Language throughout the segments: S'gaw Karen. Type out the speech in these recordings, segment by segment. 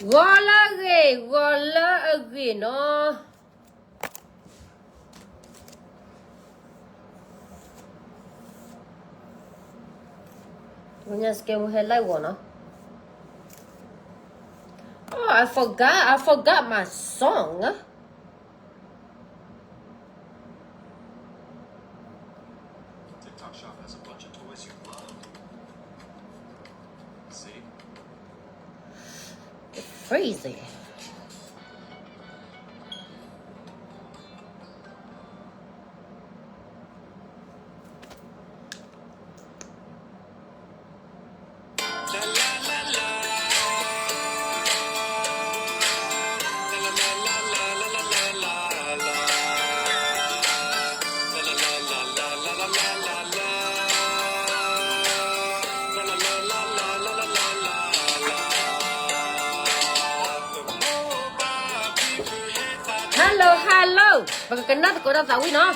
ဂီၤလၢအဂ့ၤ, ဂီၤလၢအဂ့ၤနီၤ. ညါစကဲမူဟဲလၢဂီၤနီၤ. Oh, I forgot, I forgot my song. TikTok Shop has a bunch of toys you love. See? It's crazy. Hello, hello. ပကကနၣ်သကိးဒီးသးဝံၣ်နီၤ.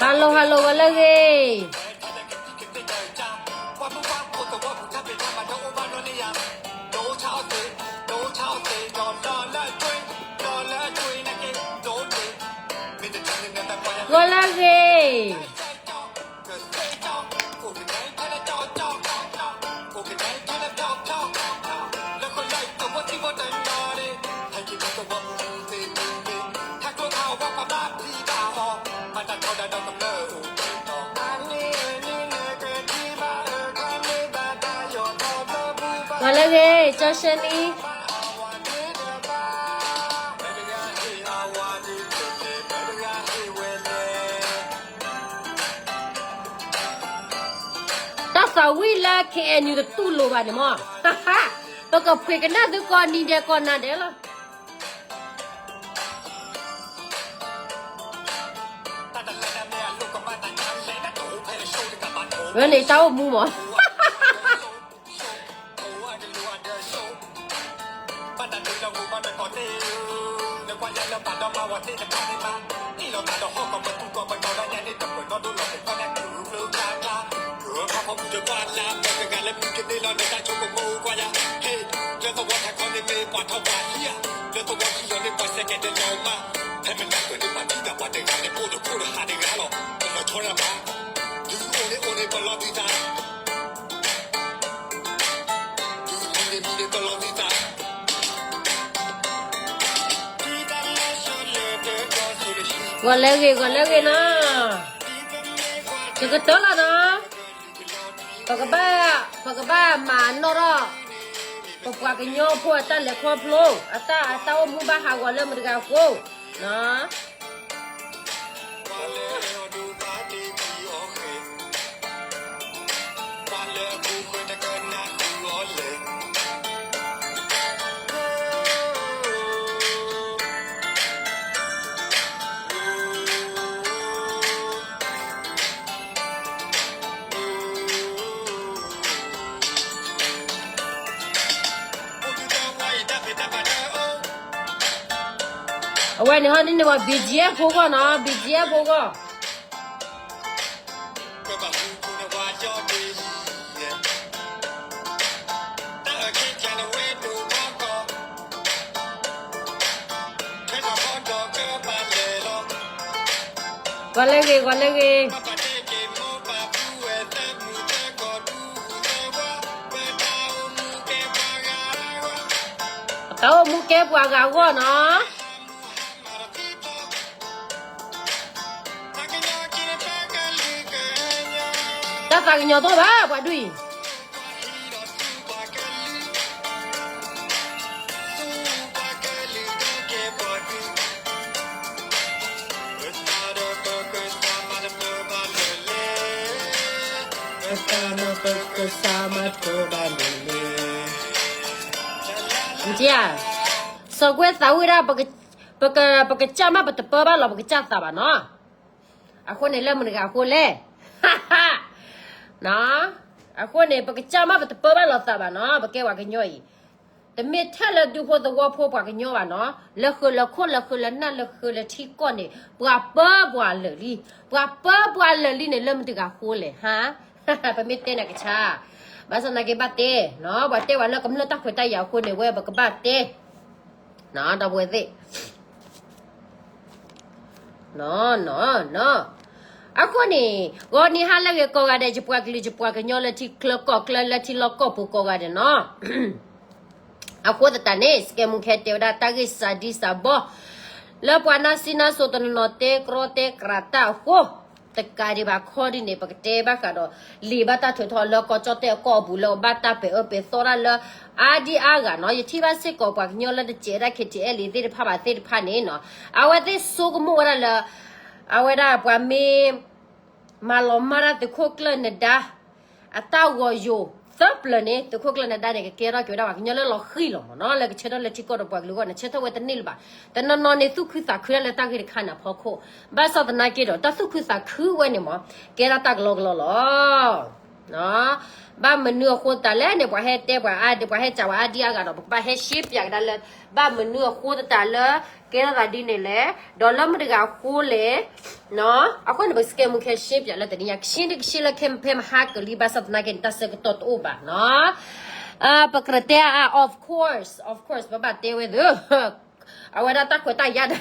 Hello, hello, ဂီၤလၢအဂ့ၤ. ဂီၤလၢအဂ့ၤ. ဂီၤလၢအဂ့ၤ, ကၠီၡဲနံ. တၢ်သးဝံၣ်လၢ K N U တတူၢ်လိာ်ဘၣ်န့ၣ်မး, ပကဖှ့ကနၣ်သုကိးနံၤဒဲးကိးနၤဒဲးလီၤ. ဝဲန့ၣ်တၢ်အိၣ်မူမး. ကွၢ်လၢပာ်ဒီးမၤဝဲသ့ၣ်တဖၣ်န့ၣ်မး, အ့ၣ်လီၤသးဒီးဟီၣ်ကပသူကီၢ်ပဒီးလၢညါန့ၣ် တပှဲၤနီဒိလီၤပှဲၤကီၢ်လၢကုၢ်ဖျိကျါကျါ, ကုၢ်ခီဖီမုၢ်တကွၢ်လၢ ပကဂၤလၢမုၢ်ကန့ၢ်လီၤဒီးတၢ်ဆိကမိၣ်ကွၢ်ယၤ, ဟဲ ဂီၤလၢဂ့ၤ ဂီၤလၢဂ့ၤနီၤ, တကတၢၢ်လီၤနီၤ, ပကဘၣ် ပကဘၣ်မၤနီၣ်ထီၣ် ပပှၤကညီဖိအတၢ်လဲၤခီဖျိ အတၢ် အတၢ်အိၣ်မူဘၣ်ဟးဂီၤလၢမတၤတဂၤအဃိနီၤ. အဝဲန့ၣ်ဟီဒ်န့ၣ်ဝဲ ဘံၣ်ကၠံၣ်အဲၣ်ဖိဂီၢ်နီၤ, ဘံၣ်ကၠံၣ်အဲၣ်ဖိဂီၢ်. ဂီၤလၢဂ့ၤ ဂီၤလၢဂ့ၤ, တၢ်အိၣ်မူကဲပှၤဂၤအဂီၢ်နီၤ. တၢ်သးကညီၤတအိၣ်ဘၣ် ပှၤဒုးအံၤ. စီၤကွဲသးဝံၣ်ဒၣ် ပကစၢ်မးပတပၢဘၣ်လီၤ ပကစၢ်သးဘၣ်နီၤ. အဃိန့ၣ်လၢမတၤတဂၤအဃိလဲၣ်, အဃိန့ၣ် ပကစၢ်မးပတပၢဘၣ်လီၤသးဘၣ်နီၤ, ပကဲပှၤကညီအံၤ တမ့ၢ်ထဲလၢဒူဖိသဝီဖိပှၤကညီဘၣ်နီၤ, လၢဃုာ်လၢခိၣ်လၢဃုာ်လၢနၢ်လၢဃုာ်လၢထံကီၢ်န့ၣ် ပှၤပၢပှၤလၢာ်လံ, ပှၤပၢပှၤလၢာ်လံန့ၣ် လၢမတၤတဂၤအဃိလဲၣ်ဟါ, ပမ့ၢ်တဲန့ၣ်ကဆါ, ဘၣ်ဆၣ်သနာ်က့ဘၣ်တဲနီၤ, ပှၤတဲဝဲလၢကမျၢၢ်တၢ်ခွဲးတၢ်ယာ်အဃိန့ၣ် ဝဲပကဘၣ်တဲ ဒီပုၢ်ဝဲၢ်သ့ၣ် နီၤ, နီၤ, နီၤ, အဃိန့ၣ် ဂီၤနံၤဟါလၢအဂ့ၤကိးဂၤဒဲး ယပှၤကလုာ်ယပှၤကညီလၢထံချၢကီၢ်ချၢလၢထံလီၢ်ကီၢ်ပူၤကိးဂၤဒဲးနီၤ, အဃိသတးန့ၣ် စကဲမူခဲတဲဝဲဒၣ်တၢ်ဂ့ၢ်စှၤဒံစှၤဘီ လၢပှၤနါစံနါစိၤတနီၤနီၤတဲကြီတဲကြးတၢ်အဃိ တကးဒံးဘၣ်ခီဒ်န့ၣ် ပကတဲဘၣ်ဃးဒီး လံာ်ဘၣ်တၢ်ထုးထီၣ်လၢကီၢ်ကၠီၣ်တဲၣ်အကီၢ်အပူၤလၢအဘၣ်တၢ်ပဲာ်အၢပဲာ်သီတၢ်လၢ အါဒံအါဂၤနီၤ, ယထံၣ်ဘၣ်စ့ၢ်ကီးပှၤကညီလၢတစဲးဒၣ် ခ့ထံအဲလံ သ့ၣ်တဖၣ်ဘၣ်သ့ၣ်တဖၣ်န့ၣ်နီၤ, အဝဲသ့ၣ်ဆိကမိၣ်ဝဲဒၣ်လၢ အဝဲဒၣ်ပှၤမ့ၢ် မၤလီၤမၢ်တၢ်သုးခိၣ်ကျၢၢ်နဒါ အတၢ်ဂီၤယိၤသၢပျၢၤန့ၣ် သုးခိၣ်ကျၢၢ်နဒါန့ၣ် ကကဲထီၣ်က့ၤဝဲဒၣ်ပှၤကညီလၢလီၤဃံၤလီၤမးနီၤ, လၢကဆၢထၢၣ်လၢထံကီၢ်ဒီးပှၤကလုာ်အဂီၢ်န့ၣ် ဆၢထၢၣ်ဝဲတန့ၢ်လၢၤဘၣ်. တနီၤနီၤန့ၣ် သူၣ်ခုသးခုဒၣ်လၢတၢ်ဂ့ၢ်တခါန့ၣ်အဖီခိၣ်, ဘၣ်ဆၣ်သနာ်က့ဒီး တၢ်သူၣ်ခုသးခုဝဲန့ၣ်မး ကဲထီၣ်တၢ်ကလီကလီလီၤ. ဘၣ်မနုၤအဃိသတးလဲၣ်န့ၣ် ပှၤဟဲတဲပှၤအါဒံ ပှၤဟဲစံးပှၤအါဒံအါဂၤဒီး ပကဘၣ်ဟဲရှဲပၠးကဒါလၢ ဘၣ်မနုၤအဃိသတးလၢ ကဲထီၣ်သးဒ်န့ၣ်လဲၣ်, ဒီးလၢမတၤတဂၤအဃိလဲၣ် အဃိန့ၣ် ပကစကဲမူခဲရှဲပၠးလၢတနံၤညါ ကရှဲတကရှဲလၢခဲမုၢ်ဖဲမဟါကလံ ဘၣ်ဆၣ်သနာ်က့န့ၣ် တၢ်ဆၢကတီၢ်တအိၣ်ဘၣ်နီၤ. ပကြၢးတဲအါ of course, of course ပဘၣ်တဲဝဲသ့ၣ် အဝဲဒၣ်တၢ်ခွဲးတၢ်ယာ်ဒီး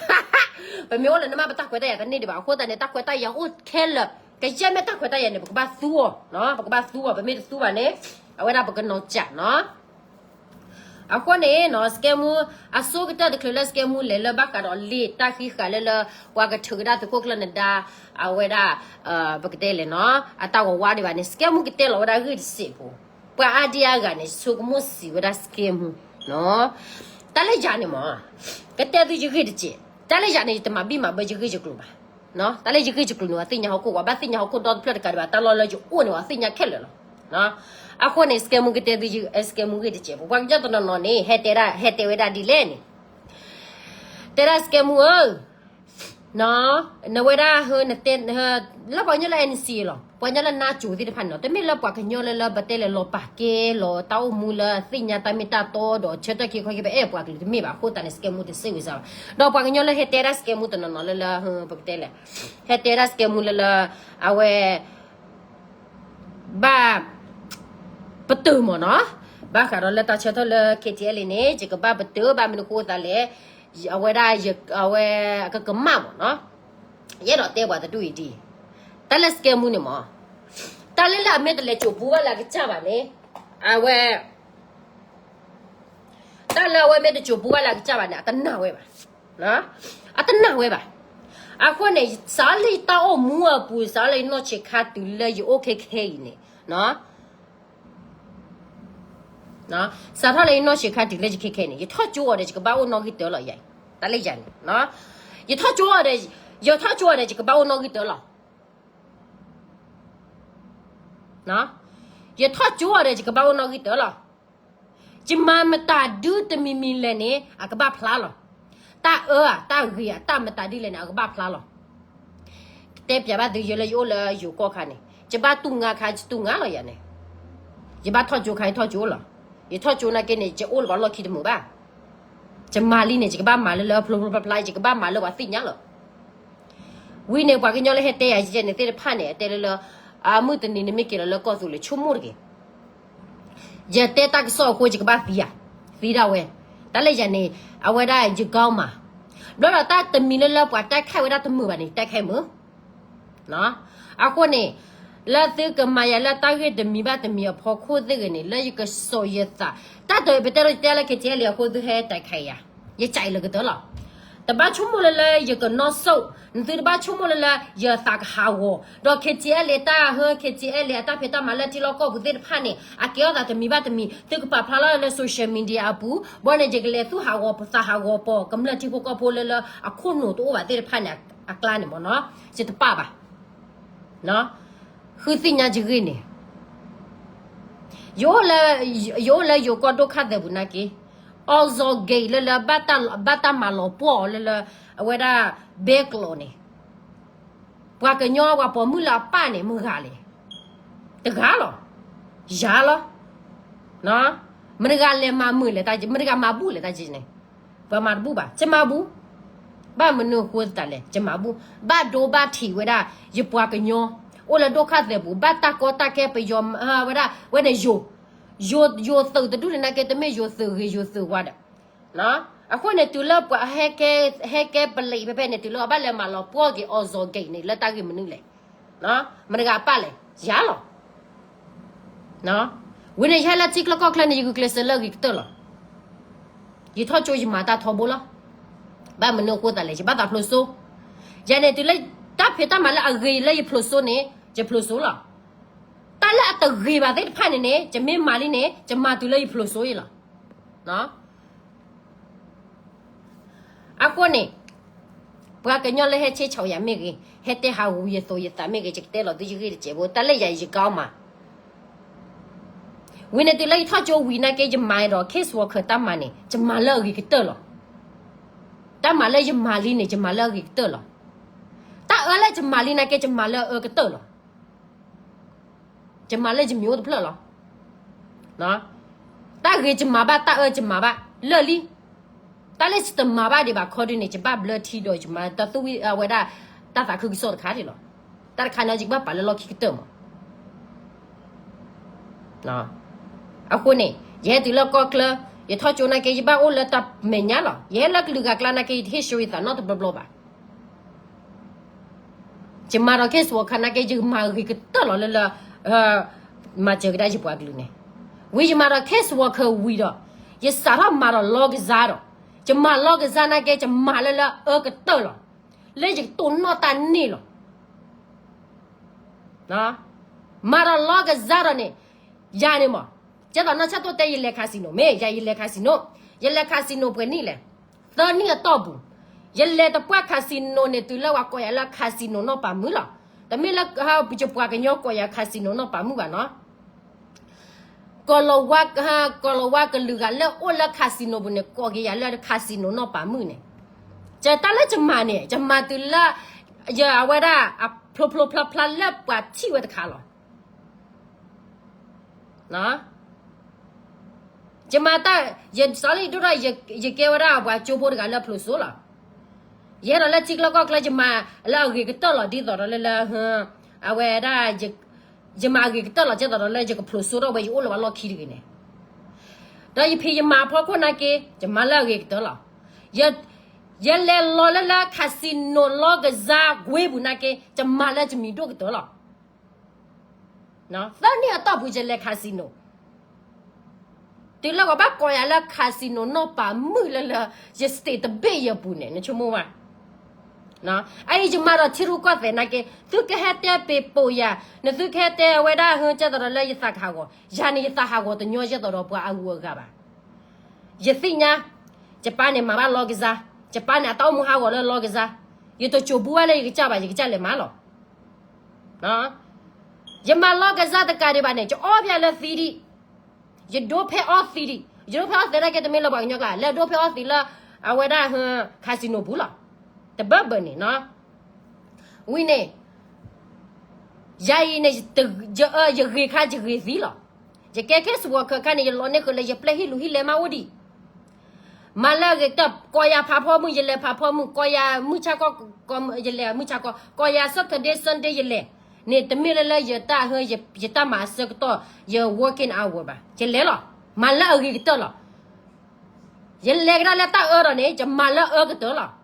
ပမ့ၢ်အိၣ်လၢနမ့ၢ်ပတၢ်ခွဲးတၢ်ယာ်တန့ၢ်ဒံးဘၣ်. အဃိသတးန့ၣ် တၢ်ခွဲးတၢ်ယာ်အိၣ်ခဲလၢာ်, ကယဲၢ်မ့ၢ်တၢ်ခွဲးတၢ်ယာ်န့ၣ် ပကဘၣ်သူအီၤ, ပကဘၣ်သူအီၤ, ပမ့ၢ်တသူဘၣ်န့ၣ် အဝဲဒၣ်ပကနီၤစၢ်နီၤ. အဃိန့ၣ်နီၤ စကဲမူ အဆိကတၢၢ်တချုးလၢစကဲမူလဲၤလၢဘၣ်ဃးဒီးလံာ်တၢ်ဃံဃာ်လၢလၢ ပှၤကထုးကဒါသုးခိၣ်ကျၢၢ်နဒါ အဝဲဒၣ် ပကတဲလဲၣ်နီၤ အတၢ်ဂီၤဝါဒံးဘၣ်န့ၣ် စကဲမူကတဲလီၤဝဲဒၣ်ဂ့ၢ်တစဲးဖိ, ပှၤအါဒံအါဂၤန့ၣ် ဆိကမိၣ်စံးဝဲဒၣ်စကဲမူ တၢ်လၢယၤန့ၣ်မး ကတဲသုယဂ့ၢ်တစဲး, တၢ်လၢယၤန့ၣ် ယတမၤဘံၣ်မၤဘၢယဂ့ၢ်ယကျိၤဘၣ်. တၢ်လၢယဂ့ၢ်ယကျိၤန့ၣ် ပှၤသ့ၣ်ညါဟီၣ်ခိၣ်, ပှၤဘၣ်သ့ၣ်ညါဟီၣ်ခိၣ်ဒီတဖျၢၣ်တကးဒံးဘၣ်, တၢ်လီၢ်လၢယအိၣ်န့ၣ် ပှၤသ့ၣ်ညါခဲလၢာ်လီၤ. အဃိန့ၣ် စကဲမူကတဲသု စကဲမူဂ့ၢ်တစဲးဖိ, ပှၤကညီတနီၤနီၤန့ၣ် ဟဲတဲဒၣ် ဟဲတဲဝဲဒၣ်ဒ်လဲၣ်န့ၣ် တဲဒၣ်စကဲမူဧၢ နဝဲဒၣ် လၢပှၤကညီလၢ NCA လီၤ, ပှၤကညီလၢ NATO သ့ၣ်တဖၣ်န့ၣ်လီၤ, တမ့ၢ်လၢပှၤကညီလၢလၢပတဲလဲၤလီၤပာ်ကဲလီၤ တၢ်အိၣ်မူလၢသ့ၣ်ညါတၢ်မ့ၢ်တၢ်တီဒီး ဆၢထၢၣ်က့ၤခီက့ၤ ပအဲၣ်ပှၤကလုာ်တမ့ၢ်ဘၣ်. အဃိသတးန့ၣ် စကဲမူတစ့ၢ်ဝံၤစၢ်ဘၣ်. ဒီးပှၤကညီလၢဟဲတဲဒၣ်စကဲမူတနီၤနီၤလၢလၢ ပကတဲလဲၣ်, ဟဲတဲဒၣ်စကဲမူလၢလၢ အဝဲ ဘၣ် ပတုာ်မးနီၤ ဘၣ်ဃးဒီးလၢတၢ်ဆၢထၢၣ်လၢ K T L A န့ၣ် ယကဘၣ်ပတုာ်ဘၣ်မနုၤဃိသးလဲၣ်, အဝဲဒၣ် အဝဲအကကမၣ်မးနီၤ, ယအဲၣ်ဒိးတဲပှၤတဒူၣ်အံၤဒ်အံၤ, တၢ်လၢ scam မူန့ၣ်မး, တၢ်လၢလၢအမ့ၢ်တလဲၤကိၤပူဘၣ်လၢအကစၢ်ဘၣ်န့ၣ်, အဝဲ တၢ်လၢအဝဲမ့ၢ်တကိၤပူဘၣ်လၢအကစၢ်ဘၣ်န့ၣ် အတနာ်ဝဲဘၣ်, အတနာ်ဝဲဘၣ်. အဃိန့ၣ် စးလၢယတၢ်အိၣ်မူအပူၤ စးလၢယနီၢ်ဆံးခါတုၤလၢယအိၣ်ခဲခဲအံၤန့ၣ် စးထီၣ်လၢယနီၢ်ဆံးခါတုၤလၢယခဲခဲအံၤန့ၣ် ယထီၣ်ကၠိအီၤဒီး ယကဘၣ်အိၣ်နီၣ်ဂံၢ်တၢလီၤယၤ, တၢ်လၢယၤန့ၣ်, ယထီၣ်ကၠိအီၤဒီး, ယထီၣ်ကၠိအီၤဒီး ယကဘၣ်အိၣ်နီၣ်ဂံၢ်တၢလီၤ, ယထီၣ်ကၠိအီၤဒီး ယကဘၣ်အိၣ်နီၣ်ဂံၢ်တၢလီၤ. ယမၤမတၤဒုတမံၤမံၤလဲၣ်န့ၣ် အကဘၣ်ဖျါလီၤ. တၢ်အၢ တၢ်ဂ့ၤ တၢ်မတၤဒ်လဲၣ်န့ၣ် အကဘၣ်ဖျါလီၤ. တဲပျးဘၣ်သုယလၢယအိၣ်လၢယိၤကီၢ်ခါန့ၣ် ယဘၣ်တူၢ်ငါခါ ယတူၢ်ငါလီၤယၤန့ၣ်, ယဘၣ်ထီၣ်ကၠိခါ ယထီၣ်ကၠိလီၤ. ယထီၣ်ကၠိနာ်က့န့ၣ် ယအိၣ်လၢပှၤလီၢ်ခံတမုာ်ဘၣ်. ယမၤလံန့ၣ် ယကဘၣ်မၤလၢလၢဖျိဖျိဖျါဖျါ ယကဘၣ်မၤလၢပှၤသ့ၣ်ညါလီၤ. ဝံၤန့ၣ် ပှၤကညီလၢဟဲတဲယၤယဲန့ၣ်သ့ၣ်တဖၣ်န့ၣ် အတဲလၢလၢ အမုၢ်တနံၤနမ့ၢ်က့ၤလီၤလၢကီၢ်သူလ့ၤ ဆိကမိၣ်တဂ့ၤ. ယတဲတၢ်ကစီၣ်အဃိ ယကဘၣ်သံဧါ, သံဒၣ်ဝဲ. တၢ်လၢယၤန့ၣ် အဝဲဒၣ် ယကီမး, ဘျီဒီးတၢ်တမံၤလၢလၢပှၤတၢ်ခၢၣ်ဝဲဒၣ်တမုာ်ဘၣ်န့ၣ် တၢ်ခၢၣ်မုာ်. အဃိန့ၣ် လၢသုကမၤယၤလၢတၢ်ဂ့ၢ်တမံၤဘၣ်တမံၤအဖီခိၣ်သ့ၣ်ဂ့ၤန့ၣ် လၢယကစိာ်ယသး, တၢ်တပတဲလီၤယတဲလၢ K T L A အဃိ သုဟဲတၢ်ခၢၣ်ယၤ, ယကးအံၤလၢကတၢၢ်လီၤ. တဘၣ်ဆိကမိၣ်လၢလၢယကနီၣ်စိၣ်, နသုတဘၣ်ဆိကမိၣ်လၢလၢယသးကဟးဂီၤ, ဒီး K T L A တၢ်ဟၢ K T L A အတၢ်ဖံးတၢ်မၤလၢထံလီၢ်ကီၢ်ပူၤသ့ၣ်တဖၣ်န့ၣ် အကဲထီၣ်သးတမံၤဘၣ်တမံၤ သုကပာ်ဖျါလီၤလၢ social media အပူၤ, ဘီန့ၣ် ယကလဲၤသူၣ်ဟးဂီၤပသးဟးဂီၤပီၤ ကမျၢၢ်ထံဖိကီၢ်ဖိလၢလၢအခိၣ်နူာ်တအိၣ်ဘၣ်သ့ၣ်တဖၣ်န့ၣ် အကျါန့ၣ်မ့ၢ်နီၤ, ယတပာ်ဘၣ်. ဃုသ့ၣ်ညါယဂ့ၢ်န့ၣ် ယအိၣ်လၢ, ယအိၣ်လၢယိၤကီၢ်ဒိၣ်ခၣ်သဲးပူၤနာ်က့, အီၣ်စီၤဂ့ၤလၢလၢ ဘၣ်တၢ်မၤလီၤပှီၢ်အီၤလၢလၢ အဝဲဒၣ် ဘဲကျိးန့ၣ်, ပှၤကညီပှၤပိာ်မုၣ်လၢအပၢ်န့ၣ် မတၤဂၤလဲၣ်, တဂၤလီၤ, ယၤလီၤ. မတၤဂၤလဲၤမၤမုာ်လဲၣ်, မတၤဂၤမၤဘူၣ်လဲၣ်တၢ်က့န့ၣ်, ပှၤမၤတဘူၣ်ဘၣ်, ယမၤဘူၣ်. ဘၣ်မနုၤအဃိသတးလဲၣ် ယမၤဘူၣ်, ဘၣ်ဒိဘၣ်ထံးဝဲဒၣ် ယပှၤကညီ အိၣ်လၢဒိၣ်ခၣ်သဲးပူၤ ဘၣ်တၢ်ကီတၢ်ခဲပယီၤဝဲဒၣ် ဝဲန့ၣ်ယိၤ, ယိၤသုးတဒူၣ်န့ၣ်နာ်က့ တမ့ၢ်ယိၤသုးဂ့ၤယိၤသုးဝါဒီး, အဃိန့ၣ် တုၤလၢပှၤဟဲကဲ, ဟဲကဲပလံးဖဲဖဲန့ၣ် တုၤလၢအဘၣ်လဲၤမၤလီၤပှီၢ်က့ၤ အီၣ်စီၤဂ့ၤန့ၣ် လၢတၢ်ဂ့ၢ်မနုၤလဲၣ်, မတၤဂၤအပၢ်လဲၣ်, ယၤလီၤ. ဝံၤန့ၣ် ယဟဲလၢထံချၢကီၢ်ချၢန့ၣ် ယဂုာ်ကျဲးစၢးလၢအဂ့ၤကတၢၢ်လီၤ. ယထီၣ်ကၠိယမၤတၢ်ထီဘိလီၤ. ဘၣ်မနုၤအဃိသတးလဲၣ် ယဘၣ်သးဖျိးစိ, ယၤန့ၣ် တုၤလၢတၢ်ဖံးတၢ်မၤလၢအဂ့ၤလၢယဖျိးစိန့ၣ် ယဖျိးစိလီၤ. တၢ်လၢအတဂ့ၤဘၣ်သ့ၣ်တဖၣ်န့ၣ်န့ၣ် ယမ့ၢ်မၤလံန့ၣ် ယမၤတုၤလၢယဖျိးစိအံၤလီၤ. အဃိန့ၣ် ပှၤကညီလၢဟဲဆဲးဆီၣ်ယၤမ့ၢ်ဂ့ၤ, ဟဲတဲဟးဂူာ်ယသိးယသးမ့ၢ်ဂ့ၤ ယကတဲလီၤသုယဂ့ၢ်တစဲးဖိ, တၢ်လၢယၤယကီမး. ဝံၤန့ၣ် တုၤလၢယထီၣ်ကၠိဝံၤနာ်က့ ယမၤဒီး case worker တၢ်မၤန့ၣ် ယမၤလၢအဂ့ၤကတၢၢ်လီၤ. တၢ်မၤလၢယမၤလံန့ၣ် ယမၤလၢအဂ့ၤကတၢၢ်လီၤ. တၢ်အၢလၢယမၤလံနာ်က့ ယမၤလၢအအၢကတၢၢ်လီၤ. ယမၤလၢယမံၤအိၣ်တဖျၢၣ်လီၤ. တၢ်ဂ့ၤယမၤဘၣ်, တၢ်အၢယမၤဘၣ်, လၢာ်လံ. တၢ်လၢယတမၤဘၣ်ဒံးဘၣ်ခီဒုန့ၣ် ယဘၣ်ဘျၢထံဒီးယမၤတၢ်သူၣ်ဝံၣ်အဝဲဒၣ် တၢ်သးခုကစီၣ်တခါဒံးလီၤ. တၢ်တခါန့ၣ် ယကဘၣ်ပာ်လၢလီၢ်ခံကတၢၢ်မး. အဃိန့ၣ် ယဟဲတုၤလၢကီၢ်ချၢ, ယထီၣ်ကၠိနာ်က့ ယဘၣ်အိၣ်လၢတၢ်မဲာ်ညါလီၤ. ယဟဲလၢကလုာ်ဂၤကျါနာ်က့ ယတဟ့ၣ်ဆှၢယသးနီတဘျီဘျီဘၣ်. ယမၤဒီး case worker နာ်က့ ယမၤဂ့ၤကတၢၢ်လီၤလၢလၢ မၤစၢၤကဒါယပှၤကလုာ်န့ၣ်. ဝံၤယမၤဒီး case worker ဝံၤဒီး ယစးထီၣ်မၤဒီးလီကစၢ်ဒီး, ယမၤလီကစၢ်နာ်က့ ယမၤလၢလၢအအၢကတၢၢ်လီၤ. လၢယကတိၢ်နီၣ်တၢ်န့ၢ်လီၤ. မၤဒီးလီကစၢ်ဒီးန့ၣ်, ယၤန့ၣ်မး, ကဲသိးနီၢ်ဆၣ်တိၢ်တဲယလဲၤ casino မ့ၢ်ယၤ ယလဲၤ casino, ယလဲၤ casino ပှဲၤနံၣ်လဲၣ်, သၢနံၣ်အတီၢ်ပူၤ, ယလဲၤတပှၢ် casino န့ၣ် တုၤလၢပှၤကိးယၤလၢ casino နီၢ်ပၤမုၣ်လီၤ. တမ့ၢ်လၢ ယပှၤကညီကိးယၤ casino နီၢ်ပၤမုၣ်ဘၣ်နီၤ. ကီၢ်လီၤဝါ, ကီၢ်လီၤဝါကလုာ်ဂၤလၢအိၣ်လၢ casino ပူၤန့ၣ် ကိးက့ၤယၤလၢ casino နီၢ်ပၤမုၣ်န့ၣ်. ယတၢ်လၢယမၤန့ၣ် ယမၤတုၤလၢ ယအဝဲဒၣ် အဖျိဖျိဖျါဖျါလၢပှၤထံၣ်ဝဲတခါလီၤ. ယမၤတၢ်, ယစီၤလံဒိၣ်ထီၣ် ယကဲဝဲဒၣ်ပှၤကၠိဖိတဂၤလၢအဖျိးစိလီၤ. ယဟဲဒီးလၢထံချၢကီၢ်ချၢ ယမၤလၢအဂ့ၤကတၢၢ်လီၤ ဒ်သိးဒီးလၢလၢ အဝဲဒၣ် ယမၤအဂ့ၤကတၢၢ်လီၤ ဒ်သိးဒီးလၢယကဖျိးစိထီၣ်ဝဲ ယအိၣ်လၢပှၤလီၢ်ခံတဂ့ၤန့ၣ်. ဒီးယဖံးယမၤအဖီခိၣ်နာ်က့ ယမၤလၢအဂ့ၤကတၢၢ်လီၤ. ယလဲၤလီၤလၢလၢ casino လီကစၢ်ကွ့ပူၤနာ်က့ ယမၤလၢယမံၤဒိၣ်ကတၢၢ်လီၤ. သၢနံၣ်အတီၢ်ပူၤ ယလဲၤ casino တုၤလၢကဘၣ်ကိးယၤလၢ casino နီၢ်ပၤမုၣ်လၢလၢ ယ state တဘ့ၣ်ယပူၤန့ၣ် နဆိကမိၣ်ဘၣ်. အအံၤယမၤဒီးထံရူၢ်ကီၢ်သဲးနာ်က့ သုကဟဲတဲပ့ၤပိာ်ယၤ နသုကဟဲတဲဝဲဒၣ်ဟၢကဲသိးဒီးလၢယသးကဟးဂီၤ ယၤန့ၣ် ယသးဟးဂီၤတညီကဲသိးဒီးပှၤအဂုၤအဂၤဘၣ်. ယသ့ၣ်ညါ ယပၢ်န့ၣ်မၤဘၣ်လီကစၢ်, ယပၢ်န့ၣ် အတၢ်အိၣ်မူဟးဂီၤလၢလီကစၢ်, ယတစိၤဘူးဘၣ်လၢယကစၢ်ဘၣ် ယကစၢ်လဲၤမၤလီၤ. ယမၤလီကစၢ်တကးဒံးဘၣ်န့ၣ် ယအီၣ်ဘၣ်လၢသံဒံး, ယဒိဖဲအီသံးဒံး, ယဒိဖဲအီသံးနာ်က့ တမ့ၢ်လၢပှၤကညီကျါ လဲၤဒိဖဲအီသံးလၢ အဝဲဒၣ် casino ပူၤလီၤ. တဘၢဘၢန့ၣ်နီၤ ဝံၤန့ၣ် ယၤအံၤန့ၣ် ယဂ့ၤခါယဂ့ၤသံလီၤ. ယကဲ case worker ခါန့ၣ် ယလီၤန့ၢ်ဃုာ်လၢယပျဲၢ်ဟံၣ်လူၤဟံၣ်လဲၤမးအိၣ်ဒံး မၤလၢအဂ့ၤကတၢၢ် ကိးယၤဖးဖီမုၢ် ယလဲၤဖးဖီမုၢ်, ကိးယၤမုၢ်ဆါခီ ယလဲၤမုၢ်ဆါခီ, ကိးယၤ Saturday Sunday ယလဲၤ, န့ၣ်တမ့ၢ်လၢလၢယတၢ်ဟၢ ယတၢ်မၤအဆၢကတီၢ် ယ working hour ဘၣ်, ယလဲၤလီၤ. မၤလၢအဂ့ၤကတၢၢ်လီၤ. ယလဲၤကဒါလၢတၢ်အၢဒီးန့ၣ် ယမၤလၢအအၢကတၢၢ်လီၤ.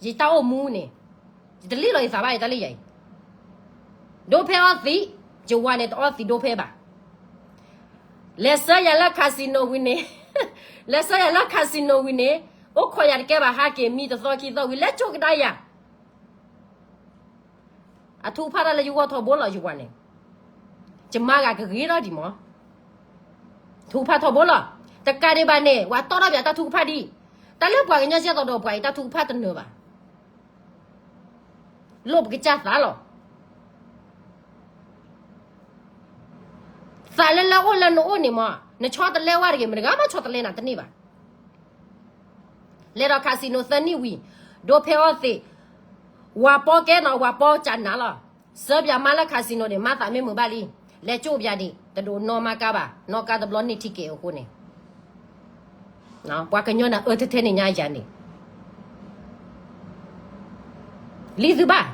ယတၢ်အိၣ်မူန့ၣ် ယတလံၣ်လီၤယသးဘၣ် ယတၢ်လံၣ်ယၤအံၤ ဒိဖဲအီသံး, ယဝၤန့ၣ်တအီသံးဒိဖဲဘၣ်. လဲၤဆှၢယၤလၢ casino ဝံၤန့ၣ်, လဲၤဆှၢယၤလၢ casino ဝံၤန့ၣ်, အိၣ်ခိးယၤတကဲဘၣ် ဟးက့ၤမံတသီခံသီဝံၤ လဲၤကၠိကဒါယၤ အထုကဖၣ်တၢ်လၢယဂီၢ်ထီဘိလီၤ ယဝၤန့ၣ်, ယမါဂၤကဂ့ၤထီၣ်ဒံးမး, ထုကဖၣ်ထီဘိလီၤ. တကးဒံးဘၣ်န့ၣ် ပှၤတီၢ်ထီၣ်ပှၤတၢ်ထုကဖၣ်ဒံး, တၢ်လၢပှၤကညီကဲသိးဒီးပှၤအံၤတၢ်ထုကဖၣ်တနၢၤဘၣ်, လိၣ်ပကစၢ်သးလီၤ. သးလၢလၢအိၣ်လၢနအိၣ်န့ၣ်မး, နဆီတလဲဝဲတဂ့ၤ, မတဂၤမးဆီတလဲနၤတန့ၢ်ဘၣ်. လဲၤဒီး casino သၢနံၣ်ဝံၤ, ဒိဖဲအီသံး, ဝၤပီကဲနီၤ ဝၤပီကနၤလီၤ. ဆှၢပၠးမါလၢ casino န့ၣ် မါသးမ့ၢ်မုာ်ဘၣ်လံ, လဲၤကၠိပၠးဒံး, တဒိးနီၢ်မါကါဘၣ်, နီၢ်ကါတဘျီန့ၢ်ထံက့ၤအဃိန့ၣ် ပှၤကညီနၤအၢထဲထဲန့ၣ်ညါယၤန့ၣ် လံသုဘၣ်,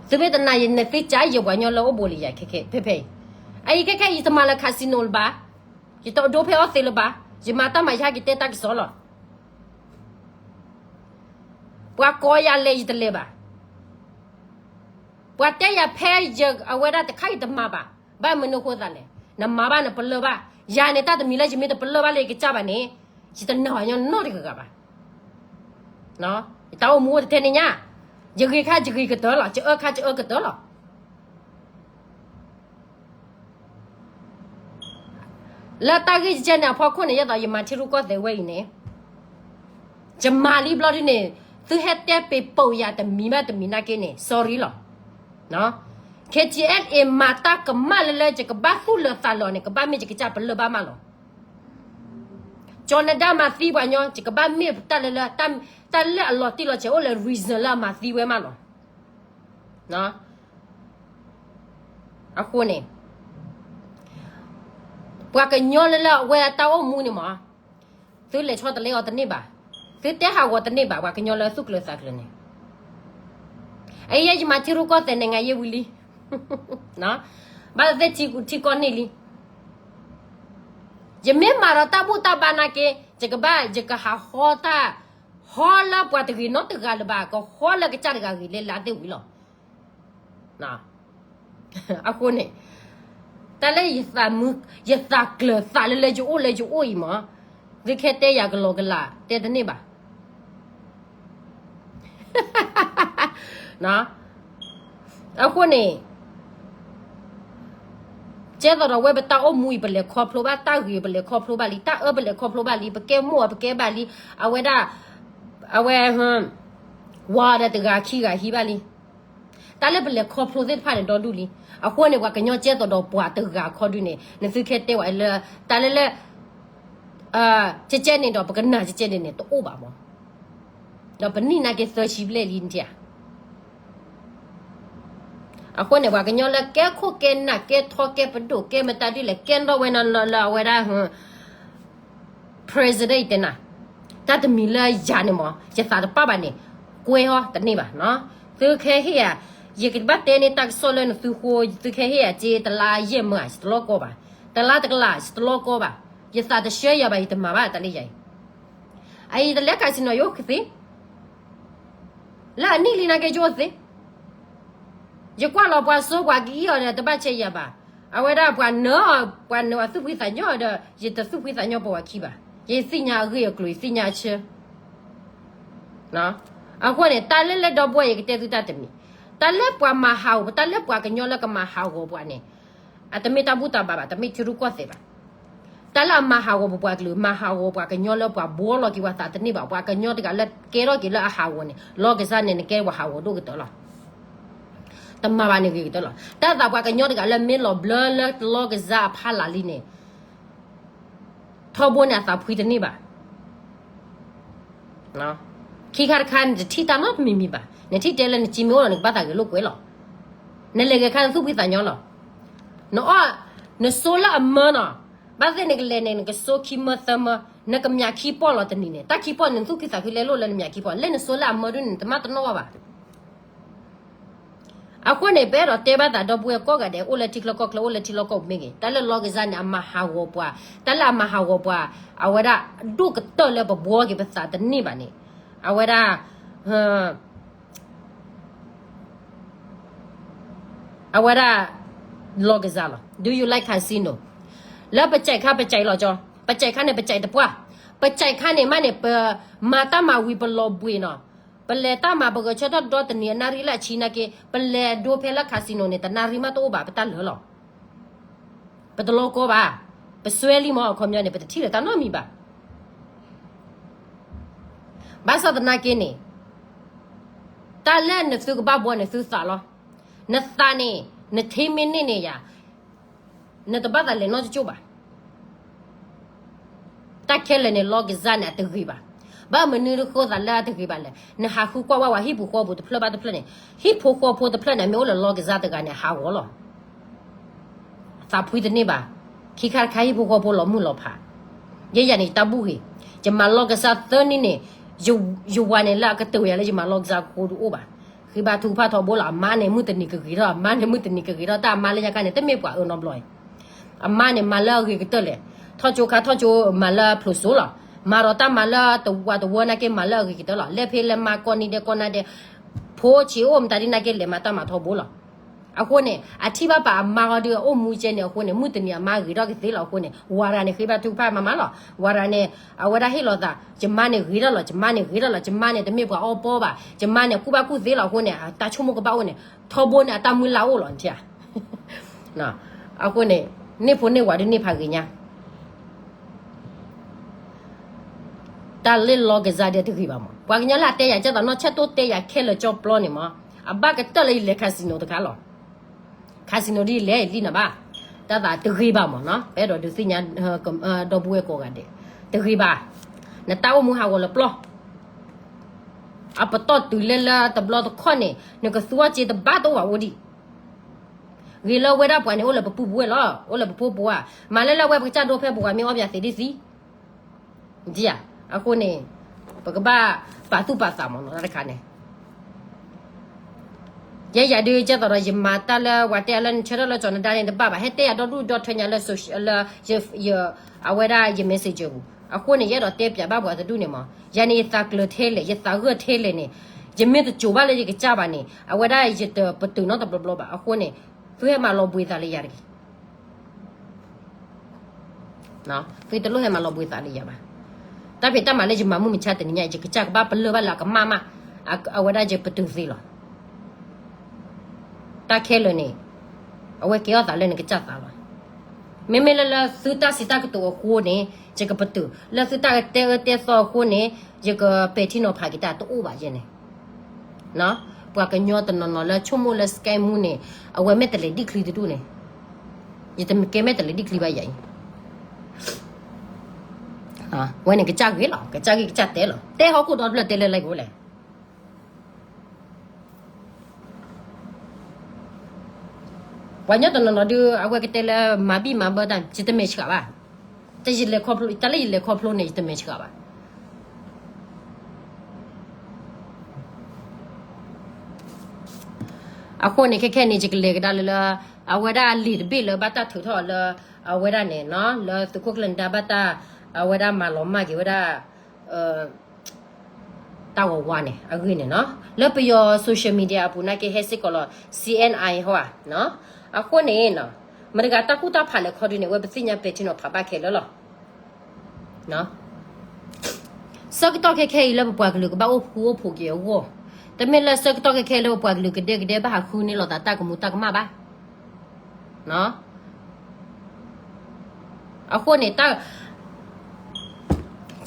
သုမ့ၢ်တနာ်ယနသုကၢ်ယပှၤကညီလၢအိၣ်ဘူးလံယၤခဲခဲဖဲဖဲအံၤ, အအံၤခဲခဲအံၤယတမၤလၢ casino လၢၤဘၣ်, ယတဒိဖဲအီသံးလၢၤဘၣ်, ယမၤတၢ်မၤယဟဲက့ၤတဲတၢ်ကစီၣ်လီၤ. ပှၤကိးယၤလဲၤယတလဲၤဘၣ်, ပှၤတဲယၤဖဲယအဝဲဒၣ်တခါယတမၤဘၣ်, ဘၣ်မနုၤဃိသးလဲၣ်, နမၤဘၣ်နပလၢၢ်ဘၣ်, ယၤန့ၣ်တၢ်တမံၤလၢယမ့ၢ်တပလၢၢ်ဘၣ်လၢယကစၢ်ဘၣ်န့ၣ်, ယတနာ်ပှၤကညီနီတဂၤဂၤဘၣ်. ယတၢ်အိၣ်မူအိၣ်ထဲထဲန့ၣ်ညါ, ယဂ့ၤခါယဂ့ၤကတၢၢ်လီၤ, ယအၢခါယအၢကတၢၢ်လီၤ. လၢတၢ်ဂ့ၢ်ကဲန့ၣ်အဖီခိၣ်န့ၣ် ယဲသိးယမၤထံရူၢ်ကီၢ်သဲးဝဲအံၤန့ၣ်, ယမၤလံဘျီဒုန့ၣ်, သုဟဲတဲပ့ၤပိာ်ယၤတမံၤဘၣ်တမံၤနာ်က့န့ၣ် sorry လီၤ. ခဲထံအဲၣ်အ့ မၤတၢ်ကမၣ်လၢလၢ ယကဘၣ်သူၣ်လၢာ်သးလၢာ်န့ၣ် ကဘၣ်မ့ၢ်ယကစၢ်ပလၢၢ်ဘၣ်မးလီၤ. ကၠီနဒါမၤသံပှၤကညီ ယကဘၣ်မ့ၢ်တၢ်လၢလၢ တၢ်လၢအလီၤတံၢ်လီၤဆဲးအိၣ်လၢ reason လၢအမၤသံဝဲမးလီၤ. အဃိန့ၣ် ပှၤကညီလၢလၢအဝဲအတၢ်အိၣ်မူန့ၣ်မး, သုလဲၤဆီတလဲအီၤတန့ၢ်ဘၣ်, သုတဲဟးဂီၤတန့ၢ်ဘၣ် ပှၤကညီလၢသူၣ်ကျၢၤသးကျၢၤန့ၣ်. အအံၤယမၤထံရူၢ်ကီၢ်သဲးန့ၣ် ငါယဲဝံၤလံ, ဘၣ်သ့ၣ်သ့ၣ်ထံကီၢ်န့ၣ်လံ. ယမ့ၢ်မၤဒီးတၢ်ဘူၣ်တၢ်ဘါနာ်က့ ယကဘၣ်ယကဟးဟီတၢ်, ဟီလၢပှၤတဂ့ၤနီတဂၤလၢၤဘၣ်, ကဟီလၢကစၢ်တဂၤဂ့ၤလဲၤလၢသ့ၣ်ဝံၤလီၤ. အဃိန့ၣ် တၢ်လၢယသးမုာ် ယသးကျၢၤသးလၢလၢယအိၣ်လၢယအိၣ်အံၤမး, သုခဲတဲယၤကလီကလး တဲတန့ၢ်ဘၣ်. အဃိန့ၣ် ကဲသိးဒီးဝဲပတၢ်အိၣ်မူအံၤ ပလဲၤခီဖျိဘၣ်, တၢ်ဂ့ၤပလဲၤခီဖျိဘၣ်လံ, တၢ်အၢပလဲၤခီဖျိဘၣ်လံ, ပကဲမိၢ်အပကဲဘၣ်လံ, အဝဲဒၣ် အဝဲ ဝၤဒီးတဂၤခံဂၤဟံးဘၣ်လံ. တၢ်လၢပလဲၤခီဖျိသ့ၣ်တဖၣ်န့ၣ်ဒီဒူၣ်လံ. အဃိန့ၣ် ပှၤကညီကဲသိးဒီးပှၤတဂၤခီဒုန့ၣ် နသုခဲတဲဝဲလၢ တၢ်လၢလၢ ကဲကဲန့ၣ်ဒီး ပကနၣ်ကဲကဲန့ၣ်န့ၣ် တအိၣ်ဘၣ်မး, ဒီးပနံၣ်နာ်က့သၢဆံဘျဲၣ်လံနထံၣ်ဧါ. အဃိန့ၣ် ပှၤကညီလၢကဲခိၣ်ကဲနၢ် ကဲထီကဲပဒိၣ် ကဲမတၤဒ်လဲၣ် ကဲထီၣ်ဝဲနီၤလၢအဝဲဒၣ် president တဲနၤ, တၢ်တမံၤလၢယၤန့ၣ်မး ယသးတပာ်ဘၣ်န့ၣ် ကွဲဟီတန့ၢ်ဘၣ်နီၤ. သုခဲဟ့ၣ်ယၤ, ယကဘၣ်တဲန့ၢ်တၢ်ကစီၣ်လၢနသုဃိ, သုခဲဟ့ၣ်ယၤစ့တလါယဲၢ်မၢဧါ ယတလီၢ်ကီဘၣ်. တလါတကလး ယတလီကီဘၣ်, ယသးတဆှၢယၤဘၣ် ယတမၤဘၣ်တၢ်လၢယၤအံၤ, အအံၤတလဲ casino ယအိၣ်ကသ့, လၢအနံၣ်လံနာ်က့ ယအိၣ်သ့, ယကွၢ်လီၤပှၤစိပှၤကအံၣ်အီၤဒီး တဘၣ်ဆဲးယၤဘၣ်, အဝဲဒၣ်ပှၤနၢၤအီၤ ပှၤနၢၤအီၤသူၣ်ဖှံသးညီဒီး ယတသူၣ်ဖှံသးညီပဝဲခံဘၣ်, ယသ့ၣ်ညါအဂ့ၢ်အကျိၤ ယသ့ၣ်ညါအဆၢ အဃိန့ၣ် တၢ်လၢလၢဒီပုၢ်ဝဲၢ် ယကတဲသုတၢ်တမံၤ, တၢ်လၢပှၤမၤဟးဂီၤ တၢ်လၢပှၤကညီလၢကမၤဟးဂီၤပှၤန့ၣ်, အတမ့ၢ်တၢ်ဘူၣ်တၢ်ဘါဘၣ်, တမ့ၢ်ထံရူၢ်ကီၢ်သဲးဘၣ်. တၢ်လၢအမၤဟးဂီၤပပှၤကလုာ် မၤဟးဂီၤပှၤကညီလၢပှၤဘှီလီၤက့ၤပှၤသးတန့ၢ်ဘၣ်, ပှၤကညီတဂၤလၢကဲထီၣ်က့ၤလၢအဟးဂီၤန့ၣ် လီကစၢ်န့ၣ် နကဲပှၤဟးဂီၤဒိၣ်ကတၢၢ်လီၤ. တမၤဘၣ်န့ၣ်ဂ့ၤကတၢၢ်လီၤ. တၢ်သးပှၤကညီတဂၤလၢမ့ၢ်လီၤဘျၢလၢလီကစၢ်အဖီလာ်လံန့ၣ် ထီဘိန့ၣ်အသးဖှံတန့ၢ်ဘၣ်. ခံခါတခါ နတထံၣ်တၢ်နီတမံၤမံၤဘၣ်. နထံၣ်တဲလၢနစ့မ့ၢ်အိၣ်လီၤ နကဘၣ်သးဂဲၤလိာ်ကွဲလီၤ. နလဲၤဂဲၤခါနသူၣ်ဖှံသးညီလီၤ. နအီၣ် နစိလၢအမၢနီၤ, ဘၣ်သ့ၣ်နကလဲၤန့ၣ် နကစိခံမၢသၢမၢ, နကမျးခံပီၢ်လီၤတနံၤန့ၣ်, တၢ်ခံပီၢ်န့ၣ် နသူၣ်ခုသးခုလဲလိာ်လၢနမျးခံပီၢ်, လၢနစိလၢအမၢဒုန့ၣ် နတမၢတနီၣ်ဘၣ်. အဃိန့ၣ် ပအဲၣ်ဒိးတဲဘၣ်သးဒီပုၢ်ဝဲၢ်ကိးဂၤဒဲး အိၣ်လၢထံချၢကီၢ်ချၢ အိၣ်လၢထံလီၢ်ကီၢ်ပူၤမ့ၢ်ဂ့ၤ, တၢ်လၢလီကစၢ်န့ၣ် အမၤဟးဂီၤပှၤ, တၢ်လၢအမၤဟးဂီၤပှၤ, အဝဲဒၣ်ဒိၣ်ကတၢၢ်လၢပဘှီက့ၤပသးတန့ၢ်ဘၣ်န့ၣ်, အဝဲဒၣ် အဝဲဒၣ် လီကစၢ်လီၤ. Do you like casino? လၢပကဲခါပကဲလီၤကၠီ, ပကဲခါန့ၣ် ပကဲတပှၢ်, ပကဲခါန့ၣ်မးန့ၣ် ပမၤတၢ်မၤဝံၤပလီၤဘှံးနီၤ, ပလဲၤတၢ်မၤ ပဂဲၤဆၢထၢၣ်ဒီတနံၤ အနၣ်ရံၣ်လၢအဆံနာ်က့ ပလဲၤဒိဖဲလၢ casino န့ၣ် တနၣ်ရံၣ်မးတအိၣ်ဘၣ် ပတၢ်လၢာ်လီၤ. ပတလီကီဘၣ်, ပစွဲလံမး အခီပညီန့ၣ် ပတထံၣ်လၢၤတၢ်နီတမံၤဘၣ်. ဘၣ်ဆၣ်သနာ်က့န့ၣ် တၢ်လၢနသုကဘၣ်ဘှီန့ၣ် သုသးလီၤ. နသးန့ၣ် နထံမ့ၢ်န့ၢ်န့ၣ်ယၤ, နတဘၣ်သးလဲၤနီတကၠိၢ်ဘၣ်. တၢ်ခဲလၢာ်န့ၣ် လီကစၢ်န့ၣ် အတဂ့ၤဘၣ်. ဘၣ်မနုၤဃိသးလၢအတဂ့ၤဘၣ်လဲၣ်, နဟးဃုကွၢ်ဝဲပှၤဟံၣ်ဖိဃီဖိတဖျၢၣ်ဘၣ်တဖျၢၣ်န့ၣ်, ဟံၣ်ဖိဃီဖိတဖျၢၣ်န့ၣ် မ့ၢ်အိၣ်လၢလီကစၢ်တဂၤန့ၣ် ဟးဂီၤလီၤ. သးဖှံတန့ၢ်ဘၣ်. ခံခါတခါ ဟံၣ်ဖိဃီဖိလီၤမုၢ်လီၤဖး. ယဲယၤန့ၣ် ယတၢ်ဘူၣ်ဂ့ၤ, ယမၤလီကစၢ်သၢနံၣ်န့ၣ်, ယဝၤန့ၣ်လၢအကတၢၢ်ယၤလၢယမၤလီကစၢ်အဃိတအိၣ်ဘၣ်. ဃ့ဘါထုကဖၣ်ထီဘိလီၤ. အမါန့ၣ်မုၢ်တနံၤကဂ့ၤထီၣ်, အမါန့ၣ်မုၢ်တနံၤကဂ့ၤထီၣ်, တၢ်အမါလၢညါခါန့ၣ် တမ့ၢ်ပှၤအၢနီတဘျီအံၤ. အမါန့ၣ်မၤလၢအဂ့ၤကတၢၢ်လဲၣ်. ထီၣ်ကၠိခါထီၣ်ကၠိမၤလၢအဖျိးစိလီၤ. မၤဒီးတၢ်မၤလၢတဝၤတဝၢနာ်က့ မၤလၢအဂ့ၤကတၢၢ်လီၤ. လဲၤဖဲလဲၤမၤကိးနံၤဒဲးကိးနၤဒဲး, ဖိဆံးအိၣ်မတၤဒ်နာ်က့ လဲၤမၤတၢ်မၤထီဘိလီၤ. အဃိန့ၣ် အထံၣ်ဘၣ်ပာ်အမါအီၤဒုး အအိၣ်မူကဲန့ၣ်အဃိန့ၣ် မုၢ်တနံၤအမါဂ့ၤထီၣ်ကသ့လီၤ. အဃိန့ၣ် ဝၤရၤန့ၣ် ဃ့ဘါထုကဖၣ်မၤမးလီၤ. ဝၤရၤန့ၣ် အဝဲဒၣ်ဟ့ၣ်လီၤသး, ယမါန့ၣ်ဂ့ၤထီၣ်လီၤ, ယမါန့ၣ်ဂ့ၤထီၣ်လီၤ, ယမါန့ၣ် တမ့ၢ်ပှၤအီပီဘၣ်, ယမါန့ၣ် ကူၣ်ဘၣ်ကူၣ်သ့လီၤ. အဃိန့ၣ် တၢ်ဆိကမိၣ်ကဘၣ်အိၣ်န့ၣ် ထီဘိန့ၣ် အတၢ်မုၢ်လၢ်အိၣ်လီၤ နထံၣ်ဧါ. အဃိန့ၣ် န့ၢ်ဖိန့ၢ်ဝၤဒုးန့ၢ်ဖးဂ့ၤညါ တၢ်လၢလီကစၢ်ဒဲးတဂ့ၤဘၣ်မး. ပှၤကညီလၢအတဲယၤကဲသိးနီၢ်ဆဲးတိၢ်တဲယၤခဲလၢာ်ကၠီပျီန့ၣ်မး, အဘၣ်ကတၢၢ်လၢယလဲၤ casino တခါလီၤ. casino ဒ်လဲၣ်လံနဘၣ်, တၢ်သးတဂ့ၤဘၣ်မးနီၤ, ပအဲၣ်ဒိးဒုးသ့ၣ်ညါ ဒီပုၢ်ဝဲၢ်ကိးဂၤဒဲး, တဂ့ၤဘၣ်. နတၢ်အိၣ်မူဟးဂီၤလၢပျီ, အပတီၢ်တုၤလဲၢ်လၢတဘျီတခီၣ်န့ၣ် နကသူအီၤစ့တဘၣ်တအိၣ်ဘၣ်အိၣ်ဒံး ဂ့ၤလၢဝဲဒၣ်ပှၤန့ၣ် အိၣ်လၢပပုၢ်ပဝဲၢ်လီၤ, အိၣ်လၢပဖိပဝဲၢ်, မၤလၢလၢဝဲပကစၢ်ဒိဖဲပဝဲမ့ၢ်အီၣ်ပယၤသ့ဒ်သံ, ဒ်ဧါ, အဃိန့ၣ် ပကဘၣ်ပာ်သူၣ်ပာ်သးမးနီၤ တၢ်တခါန့ၣ်, ယဲယၤဒုး ကဲသိးဒီးယမၤတၢ်လၢပှၤတဲအလၢနဆၢထၢၣ်လၢကၠီနဒါန့ၣ် တဘၣ်ဘၣ်, ဟဲတဲယၤဒီဒူၣ်ဒီထၢညါလၢ လၢ အဝဲဒၣ်ယ messenger ပူၤ, အဃိန့ၣ် ယအဲၣ်ဒိးတဲပၠးဘၣ်ပှၤတဒူၣ်န့ၣ်မး, ယၤန့ၣ်ယသးကျၢၤထဲလဲၣ် ယသးဂၢၢ်ထဲလဲၣ်န့ၣ်, ယမ့ၢ်တစိၤဘၣ်လၢယကစၢ်ဘၣ်န့ၣ် အဝဲဒၣ်ယတပတုာ်နီတဘျီဘျီဘၣ်, အဃိန့ၣ် သုဟဲမၤလီၤဘှံးသးလၢယၤတဂ့ၤ သုတလိၣ်ဟဲမၤလီၤဘှံးသးလၢယၤဘၣ်. တၢ်ဖံးတၢ်မၤလၢယမၤမုၢ်မဆါတနံၤညါ ယကစၢ်ကဘၣ်ပလၢၢ်ဘၣ်လၢအကမၣ်မး, အဝဲဒၣ်ယပတုာ်သ့လီၤ. တၢ်ခဲလၢာ်န့ၣ် အဝဲကဲထီၣ်သးလၢနကစၢ်သးလီၤ. မ့မ့ၢ်လၢလၢသုတၢ်စံးတၢ်ကတိၤအဃိန့ၣ် ယကပတုာ်, လၢသုတၢ်တဲအၢတဲသီအဃိန့ၣ် ယကပဲာ်ထံနီၤဖးက့ၤတၢ်တအိၣ်ဘၣ်ယဲန့ၣ် ပှၤကညီတနီၤနီၤလၢဆိကမိၣ်လၢ scam မူန့ၣ် အဝဲမဲာ်တလဲၤဒံၣ်ချံတဒူၣ်န့ၣ်, ယတကဲမဲာ်တလဲၤဒံၣ်ချံဘၣ်ယၤအံၤ, ဝဲန့ၣ်ကစၢ်ဂ့ၤလီၤ, ကစၢ်ဂ့ၤကစၢ်တဲလီၤ, တဲဟီၣ်ခိၣ်ဒီဖျၢၣ်တဲလၢလၢယိၤလဲၣ်. ပှၤကညီတနီၤနီၤဒုး အဝဲကတဲလၢမၤဘံၣ်မၤဘၢတၢ် ယတမဲာ်ဆှးဘၣ်, တၢ်လၢယလဲၤခီဖျိန့ၣ် ယတမဲာ်ဆှးဘၣ်. အဃိန့ၣ် ခဲခဲန့ၣ် ယကလဲၤကဒါလၢလၢ အဝဲဒၣ်လံာ်တဘ့ၣ်လၢဘၣ်တၢ်ထုးထီၣ်လၢ အဝဲဒၣ်န့ၣ်နီၤ လၢသုးခိၣ်ကျၢၢ်နဒါဘၣ်တၢ် အဝဲဒၣ်မၤလီၤမၢ်က့ၤဝဲဒၣ် တၢ်ဂီၤဝါန့ၣ် အဂ့ၢ်န့ၣ်နီၤ လၢပယီၤ social media အပူၤနာ်က့ ဟဲစ့ၢ်ကီးလီၤ C N I ဟီဧါနီၤ. အဃိန့ၣ်နီၤ မတၤတဂၤတၢ်ကူၣ်တၢ်ဖးလဲၣ်ခီဒုန့ၣ် အဝဲပသ့ၣ်ညါပဲာ်ထံနီၤဖးဘၣ်ခဲလၢာ်လီၤ. ဆၢကတီၢ်ခဲခဲအံၤလၢပပှၤကလုာ်ကဘၣ်အိၣ်ဃူအိၣ်ဖိးက့ၤအဂီၢ်, တမ့ၢ်လၢဆၢကတီၢ်ခဲခဲလၢပပှၤကလုာ်ကဒဲကဒဲဘၣ်ဟးဃုန့ၢ်လိာ်သးတၢ်ကမူၤတၢ်ကမၣ်ဘၣ်. အဃိန့ၣ်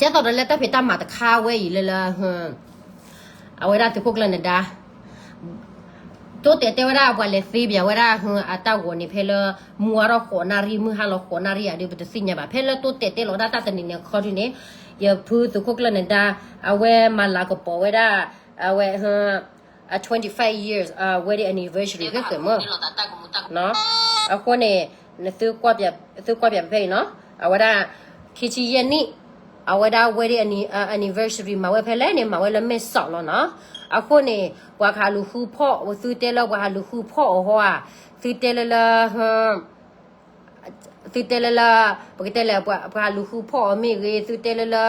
ကဲသိးဒီးလၢတၢ်ဖံးတၢ်မၤတခါဝဲအံၤလၢလၢ အဝဲဒၣ်သုးခိၣ်ကျၢၢ်နဒါ တိတဲာ်တဲဝဲဒၣ်ပှၤလဲၤသ့ပၠးဝဲဒၣ်အတၢ်ဂီၤန့ၣ် ဖဲလၢမုၢ်ဝါထီၣ်ဃိးနၣ်ရံၣ် မုၢ်ဟါလီၤဃိးနၣ်ရံၣ်ဧါဒီး ပတသ့ၣ်ညါဘၣ်. ဖဲလၢတိတဲာ်တဲလီၤဒၣ်တၢ်တနံၤန့ၣ်ခီဒုန့ၣ် ယဖုသုးခိၣ်ကျၢၢ်နဒါ အဝဲမၤလၤကပီၤဝဲဒၣ် အဝဲ အ twenty five years wedding anniversary ဖဲဃဲမၢ အဃိန့ၣ် နသုကွၢ်ပၠးဖဲအံၤနီၤ အဝဲဒၣ် ခံဆံယဲၢ်နံၣ် အဝဲဒၣ် wedding anniversary မၤဝဲဖဲလဲၣ်န့ၣ် မၤဝဲလၢမဲၢ်စီးလီၤနီၤ. အဃိန့ၣ် ပှၤကဟးလူၤဃုဖီၣ် သုတဲလၢပှၤဟးလူၤဃုဖီၣ်အီၤဟီဧါ, သုတဲလၢလၢ သုတဲလၢလၢ ပကတဲလဲၣ် ပှၤဟးလူၤဃုဖီၣ်အီၤမ့ၢ်ဂ့ၤ, သုတဲလၢလၢ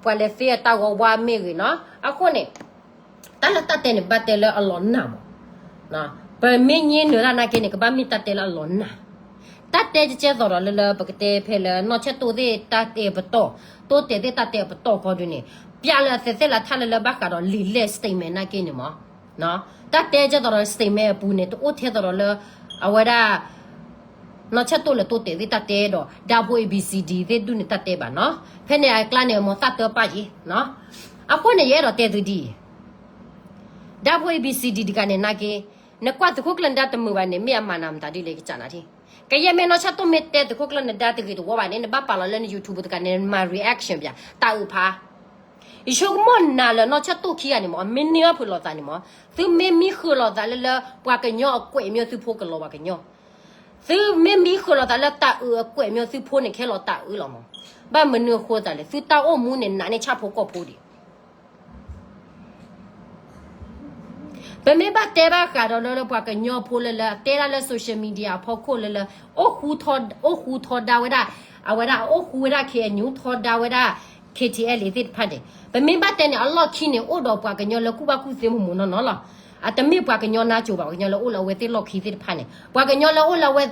ပှၤလဲၤသ့အတၢ်ဂီၤဝါမ့ၢ်ဂ့ၤနီၤ. အဃိန့ၣ် တၢ်လၢတၢ်တဲန့ၣ် ဘၣ်တဲလၢအလီၤနၢ်မး, ပမ့ၢ်ညံနုာ်တၢ်နာ်က့န့ၣ် ကဘၣ်မ့ၢ်တၢ်တဲလၢအလီၤနၢ်. တၢ်တဲကဲသိးဒီးလၢလၢပကတဲဖဲလၢ နီၢ်ဆဲၣ်တိၣ်သ့ၣ်တၢ်တဲပတီၢ်, တိတဲာ်သ့ၣ်တၢ်တဲပတီၢ်ခီဒုန့ၣ် ပျးလၢအသဲးသ့ၣ်လၢထၣ်လၢလၢဘၣ်ဃးဒီးလံာ်လဲၢ် statement နာ်က့န့ၣ်မး တၢ်တဲကဲသိးဒီး statement အပူၤန့ၣ် တအိၣ်ထဲသိးဒီးလၢ အဝဲဒၣ် နီၢ်ဆဲၣ်တိၣ်လၢတိတဲာ်သ့ၣ်တၢ်တဲဒီး ဒၢဖိ A B C D သ့ၣ်ဒူၣ်န့ၣ်တၢ်တဲဘၣ်နီၤ. ဖဲန့ၣ်အကျါန့ၣ် မ်သၣ်တၢပၢ်ယ့ၤနီၤ. အဃိန့ၣ် ယအဲၣ်ဒိးတဲသုဒ်အံၤ, ဒၢဖိ A B C D တဂၤန့ၣ်နာ်က့, နကွၢ်သုးခိၣ်ကျၢၢ်နဒါတမုာ်ဘၣ်န့ၣ် မ့ၢ်အမၤနၤမတၤဒ်လဲၣ်ကစၢ်နၤထံၣ်. ကယဲၢ်မ့ၢ်နီၢ်ဆဲၣ်တိၣ်မ့ၢ်တဲသုးခိၣ်ကျၢၢ်နဒါတဂ့ၤတဝီဘၣ်န့ၣ် နဘၣ်ပာ်လီၤလၢန YouTube တကးန့ၣ် နမၤ reaction ပၠး တၢ်အုးဖး ယဆိကမိၣ်နၤလၢနီၢ်ဆဲၣ်တိၣ်ခံဂၤန့ၣ်မး မ့ၢ်န့ၢ်အီၣ်ဖုးလိာ်သးန့ၣ်မး, သုမ့ၢ်မံဃုာ်လိာ်သးလၢလၢ ပှၤကညီအကွဲးမျိုး သုဖိကလီၤပှၤကညီ, သုမ့ၢ်မံဃုာ်လိာ်သးလၢတၢ်အုးအကွဲးမျိုး သုဖိန့ၣ်ခဲလီၤတၢ်အုးလီၤမး. ဘၣ်မနုၤအဃိသးလဲၣ်, သုတၢ်အိၣ်မူန့ၣ် နးန့ၢ်ဆၣ်ဖိကီၢ်ဖိဒံး ပမ့ၢ်ဘၣ်တဲဘၣ်ဃးဒီးလၢလၢပှၤကညီဖိလၢလၢ တဲဒၣ်လၢ social media အဖီခိၣ်လၢလၢ အိၣ်ဃူထီဒါဝဲဒၣ်, အဝဲဒၣ်အိၣ်ဃူဝဲဒၣ် K N U ထီဒါဝဲဒၣ် K T L A သ့ၣ်တဖၣ်န့ၣ်, ပမ့ၢ်ဘၣ်တဲန့ၣ် အလီၢ်ခံန့ၣ် အိၣ်ဒီးပှၤကညီလၢကူၣ်ဘၣ်ကူၣ်သ့မိၢ်မိၢ်နီၢ်နီၢ်လီၤ. အတမ့ၢ်ပှၤကညီနါစိၤဘၣ်, ပှၤကညီလၢအိၣ်လၢအဝဲသ့ၣ်လီၢ်ခံသ့ၣ်တဖၣ်န့ၣ်, ပှၤကညီလၢအိၣ်လၢအဝဲ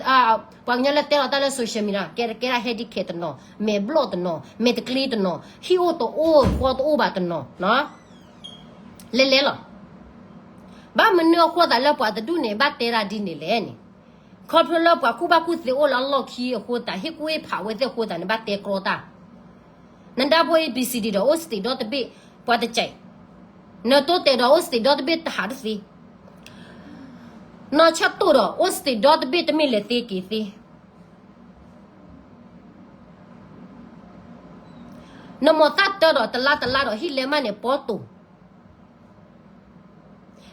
ပှၤကညီလၢတဲလီၤတၢ်လၢ social media ကဲဒၣ် handicap တနီၤ, မဲာ်ဘျီၣ်တနီၤ, မဲာ်တကျ့တနီၤ, ဟံၣ်အိၣ်တအိၣ် ဃီတအိၣ်ဘၣ်တနီၤ, လဲၤလဲၤလီၤ. ဘၣ်မနုၤအဃိသးလၢပှၤတဒူၣ်န့ၣ် ဘၣ်တဲဒၣ်ဒ်န့ၣ်လဲၣ်န့ၣ်, ခီဖျိလၢပှၤကူၣ်ဘၣ်ကူၣ်သ့အိၣ်လၢအလီၢ်ခံအဃိသး, ဟ့ၣ်ကူၣ်ဟ့ၣ်ဖးဝဲသ့ၣ်အဃိသးန့ၣ် ဘၣ်တဲကြီတၢ်. နဒၢဖိ A B C D ဒီး အိၣ်စတ့းဒီတဘ့ၣ် ပှၤတကဲး, နတိတဲာ်ဒီး အိၣ်စတ့းဒီတဘ့ၣ်တဟးတသ့ နီၢ်ဆၢၣ်တိၣ်ဒီး အိၣ်စတ့းဒီတဘ့ၣ်တမ့ၢ်လဲၤသ့က့ၤသ့, နမိၢ်သၣ်တၢဒီးတလါတလါဒီး ဟံၣ်လဲမးန့ၣ် ပီတိ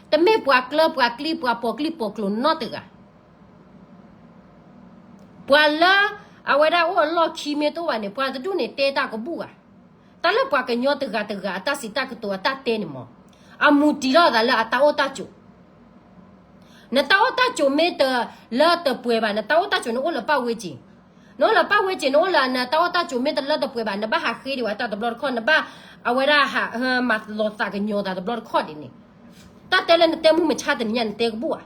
ၤ, တမ့ၢ်ပှၤကျၢပှၤကျံ ပှၤပိာ်ကျံပိာ်ကျိၤနီတဂၤ. ပှၤလၢအဝဲဒၣ်အိၣ်အလီၢ်ခံမ့ၢ်တအိၣ်ဘၣ်န့ၣ် ပှၤတဒူၣ်န့ၣ်တဲတၢ်ကဘူၣ်ဧါ. တၢ်လၢပှၤကညီတဂၤတဂၤအတၢ်စံးတၢ်ကတိၤအတၢ်တဲန့ၣ်မး, အမူးတံၤထီၣ်အသးလၢအတၢ်အိၣ်တၢ်ကၠိၤ နတၢ်အိၣ်တၢ်ကၠိၤမ့ၢ်တလၢတပှဲၤဘၣ်, နတၢ်အိၣ်တၢ်ကၠိၤန့ၣ်အိၣ်လၢပၢ်ဝဲက့ၤ, နအိၣ်လၢပၢ်ဝဲက့ၤ နအိၣ်လၢနတၢ်အိၣ်တၢ်ကၠိၤမ့ၢ်တလၢတပှဲၤဘၣ် နဘၣ်ဟးဃ့ဒံးဝဲတၢ်တဘျီတခီၣ်, နဘၣ်အဝဲဒၣ်ဟးမၤလီၤသးကညီၤသးတဘျီတခီၣ်ဒ်န့ၣ်, တၢ်တဲလၢနတဲမုၢ်မဆါတနံၤညါ နတဲကဘူၣ်ဧါ.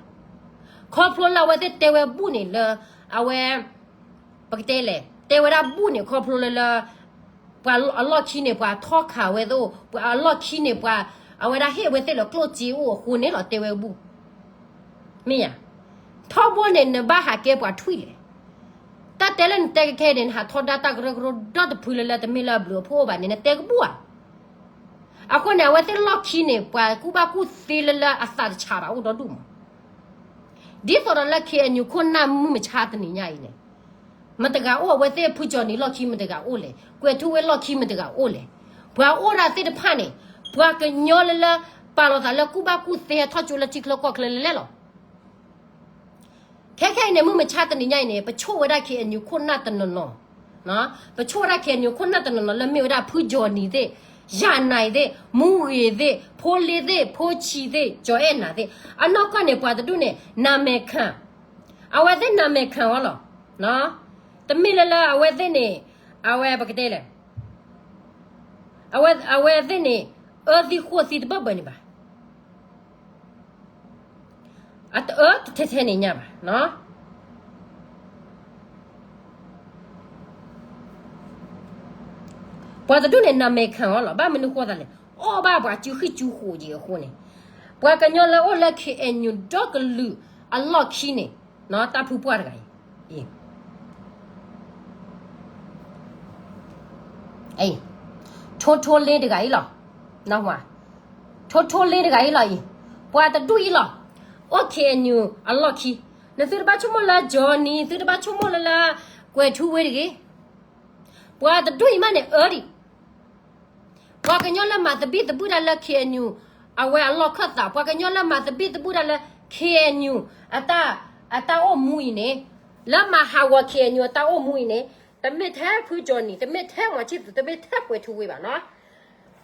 ခီဖျိလၢအဝဲသ့ၣ်တဲဝဲဘူၣ်န့ၣ်လၢ အဝဲ ပကတဲလဲၣ် တဲဝဲဒၣ်ဘူၣ်န့ၣ် ခီဖျိလၢလၢ ပှၤအလီၢ်ခံန့ၣ် ပှၤထီၣ်ခးဝဲသ့ၣ်, ပှၤအလီၢ်ခံန့ၣ် ပှၤအဝဲဒၣ်ဟ့ၣ်ဝဲသ့ၣ်လၢကျိၣ်စ့အိၣ်အဃိန့ၣ်လီၤ တဲဝဲဘူၣ်, မ့ၢ်ယါ. ထီဘိန့ၣ် နဘၣ်ဟးကဲပှၤထွံၣ်လဲၣ်. တၢ်တဲလၢနတဲကဲခဲအံၤန့ၣ် နဟးထီဒါတၢ်ကရၢကရိဒီတဖုလၢလၢတမ့ၢ်လၢအဘျုးအဖှိၣ်အိၣ်ဘၣ်န့ၣ် နတဲကဘူၣ်ဧါ. အဃိန့ၣ် အဝဲသ့ၣ်လီၢ်ခံန့ၣ် ပှၤကူၣ်ဘၣ်ကူၣ်သ့လၢလၢအသးတဆးဘၣ်အိၣ်ဒီဒူၣ်မး. ဒ်သိးဒီးလၢ K N U ခိၣ်နၢ်မုၢ်မဆါတနံၤညါအံၤန့ၣ် မတဂၤအိၣ်, အဝဲသ့ၣ်ဖုကၠီၤနံၤလီၢ်ခံမတဂၤအိၣ်လဲၣ်, ကွဲးထူဝ့လီၢ်ခံမတဂၤအိၣ်လဲၣ်. ပှၤအိၣ်ဒၣ်သ့ၣ်တဖၣ်န့ၣ် ပှၤကညီလၢလၢ ပာ်လီၤသးလၢကူၣ်ဘၣ်ကူၣ်သ့ဟဲထီၣ်ကၠိလၢထံချၢကီၢ်ချၢလဲၣ်လဲၣ်လီၤ. ခဲခဲအံၤန့ၣ် မုၢ်မဆါတနံၤညါအံၤန့ၣ် ပဆိၣ်ဝဲဒၣ် K N U ခိၣ်နၢ်တနီၤနီၤ, ပဆိၣ်ဝဲဒၣ် K N U ခိၣ်နၢ်တနီၤနီၤလၢမ့ၢ်ဝဲဒၣ်ဖုကၠီၤနံၤသ့ၣ်, ယၤနၤအံၤသ့ၣ်, မူဂ့ၤသ့ၣ်, ဖိလ့သ့ၣ်, ဖိဆံးသ့ၣ်, ကၠီၤအဲၣ်နၤသ့ၣ်, အနီၢ်ကီၢ်န့ၣ် ပှၤတဒူၣ်န့ၣ် နမဲာ်ခံ, အဝဲသ့ၣ်နမဲာ်ခံဝဲလီၤ. တမ့ၢ်လၢလၢအဝဲသ့ၣ်န့ၣ်, အဝဲပကတဲလဲၣ်, အဝဲသ့ၣ်န့ၣ် အၢသံဃိသံတဘၢၣ်ဘၢၣ်န့ၣ်ဘၣ်. အတအၢတထဲထဲန့ၣ်ညါဘၣ်. ပှၤတဒူၣ်န့ၣ် နမဲာ်ခံအီၤလီၤ. ဘၣ်မနုၤဃိသးလဲၣ်, အီၣ်ဘၣ်ပှၤစုဃံစုဃိးက့ၤအဃိန့ၣ်, ပှၤကညီလၢအိၣ်လၢ ခ့ၣ်အဲၣ်ယူၣ် ဒီကလုာ်အလီၢ်ခံန့ၣ်, တၢ်ဖုပှၢ်တဂၤအံၤ ထိထိလ့တဂၤအံၤလီၤ. ထိထိလ့တဂၤအံၤလီၤအံၤ, ပှၤတဒူၣ်အံၤလီၤ. အိၣ် ခ့ၣ်အဲၣ်ယူၣ် အလီၢ်ခံ, နသုတဘၣ်ဆိကမိၣ်လၢ Johnny, သုတဘၣ်ဆိကမိၣ်လၢလၢ ကွဲၤထူဝ့တဂ့ၤ. ပှၤတဒူၣ်အံၤမးန့ၣ် အၢဒံး ပှၤကညီလၢမၤသဘံၣ်သဘုၣ်တၢ်လၢ ခ့ၣ်အဲၣ်ယူၣ် အဝဲအလီၢ်ခၢၣ်သး, ပှၤကညီလၢမၤသဘံၣ်သဘုၣ်တၢ်လၢ ခ့ၣ်အဲၣ်ယူၣ် အတၢ်, အတၢ်အိၣ်မူအံၤန့ၣ်, လၢမၤဟးဂီၤ ခ့ၣ်အဲၣ်ယူၣ် အတၢ်အိၣ်မူအံၤန့ၣ်, တမ့ၢ်ထဲဖု Johnny, တမ့ၢ်ထဲမီၤဆံၣ်သူး, တမ့ၢ်ထဲကွဲၤထူဝ့ဘၣ်နီၤ.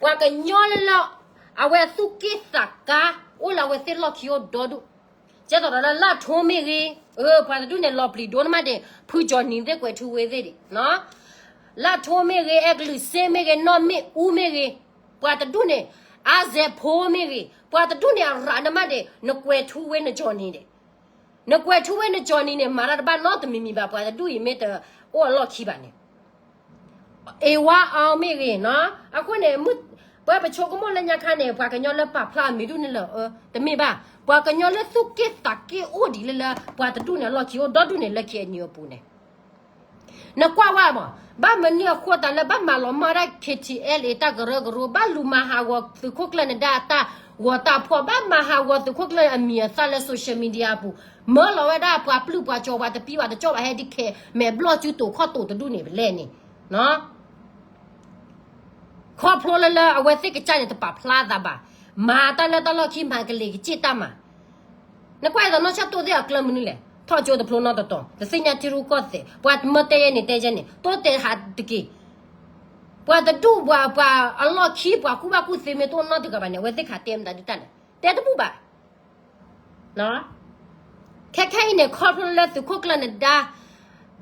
ပှၤကညီလၢလၢ အဝဲသူၣ်က့ၣ်သးကါ အိၣ်လၢအဝဲသ့ၣ်လီၢ်ခံအိၣ်ဒီဒူၣ်, ကဲသိးဒီးလၢလၢထိမ့ၢ်ဂ့ၤ, ပှၤတဒူၣ်န့ၣ် လီၤပျံၤဒိၣ်န့ၣ်မးဒံး ဖု Johnny သ့ၣ်ကွဲၤထူဝ့သ့ၣ်ဒံး လၢထိမ့ၢ်ဂ့ၤ, အဲကလုာ်စ့မ့ၢ်ဂ့ၤ, နီၢ်မ့ၣ်အူမ့ၢ်ဂ့ၤ, ပှၤတဒူၣ်န့ၣ်, အါစဲးဖိမ့ၢ်ဂ့ၤ, ပှၤတဒူၣ်န့ၣ် အရးန့ၣ်မးဒံး နကွဲၤထူဝ့ န Johnny န့ၣ်, နကွဲၤထူဝ့ န Johnny န့ၣ် မၤတၢ်တဘၣ်နီတမံၤမံၤဘၣ်. ပှၤတဒူၣ်အံၤမ့ၢ်တအိၣ်အလီၢ်ခံဘၣ်န့ၣ် အ့ဝါအီမ့ၢ်ဂ့ၤနီၤ, အဃိန့ၣ် ပှၤပဆိကမိၣ်လၢညါခါန့ၣ် ပှၤကညီလၢပာ်ဖျါအမံၤဒူၣ်န့ၣ်လၢ တမ့ၢ်ဘၣ်. ပှၤကညီလၢသူၣ်က့ၣ်သးက့ၣ်အိၣ်ဒံးလၢလၢ ပှၤတဒူၣ်န့ၣ် အလီၢ်ခံအိၣ်ဒီဒူၣ်န့ၣ်လၢ ခ့ၣ်အဲၣ်ယူၣ် အပူၤန့ၣ် နကွၢ်ဝဲမး, ဘၣ်မနုၤအဃိသတးလၢဘၣ်မၤလီၤမၢ်ဒၣ် ခ့ၣ်ထံၣ်အဲလ်အ့ တၢ်ကရၢကရိ, ဘၣ်လူၤမၤဟးဂီၤသုးခိၣ်ကျၢၢ်နဒါအတၢ်ဂီၤတၢ်ဖီၣ်, ဘၣ်မၤဟးဂီၤသုးခိၣ်ကျၢၢ်အမံၤအသၣ်လၢ social media အပူၤ, မၢလီၤဝဲဒၣ်ပှၤပျုၢ်ပှၤကၠီၤ ပှၤတပံၤပှၤတကၠီၣ်ဘၣ် ဟဲဒ်ခဲ မဲာ်ဘျီၣ်စုတိာ်ခီၣ်တိာ်တဒူၣ်န့ၣ် ပလဲၣ်န့ၣ် ခီဖျိလၢလၢအဝဲသ့ၣ်ကစၢ်န့ၣ် တပာ်ဖျါသးဘၣ်, မၤတၢ်လၢတၢ်လီၢ်ခံ မၤကလ့ၤကစ့ၢ်တၢ်မၤ. နကွၢ်အသိးနီၢ်ဆၣ်တိၢ်သ့ၣ်အကျၢၢ်မနုၤလဲၣ်, ထီၣ်ကၠိတဖျိနီတတီၤ, တသ့ၣ်ညါထံရူၢ်ကီၢ်သဲး, ပှၤမၢတဲယဲန့ၣ်တဲယဲန့ၣ် တိၢ်တဲဟးတက့ၢ်. ပှၤတဒူၣ်ပှၤ ပှၤအလီၢ်ခံ ပှၤကူၣ်ဘၣ်ကူၣ်သ့မ့ၢ်တအိၣ်နီတဂၤဘၣ်န့ၣ် အဝဲသ့ၣ်ခးတဲမတၤဒုးတၢ်လဲၣ်, တဲတဘူၣ်ဘၣ်. ခဲခဲအံၤန့ၣ် ခီဖျိလၢသုးခိၣ်ကျၢၢ်နဒါ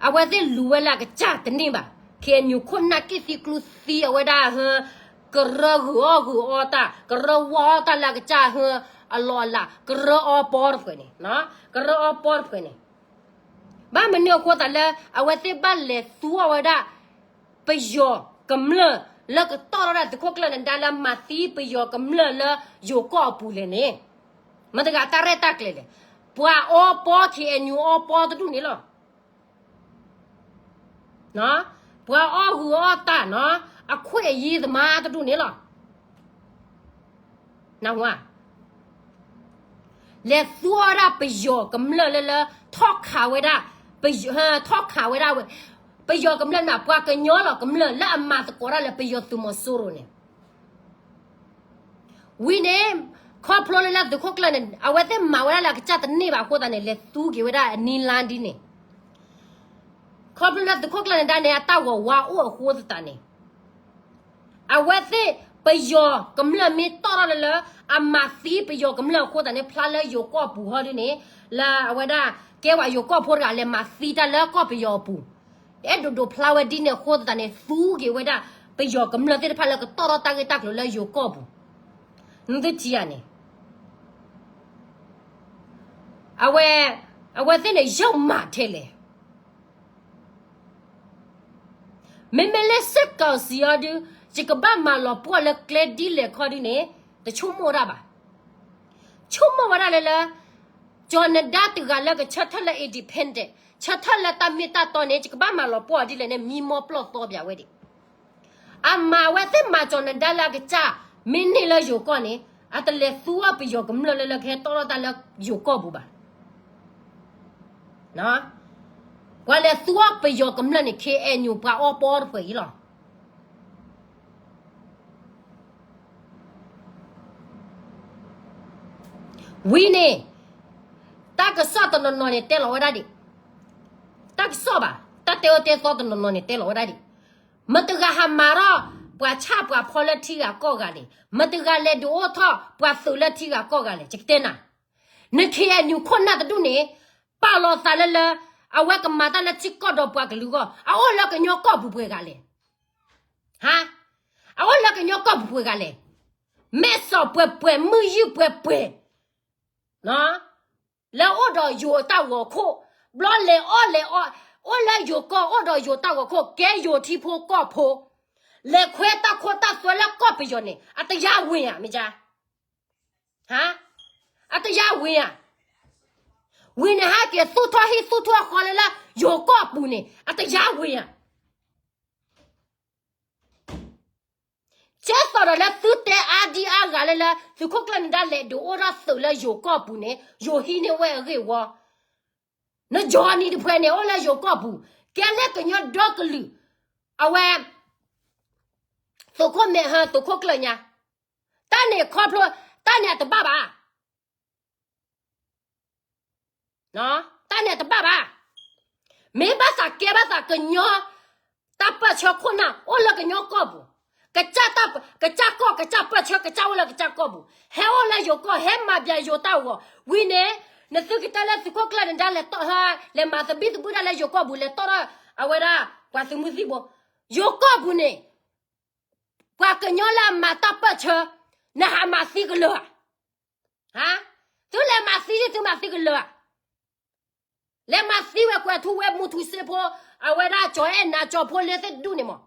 အဝဲသ့ၣ်လူၤဝဲလၢအကစၢ်တန့ၢ်ဘၣ်, ခ့ၣ်အဲၣ်ယူၣ် ခိၣ်နၢ်က့ၣ်သံကျူသံအဝဲဒၣ်ဟၢ ကရၢဂုာ်အီၣ်ဂုာ်အီတၢ်, ကရၢဝီအီၣ်တၢ်လၢအကစၢ်ဟၢအလီၢ်အလၤ, ကရၢအီပီတဖှဲးန့ၣ်, ကရၢအီပီတဖှဲးန့ၣ်, ဘၣ်မနုၤအဃိသတးလၢ အဝဲသ့ၣ်ဘၣ်လဲၤသူအီၣ်ဝဲဒၣ် ပယီၤကမျၢၢ် လၢကတီၢ်ထီၣ်ဒၣ်သုးခိၣ်ကျၢၢ်နဒါလၢမၤသံပယီၤကမျၢၢ်လၢယိၤကီၢ်အပူၤလဲၣ်န့ၣ်, မတၤတဂၤတၢ်ရဲၣ်တၢ်ကျဲၤလဲၣ်, ပှၤအီပီ ခ့ၣ်အဲၣ်ယူၣ် အီပီတဒူၣ်န့ၣ်လီၤ. ပှၤအီၣ်ဂုာ်အီၣ်တၢ်နီၤ, အခွဲးအယံၤသမါတဒူၣ်န့ၣ်လီၤ. လဲၤသူအီၣ်ဝဲဒၣ်ပယီၤကမျၢၢ်လၢလၢ ထီၣ်ခးဝဲဒၣ်, ထီၣ်ခးဝဲဒၣ်ဝဲ, ပယီၤကမျၢၢ်န့ၣ် ပှၤကညီလီၤကမျၢၢ်လၢအမၤသကိးတၢ်လၢပယီၤသုးမီၤစိရိၤန့ၣ် ဝံၤန့ၣ် ခီဖျိလၢလၢသုးခိၣ်ကျၢၢ်န့ၣ် အဝဲသ့ၣ်မၤဝဲဒၣ်လၢအကစၢ်တန့ၢ်ဘၣ်အဃိသတးန့ၣ် လဲၤသူက့ၤဝဲဒၣ်အနံလါဒ်န့ၣ်, ခီဖျိလၢသုးခိၣ်ကျၢၢ်နဒါန့ၣ် အတၢ်ဂီၤဝါအိၣ်အဃိသတးန့ၣ် အဝဲသ့ၣ်ပယီၤကမျၢၢ်မ့ၢ်တီၢ်ထီၣ်လၢလၢ အမၤသံပယီၤကမျၢၢ်အဃိသတးန့ၣ် ဖျါလၢယိၤကီၢ်ပူၤဟီဒ်န့ၣ် လၢအဝဲဒၣ် ကဲဝဲယိၤကီၢ်ဖိတဂၤလဲၤမၤသံတၢ်လၢကီၢ်ပယီၤအပူၤ အဲၣ်ဒိးဒိးဖျါဝဲဒ်န့ၣ်အဃိသတးန့ၣ် သူက့ၤဝဲဒၣ် ပယီၤကမျၢၢ်သ့ၣ်တဖၣ်လၢကတီၢ်ထီၣ်တၢ်ဂ့ၢ်တၢ်ကျိၤလၢယိၤကီၢ်ပူၤ, နသုထံၣ်ဧါန့ၣ်, အဝဲ, အဝဲသ့ၣ်န့ၣ် ယုၢ်မၤထဲလဲၣ် မ့မ့ၢ်လၢစစ်ကောင်စီအီၤဒုး ယကဘၣ်မၤလီၤပှီၢ်လၢကျဲဒ်လဲၣ်ခီဒုးန့ၣ် တဆိကမိၣ်ဒၣ်ဘၣ်. ဆိကမိၣ်ဝဲဒၣ်လၢလၢ ကၠီၤနဒါတဂၤလၢကဆၢထၢၣ်လၢ independent ဆၢထၢၣ်လၢတၢ်မ့ၢ်တၢ်တီန့ၣ် ယကဘၣ်မၤလီၤပှီၢ်အီၤဒ်လဲၣ်န့ၣ် မံမီၢ်ပျီၢ်သီပၠးဝဲဒၣ် အမၤဝဲသ့ၣ်မၤကၠီၤနဒါလၢအကစၢ် မ့ၢ်န့ၢ်လၢယိၤကီၢ်န့ၣ် အတလဲၤသူအီၣ်ပယီၤကမျၢၢ်လၢလၢကဟဲတီၢ်ထီၣ်တၢ်လၢယိၤကီၢ်ပူၤဘၣ်. ပှၤလဲၤသူအီၣ်ပယီၤကမျၢၢ်န့ၣ် ခ့ၣ်အဲၣ်ယူၣ် ပှၤအီပီတဖှဲးအံၤလီၤ. ဝံၤန့ၣ် တၢ်ကစီၣ်တနီၤနီၤန့ၣ်တဲလီၤဝဲဒၣ်ဒံး, တၢ်ကစီၣ်ဘၣ် တၢ်တဲအၢတဲသီတနီၤနီၤန့ၣ်တဲလီၤဝဲဒၣ်ဒံး, မတၤတဂၤဟးမၤထီၣ် ပှၤဆၣ်ပှၤဖီလၢထံဂၤကီၢ်ဂၤလဲၣ်, မတၤတဂၤလဲၤဒုးအိၣ်ထီၣ်ပှၤသုးလၢထံဂၤကီၢ်ဂၤလဲၣ် ယကတဲနၤ, နခ့ၣ်အဲၣ်ယူၣ်ခိၣ်နၢ်တဒူၣ်န့ၣ် ပာ်လီၤသးလၢလၢ အဝဲကမၤတၢ်လၢထံကီၢ်ဒီးပှၤကလုာ်အဂီၢ်, အအိၣ်လၢကညီကီၢ်ပူၤပှဲၤဂၤလဲၣ်. ဟါ, အအိၣ်လၢကညီကီၢ်ပူၤပှဲၤဂၤလဲၣ်. မဲာ်စီၣ်ပှဲၤပှဲၤ မုၢ်ယုၢ်ပှဲၤပှဲၤ လၢအိၣ်ဒီးယိၤတၢ်ဂီၤခိၣ်, ဘျီလဲၤအီၣ်လဲၤအီ, အိၣ်လၢယိၤကီၢ် အိၣ်ဒီးယိၤတၢ်ဂီၤခိၣ်, ကဲယိၤထံဖိကီၢ်ဖိ, လဲၤခွဲတၢ်ခိတၢ်သွဲလၢကီၢ်ပယီၤန့ၣ် အတယါဝ့ၤဧါ မ့ၢ်ဧါ. ဟါ, အတယါဝ့ၤဧါ. ဝံၤန့ၣ်ဟဲက့ၤသူၣ်ထီၣ်ဟံၣ်သူၣ်ထီၣ်ဃီလၢလၢယိၤကီၢ်ပူၤန့ၣ် အတယါဝ့ၤဧါ. ကဲသိးဒီးလၢသုတဲအါဒံအါဂၤလၢလၢ သုးခိၣ်ကျၢၢ်နဒါလဲၤဒုးအိၣ်ထီၣ်သုးလၢယိၤကီၢ်ပူၤန့ၣ် ယိၤဟံးန့ၢ်ဝဲအဂ့ၢ်ဝီ, နကၠီနံၤတဖှဲးန့ၣ် အိၣ်လၢယိၤကီၢ်ပူၤ, ကဲလၢကညီဒီကလုာ်, အဝဲ သုးခိၣ်မဲာ်ဟၢ သုးခိၣ်ကျၢၢ်ညါ, တၢ်န့ၣ်ခီဖျိ, တၢ်န့ၣ်အတဘၣ်ဘၣ် တၢ်န့ၣ်အတဘၣ်ဘၣ်. မ့ၢ်ဘၣ်သးကဲဘၣ်သးကညီ တၢ်ပၢၢ်ဆၢခိၣ်နၢ်အိၣ်လၢကညီကီၢ်ပူၤ, ကစၢ်တၢ်, ကစၢ်ကီၢ် ကစၢ်ပၢၢ်ဆၢ ကစၢ်အိၣ်လၢကစၢ်ကီၢ်ပူၤ, ဟဲအိၣ်လၢယိၤကီၢ် ဟဲမၤပျဲယိၤတၢ်ဂီၤ, ဝံၤန့ၣ် နသုကတဲလၢသုးခိၣ်ကျၢၢ်နဒါလဲၤတီၢ်ဟဲ လဲၤမၤသဘံၣ်သဘုၣ်တၢ်လၢယိၤကီၢ်ပူၤ လဲၤတီၢ်ထီၣ်အဝဲဒၣ် ပှၤသုးမုၢ်သံၣ်ဘိ, ယိၤကီၢ်ပူၤန့ၣ် ပှၤကညီလၢအမၤတၢ်ပၢၢ်ဆၢ, နဟးမၤသံကလၢၤဧါ. ဟါ, သုလဲၤမၤသံ သုမၤသံကလၢၤဧါ. လဲၤမၤသံဝဲကွဲးထူဝဲမူထူစ့ဖိ, အဝဲဒၣ်ကၠီၤအဲၣ်နၤ ကၠီၤဖိလ့သ့ၣ်တဒူၣ်န့ၣ်မး,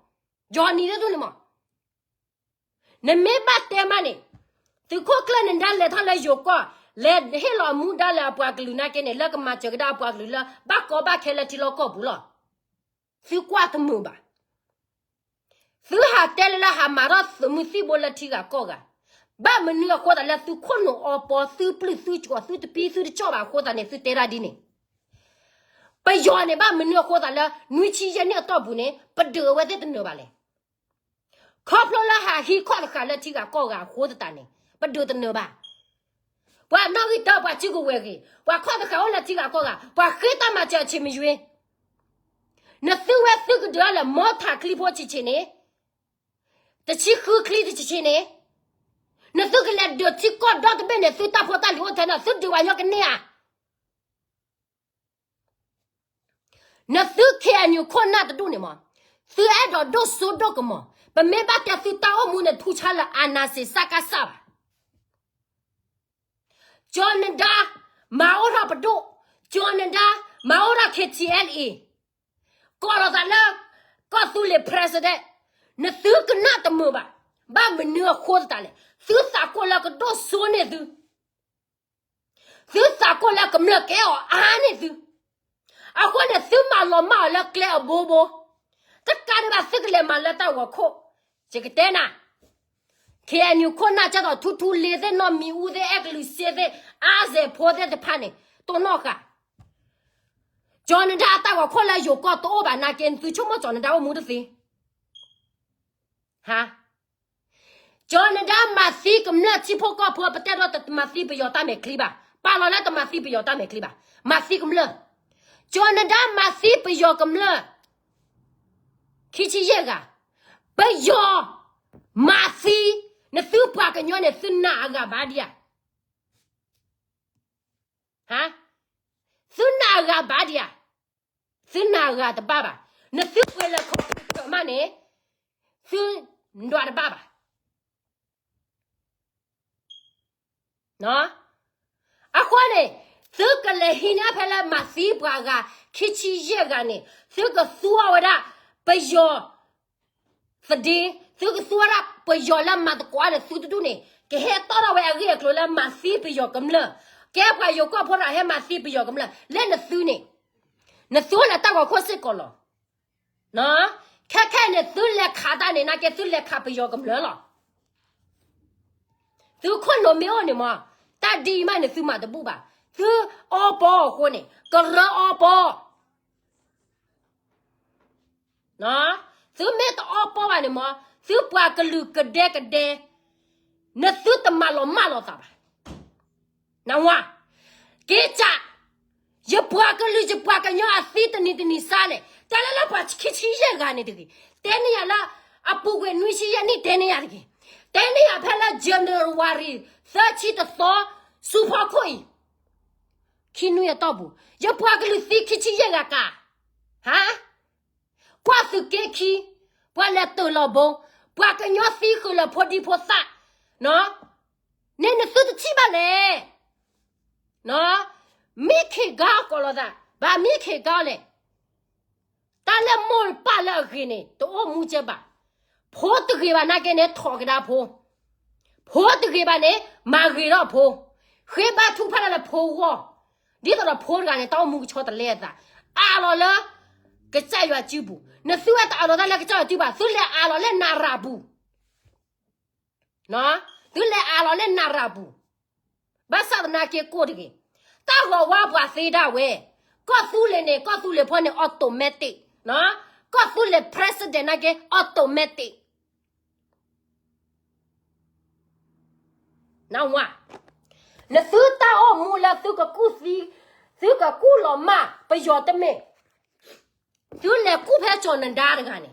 ကၠီၤနံၤသ့ၣ်တဒူၣ်န့ၣ်မး. နမ့ၢ်ဘၣ်တဲမးန့ၣ်, သုးခိၣ်ကျၢၢ်နဒါလဲၤထီၣ်လၢယိၤကီၢ်, လဲၤဟ့ၣ်လီၤမူဒါလၢအပှၤကလုာ်နာ်က့န့ၣ် လၢကမၤစၢၤကဒါအပှၤကလုာ်လၢ ဘၣ်ကီဘၣ်ခဲလၢထံလီၢ်ကီၢ်ပူၤလီၤ. သုကွၢ်တမုာ်ဘၣ်. သုဟးတဲလၢလၢဟးမၤထီၣ်သုးမုၢ်သံၣ်ဘိလၢထံဂၤကီၢ်ဂၤ, ဘၣ်မနုၤအဃိသးလၢသုခိၣ်နူာ်အီပီ သုပျုၢ်သုကီၤ သုတပံသုတကၠီၣ်ဘၣ်အဃိသးန့ၣ် သုတဲဒၣ်ဒ်န့ၣ်. ပယီၤန့ၣ် ဘၣ်မနုၤအဃိသးလၢ နွံဆံယဲၢ်နံၣ်အတီၢ်ပူၤန့ၣ် ပဒုးအဝဲသ့ၣ်တနၢၤဘၣ်လဲၣ်. ခီဖျိလၢဟးဟံးခီၣ်တဃာ်လၢထံဂၤကီၢ်ဂၤအဃိသတးန့ၣ် ပဒုးတနၢၤဘၣ်. ပှၤနီၣ်ဂံၢ်တၢ ပှၤစုကဝဲၤဂ့ၤ, ပှၤခီၣ်တဃာ်အိၣ်လၢထံဂၤကီၢ်ဂၤ, ပှၤဃ့တၢ်မၤစၢၤအဆံးမယွ့, နသုဝဲသုကဒုးအီၤလၢ မီထးချံဖိဆံးဆံးန့ၣ်, တဆံဃုချံတဆံးဆံးန့ၣ်, နသုကလဲၤဒုးထံကီၢ်ဒီတဘ့ၣ်န့ၣ် သုတၢ်ဖိတၢ်လံၤအိၣ်ထဲန့ၣ် သုဒုးပှၤညီကန့ၢ်ဧါ. နသု ခ့ၣ်အဲၣ်ယူၣ် ခိၣ်နၢ်တဒူၣ်န့ၣ်မး, သုအဲၣ်ဒိးဒိၣ်စိဒိၣ်ကမီၤ, ပမ့ၢ်ဘၣ်တဲသုတၢ်အိၣ်မူန့ၣ် ထူဆါလၢ အာဏာရှင် စကစ ဘၣ်. ကၠီၤနဒါ မၤအိၣ်ထီၣ်ပဒိၣ်, ကၠီၤနဒါ မၤအိၣ်ထီၣ် KTLA, ကိးလီၤသးလၢ ကီၢ်သူလ့ၤ president, နသုကနၣ်တမုာ်ဘၣ်. ဘၣ်မနုၤအဃိသတးလဲၣ်, သုသးကိၢ်လၢကဒိၣ်စိန့ၢ်သု သုသးကိၢ်လၢကမျၢၢ်ကဲအီၤအါန့ၢ်သု, အဃိန့ၣ် သုမၤလီၤမၢ်အီၤလၢကျဲအဘိဘိ, တကးဒံးဘၣ် သုကလဲၤမၤလၢတၢ်ဂီၤခိၣ်, ယကတဲနၤ, ခ့ၣ်အဲၣ်ယူၣ် ခိၣ်နၢ် ကၢ်သိးထူထူလ့သ့ၣ် နီၢ်မံၤအူသ့ၣ် အဲၣ်ကလုာ်စ့သ့ၣ် အါစဲးဖိသ့ၣ်တဖၣ်န့ၣ် တိၢ်နီၣ်ဃာ်, ကၠီၤနဒါအတၢ်ဂီၤခိၣ်လၢယိၤကီၢ်တအိၣ်ဘၣ်နာ်က့ သုဆိကမိၣ်ကၠီၤနဒါအိၣ်မူတသ့ ဟါ, ကၠီၤနဒါမၤသံကမျၢၢ်ထံဖိကီၢ်ဖိ ပတဲဒီးတမၤသံပယီၤတၢ်မဲာ်ချံဘၣ်, ပာ်လီၤလၢတမၤသံပယီၤတၢ်မဲာ်ချံဘၣ်, မၤသံကမျၢၢ်, ကၠီၤနဒါမၤသံပယီၤကမျၢၢ် ခံဆံယဲၢ်ဂၤ, ပယီၤမၤသံ, နသုပှၤကညီန့ၣ် သုနာ်အဂၤဘၣ်ဒံးဧါ, ဟါ, သုနာ်အဂၤဘၣ်ဒံးဧါ, သုနာ်အဂၤတဘၣ်ဘၣ်, နသုပှဲၤလၢခီၣ်ထံးကမၣ်န့ၣ် သုဒွးတဘၣ်ဘၣ်. အဃိန့ၣ် သုကလဲၤဟံးန့ၢ်ဖဲလၢမၤသံပှၤဂၤ ခံဆံယဲၢ်ဂၤန့ၣ် သုကသူအီၤဝဲဒၣ် ပယီၤသဒ့, သုကသူဝဲဒၣ်ပယီၤလၢမၤသကိးအါန့ၣ် သုတဒူၣ်န့ၣ် ကဟဲတီၢ်ထီၣ်ဝဲအဂ့ၢ်အကျိၤလၢမၤသံပယီၤကမျၢၢ်, ကဲပှၤယိၤကီၢ်ဖိဒီးဟဲမၤသံပယီၤကမျၢၢ်, လၢနသုန့ၣ်, နသုအိၣ်လၢတၢ်ဂီၤခိၣ်စ့ၢ်ကီးလီၤ. ခဲခဲအံၤန့ၣ် သုလဲၤခးတၢ်န့ၣ် နာ်က့သုလဲၤခးပယီၤကမျၢၢ်လီၤ. သုခိၣ်နူာ်မ့ၢ်အိၣ်န့ၣ်မး, တၢ်ဒ်အံၤမးန့ၣ် သုမၤတဘူၣ်ဘၣ်. သုအီပီအဃိန့ၣ် ကရၢအီပီ, သုမ့ၢ်တအီပီဘၣ်န့ၣ်မး, သုပှၤကလုာ်ကဒဲကဒဲ, နသုတမၤလီၤမၢ်လီၤသးဘၣ်. နဝါ, က့ၤစး, ယပှၤကလုာ်ယပှၤကညီအသံတနံၤတနံၤစါန့ၣ် တဲလၢလၢပှၤခံဆံယဲၢ်ဂၤန့ၣ်တဂ့ၤ, တဲန့ၢ်ယၤလၢ အပူၤကွံာ်နွံဆံယဲၢ်နံၣ်တဲန့ၢ်ယၤတဂ့ၤ, တဲန့ၢ်ယၤဖဲလၢ January သၢဆံတသီ ဆူဖီခိၣ်အံၤ, ခံနွံအတီၢ်ပူၤ ယပှၤကလုာ်သံခံဆံယဲၢ်ဂၤကါ, ဟါ, ကွၢ်သုးက့ခံ, ပှၤလဲၤတ့ၢ်လီၤဘိ, ပှၤကညီသံဃုာ်လၢဖိဒံဖိသၣ်, န့ၣ်နသုတထံၣ်ဘၣ်လဲၣ်. မ့ၢ်ခ့ကါကိးလိာ်သး, ဘၣ်မ့ၢ်ခ့ကါလဲၣ်. တၢ်လၢမိၢ်ပၢ်လၢအဂ့ၤန့ၣ် တအိၣ်မူကဲဘၣ်. ဖိတဂ့ၤဘၣ်နာ်က့န့ၣ် ထိးကဒါဖိ, ဖိတဂ့ၤဘၣ်န့ၣ် မၤဂ့ၤထီၣ်ဖိ, ဃ့ဘါထုကဖၣ်တၢ်လၢဖိဂီၢ်, ဒ်သိးဒီးဖိတဂၤန့ၣ် တၢ်အိၣ်မူကဆီတလဲအသး, အးလီၤလၢ ကစၢ်ယွၤစုပူၤ, နသုဝဲတအးလီၤတၢ်လၢကစၢ်ယွၤစုပူၤဘၣ်, သုလဲၤအးလီၤလၢနၤရၤပူၤ သုလဲၤအးလီၤလၢနၤရၤပူၤ, ဘၣ်ဆၣ်သနာ်က့ကိၣ်တဂ့ၤ, တၢ်ဂီၤဝါပှၤသ့ဒၣ်ဝဲ, ကီၢ်သူလ့ၤန့ၣ် ကီၢ်သူလ့ၤဖိန့ၣ် automatic, ကီၢ်သူလ့ၤ president နာ်က့ automatic နဝါ, နသုတၢ်အိၣ်မူလၢသုကကူၣ်သံ, သုကကူၣ်လီၤမၢ်ပယီၤတမ့ၢ်, သုလဲၤကူၣ်ဖဲကၠီၤနဒါတဂၤန့ၣ်,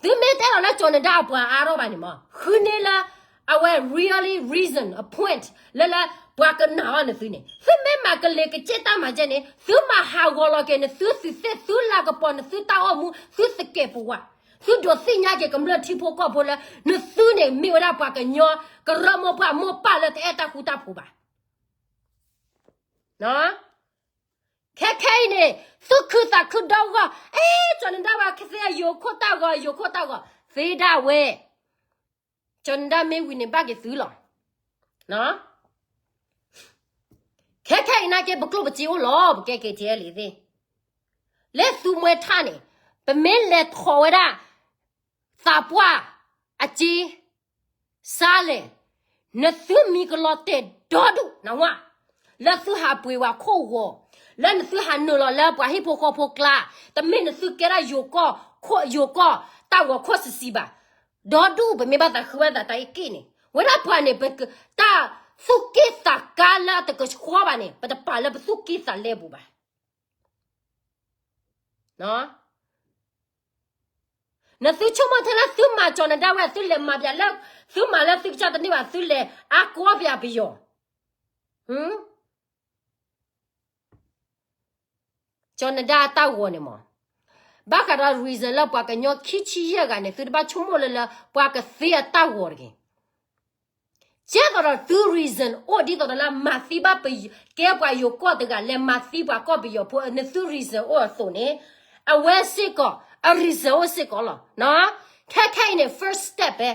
သုမ့ၢ်တအဲၣ်လီၤလၢကၠီၤနဒါအပှၤအါထီၣ်ဘၣ်န့ၣ်မး, ဃုန့ၢ်လၢ အဝဲ really reason a point လၢလၢပှၤကနာ်အီၤနသုန့ၣ်, သုမ့ၢ်မၤကလ့ၤကစ့ၢ်တၢ်မၤကဲန့ၣ် သုမၤဟးဂီၤလီၤက့ၤ နသုသုးသ့ၣ် သုလၤကပီၤ နသုတၢ်အိၣ်မူ သုသကဲးပဝး, သုဒိးသ့ၣ်ညါက့ၤကမျၢၢ်ထံဖိကီၢ်ဖိလၢ နသုန့ၣ်မ့ၢ်ဝဲဒၣ်ပှၤကညီ ကရၢမိၢ်ပှၢ်မိၢ်ပၢ်လၢတအဲၣ်တၢ်ဃူတၢ်ဖိးဘၣ်. ခဲခဲအံၤန့ၣ် သုခုသးခုဒီဂီၢ်, အဲ ကၠီၤနဒါဝဲခဲသ့ ယိၤခိၣ်တၢ်ဂီၤ ယိၤခိၣ်တၢ်ဂီၤ သ့ဒၣ်ဝဲ, ကၠီၤနဒါမ့ၢ်ဝံၤန့ၣ်ဘၣ်က့ၤသုလီၤ. ခဲခဲအံၤနာ်က့ ပကျိၣ်ပစ့အိၣ်လီၤ ပကဲက့ၤထံအဲလံသ့ၣ်, လၢသူမှဲထၣ်န့ၣ် ပမ့ၢ်လဲၤထီၣ်ဝဲဒၣ် သးပှၢ်အစ့ စါလဲၣ်, နသုမံၤကလီၤတဲာ်ဒီဒူၣ်နဝါ, လၢသုဟးပှ့ၤဝဲခိၣ်ဂီၤ, လၢနသုဟးနုာ်လီၤလၢပှၤဟံၣ်ဖိဃီဖိကျါ, တမ့ၢ်နသုကဲဒၣ်ယိၤကီၢ်, ယိၤကီၢ်တၢ်ဂီၤခိၣ်စံးစံးဘၣ်, ဒီဒူၣ် ပမ့ၢ်ဘၣ်သးဃုဝဲသးတၢ်အံၤက့ၢ်န့ၣ် ဝဲဒၣ်ပှၤန့ၣ် ပတၢ်သူၣ်က့ၣ်သးကါလၢအတကဆှီဘၣ်န့ၣ် ပတပာ်လၢပသူၣ်က့ၣ်သးလဲပူၤဘၣ်. နသုဆိကမိၣ်ထဲလၢသုမၤကၠီၤနဒါဝဲ သုလဲၤမၤပၠးလၢ သုမၤလၢသုကစၢ်တန့ၢ်ဘၣ် သုလဲၤအါကီပၠးပယီၤ, ကၠီၤနဒါအတၢ်ဂီၤန့ၣ်မး, ဘၣ်ဃးဒီး reason လၢပှၤကညီခံဆံယဲၢ်ဂၤန့ၣ် သုတဘၣ်ဆိကမိၣ်လၢလၢ ပှၤကသ့အတၢ်ဂီၤတဂ့ၤ. ကဲသိးဒီးသု reason အိၣ်ဒ်သိးဒီးလၢမၤသံဘၣ်ပယီၤ ကဲပှၤယိၤကီၢ်တဂၤ လဲၤမၤသံပှၤကီၢ်ပယီၤဖိ နသု reason အိၣ်အသိးန့ၣ်, အဝဲစ့ၢ်ကီး အ reason အိၣ်စ့ၢ်ကီးလီၤ. ခဲခဲအံၤန့ၣ် first step ဖဲ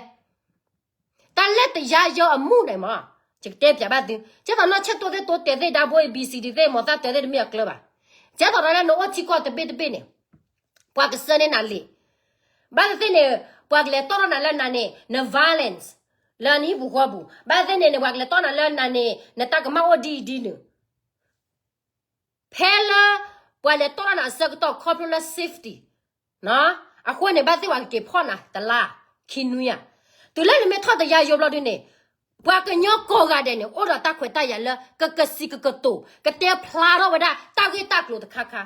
တၢ်လၢတယါယီအမူၣ်န့ၣ်မး, ယကတဲပၠးဘၣ်သု, ကဲသိးနီၢ်ဆဲးတိၢ်သ့ၣ်တိတဲာ်သ့ၣ် ဒါဘိ A B C D သ့ၣ် မၤသးတဲာ်သ့ၣ်တမ့ၢ်အကျၢၤဘၣ်. ကဲသိးဒီးလၢနအိၣ်ထံကီၢ်တဘ့ၣ်တဘ့ၣ်န့ၣ် ပှၤကဆှၢန့ၢ်နၤလံာ်, ဘၣ်သ့ၣ်သ့ၣ်န့ၣ် ပှၤကလဲၤတီၢ်ထီၣ်နၤလၢနၤန့ၣ် န violence လၢနဟံၣ်ပူၤဃီပူၤ, ဘၣ်သ့ၣ်သ့ၣ်န့ၣ် ပှၤကလဲၤတီၢ်နၤလၢနၤန့ၣ် နတၢ်ကမၣ်အိၣ်ဒ်အံၤဒ်နုၤ ဖဲလၢ ပှၤလဲၤတီၢ်ထီၣ်နၤအဆၢကတီၢ် ခီဖျိလၢ safety အဃိန့ၣ် ဘၣ်သ့ၣ်ပှၤကက့ၤဖီၣ်နၤတလါ ခံနွံဧါ. တုၤလၢနမ့ၢ်ထီၣ်တယါယိဘျီဒုန့ၣ် ပှၤကညီကိးဂၤဒဲးန့ၣ် အိၣ်ဒီးတၢ်ခွဲးတၢ်ယာ်လၢ ကကစံးကကတိၤ ကတဲဖျါထီၣ်ဝဲဒၣ် တၢ်ဂ့ၢ်တၢ်ကျိၤတခါခါ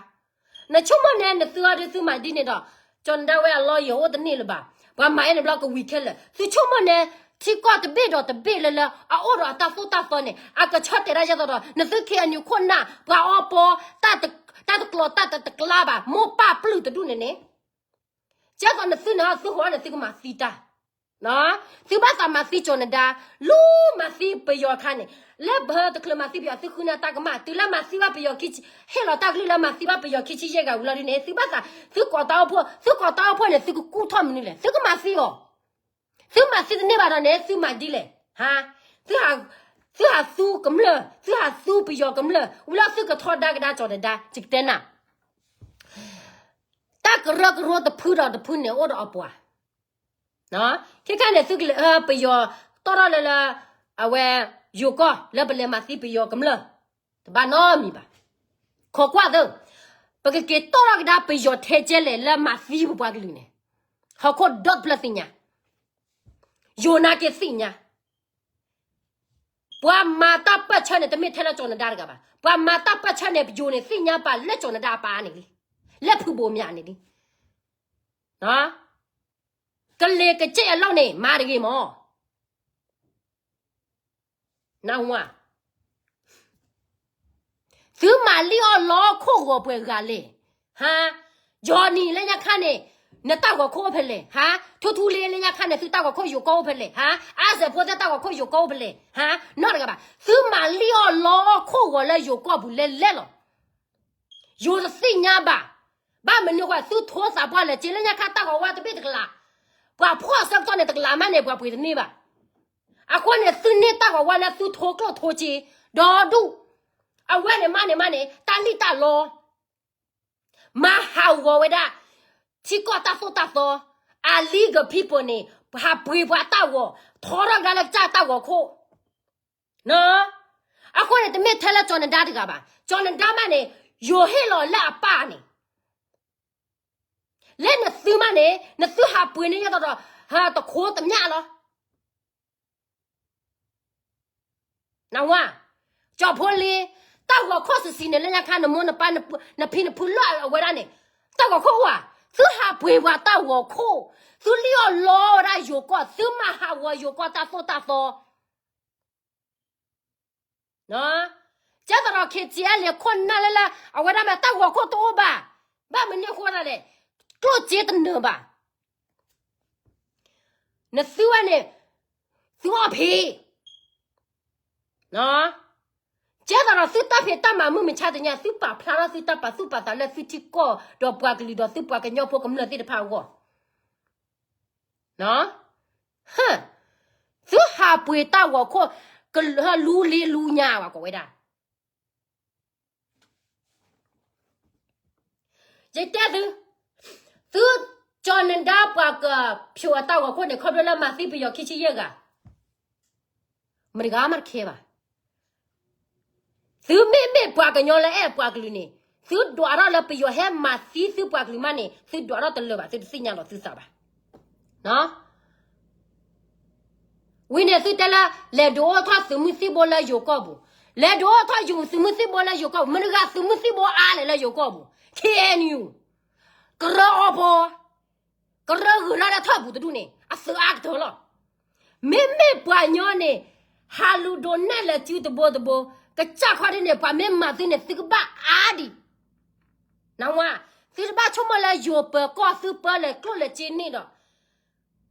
နဆိကမိၣ်န့ၣ် နသုအီၤဒုးသုမၤဒ်န့ၣ်ဒီး ကၠီၤနဒါဝဲအ lawyer အိၣ်တန့ၢ်လၢၤဘၣ်. ပှၤမၤအီၤန့ၣ်ဘျီကဝံၤခဲလၢာ်. သုဆိကမိၣ်န့ၣ် ထံကီၢ်တဘ့ၣ်ဒီးတဘ့ၣ်လၢလၢ အအိၣ်ဒီးအတၢ်သိၣ်တၢ်သီန့ၣ် အကဆီၣ်တဲာ်ဒၣ်ယဲသိးဒီး နသု K N U ခိၣ်နၢ် ပှၤအီပီ တၢ်တကျိၤတၢ်တကျါဘၣ် မိၢ်ပၢ်ပျုၢ်တဒူၣ်န့ၣ်န့ၣ် ကဲသိးနသုန့ၣ် သုဟီန့ၣ် သုကမၤသံတၢ် သုဘၣ်သးမၤသံကၠီၤနဒါ လူၤမၤသံပယီၤအခါန့ၣ် လၢပတချုးမၤသံပယီၤ သုဃုန့ၢ်တၢ်ကမၣ် တုၤလၢမၤသံဘၣ်ပယီၤခံဆံ ဟ့ၣ်လီၤတၢ်ကလုၢ်လၢမၤသံဘၣ်ပယီၤခံဆံယဲၢ်ဂၤဝံၤလီၤဒ်န့ၣ် သုဘၣ်သး သုကိးတၢ်အိၣ်ဖှိၣ် သုကိးတၢ်အိၣ်ဖှိၣ်န့ၣ် သုကကူၣ်ထီၣ်မနုၤလဲၣ် သုကမၤသံအီၤ သုမၤသံတန့ၢ်ဘၣ်ဒီးန့ၣ် သုမၤဒ်လဲၣ် ဟါ သုဟးသူကမျၢၢ် သုဟးသူပယီၤကမျၢၢ် ဝံၤလီၤသုကထီဒါကဒါကၠီၤနဒါ ယကတဲနၤ တၢ်ကရၢကရိတဖုဒီးတဖုန့ၣ်အိၣ်ဒီးအပှၤ ခဲခါန့ၣ် သုကလဲၤ ပယီၤတီၢ်ထီၣ်လၢလၢ အဝဲ ယိၤကီၢ်လၢပလဲၤမၤသံပယီၤကမျၢၢ် တဘၣ်နီတမံၤဘၣ်. ခိးကွၢ်သၢ ပကက့ၤတီၢ်ထီၣ်ကဒါပယီၤထဲကဲလဲၣ်လၢမၤသံပပှၤကလုာ်န့ၣ် ဟီၣ်ခိၣ်ဒီတဖျၢၣ်သ့ၣ်ညါ ယိၤနာ်က့သ့ၣ်ညါ ပှၤမၤတၢ်ပၢၢ်ဆၢန့ၣ် တမ့ၢ်ထဲလၢကၠီၤနဒါတဂၤဘၣ်. ပှၤမၤတၢ်ပၢၢ်ဆၢန့ၣ် ပယိၤန့ၣ်သ့ၣ်ညါပာ်လၢကၠီၤနဒါအပၢ်န့ၣ်လံ. လၢဖုဘိးမၠးန့ၣ်လံ. ကလ့ၤကစ့ၢ်အလီၢ်န့ၣ် မၤတဂ့ၤမး. နၢ်ဟူဧါ. သုမၤလံၣ်အီၣ်လီခိၣ်ဂီၤပှဲၤဂၤလဲၣ်, ဟါ, Johnny လၢညါခါန့ၣ် နတၢ်ဂီၤခိၣ်အိၣ်ဖဲလဲၣ်, ဟါ, ထူထူလ့လၢညါခါန့ၣ် သုတၢ်ဂီၤခိၣ်ယိၤကီၢ်အိၣ်ဖဲလဲၣ်, ဟါ, အါစၢၤဖိသ့ၣ်တၢ်ဂီၤခိၣ်ယိၤကီၢ်အိၣ်ဖဲလဲၣ်, ဟါ, နီတဂၤဘၣ်. သုမၤလံၣ်အီၣ်လီခိၣ်ဂီၤလၢယိၤကီၢ်ပူၤလဲၣ်လဲၣ်လီၤ. ယိၤတသ့ၣ်ညါဘၣ်. ဘၣ်မနုၤအဃိ သုထိသးပှၢ်လဲၣ်, စ့လၢညါခါတၢ်ဂီၤဝါတဘ့ၣ်တကလး, ပှၤဖှီၣ်ဆၢကတီၢ်န့ၣ်တကလးမးန့ၣ် ပှၤပှ့ၤတန့ၢ်ဘၣ်. အဃိန့ၣ် သုန့ၢ်တၢ်ဂီၤဝါလၢသုထိကျိၣ်ထိစ့, ဒီဒူၣ်, အဝဲန့ၣ်မးန့ၣ်မးန့ၣ် တၢ်လံၣ်တၢ်လီ မၤဟးဂီၤဝဲဒၣ် ထံကီၢ်တၢ်သိၣ်တၢ်သီ, illegal people န့ၣ် ဟးပှ့ၤပှၤတၢ်ဂီၤ, ထီထီၣ်ကဒါလၢကစၢ်တၢ်ဂီၤခိၣ်. အဃိန့ၣ် တမ့ၢ်ထဲလၢကၠီၤနဒါတဂၤဘၣ်. ကၠီၤနဒါမးန့ၣ် ယိၤဟ့ၣ်လီၤလၢအပၢ်န့ၣ်, လၢနသုမးန့ၣ် နသုဟးပှ့ၤန့ၢ်ယဲသိးဒီး တခိတမျၢ်လီၤ. နဝါ, ကၠီၤဖိလ့, တၢ်ဂီၤခိၣ်ဆံးဆံးန့ၣ် လၢညါခါနမိၢ်နပၢ် နဖံနဖုလၢအဝဲဒၣ်န့ၣ် တၢ်ဂီၤခိၣ်အိၣ်ဧါ. သုဟးပှ့ၤပှၤတၢ်ဂီၤခိၣ်, သုလံၣ်အီၣ်လီဝဲဒၣ်ယိၤကီၢ်, သုမၤဟးဂီၤယိၤကီၢ်တၢ်သိၣ်တၢ်သီ ကဲသိးဒီး KTLA ခိၣ်နၢ်လၢလၢ အဝဲဒၣ်မ့ၢ်တၢ်ဂီၤခိၣ်တအိၣ်ဘၣ်. ဘၣ်မနုၤအဃိဒၣ်လဲၣ်, ကျိၣ်စ့တနၢၤဘၣ်. နသုဝဲန့ၣ် သုအီၣ်ဖံး, ကဲသိးဒီးသုတၢ်ဖံးတၢ်မၤမုၢ်မဆါတနံၤ သုပာ်ဖျါထီၣ်သုတၢ်ပာ်သူၣ်ပာ်သးလၢသုထံကီၢ် ဒီးပှၤကလုာ်ဒီးသုပှၤကညီဖိကမျၢၢ်သ့ၣ်တဖၣ်အဂီၢ် သုဟးပှ့ၤတၢ်ဂီၤခိၣ် ကလူလံလူညါဝဲကိးဝဲဒၣ်. ယတဲသု, သုကၠီၤနဒါပှၤကဖျိးအတၢ်ဂီၤခိၣ်န့ၣ် ခီဖျိလၢမၤသံပယီၤခံဆံယဲၢ်ဂၤ, မတဂၤမတခဲဘၣ်. သုမ့မ့ၢ်ပှၤကညီလၢအဲၣ်ပှၤကလုာ်န့ၣ် သုဒွးထီၣ်လၢပယီၤဟဲမၤသံသုပှၤကလုာ်မးန့ၣ် သုဒွးထီၣ်တလၢာ်ဘၣ်, သုတသ့ၣ်ညါလီၤသုသးဘၣ်. ဝံၤန့ၣ်သုတဲလၢ လဲၤဒုးအိၣ်ထီၣ်သုးမုၢ်သံၣ်ဘိလၢယိၤကီၢ်ပူၤ, လဲၤဒုးအိၣ်ထီၣ်ယိၤသုးမုၢ်သံၣ်ဘိလၢယိၤကီၢ်ပူၤ, မတဂၤသုးမုၢ်သံၣ်ဘိအါလဲၣ်လၢယိၤကီၢ်ပူၤ, KNU, ကရၢအီပီ, ကရၢဂုၤထီၣ်လၢထီၣ်ပူၤတဒူၣ်န့ၣ် အသုးအါကတၢၢ်လီၤ. မ့မ့ၢ်ပှၤကညီန့ၣ် ဟးလူၤဒိးနဲၣ်လဲၤစုတဘိတဘိ, ကစၢ်ခီဒ်န့ၣ် ပှၤမ့ၢ်မၤသုန့ၣ် သုကဘၣ်အါဒံး. နဝါ, သုတဘၣ်ဆိကမိၣ်လၢယိၤပၢၤကီၢ်သုပၢလဲၤကျိၣ်လဲၤစ့န့ၣ်ဒီး,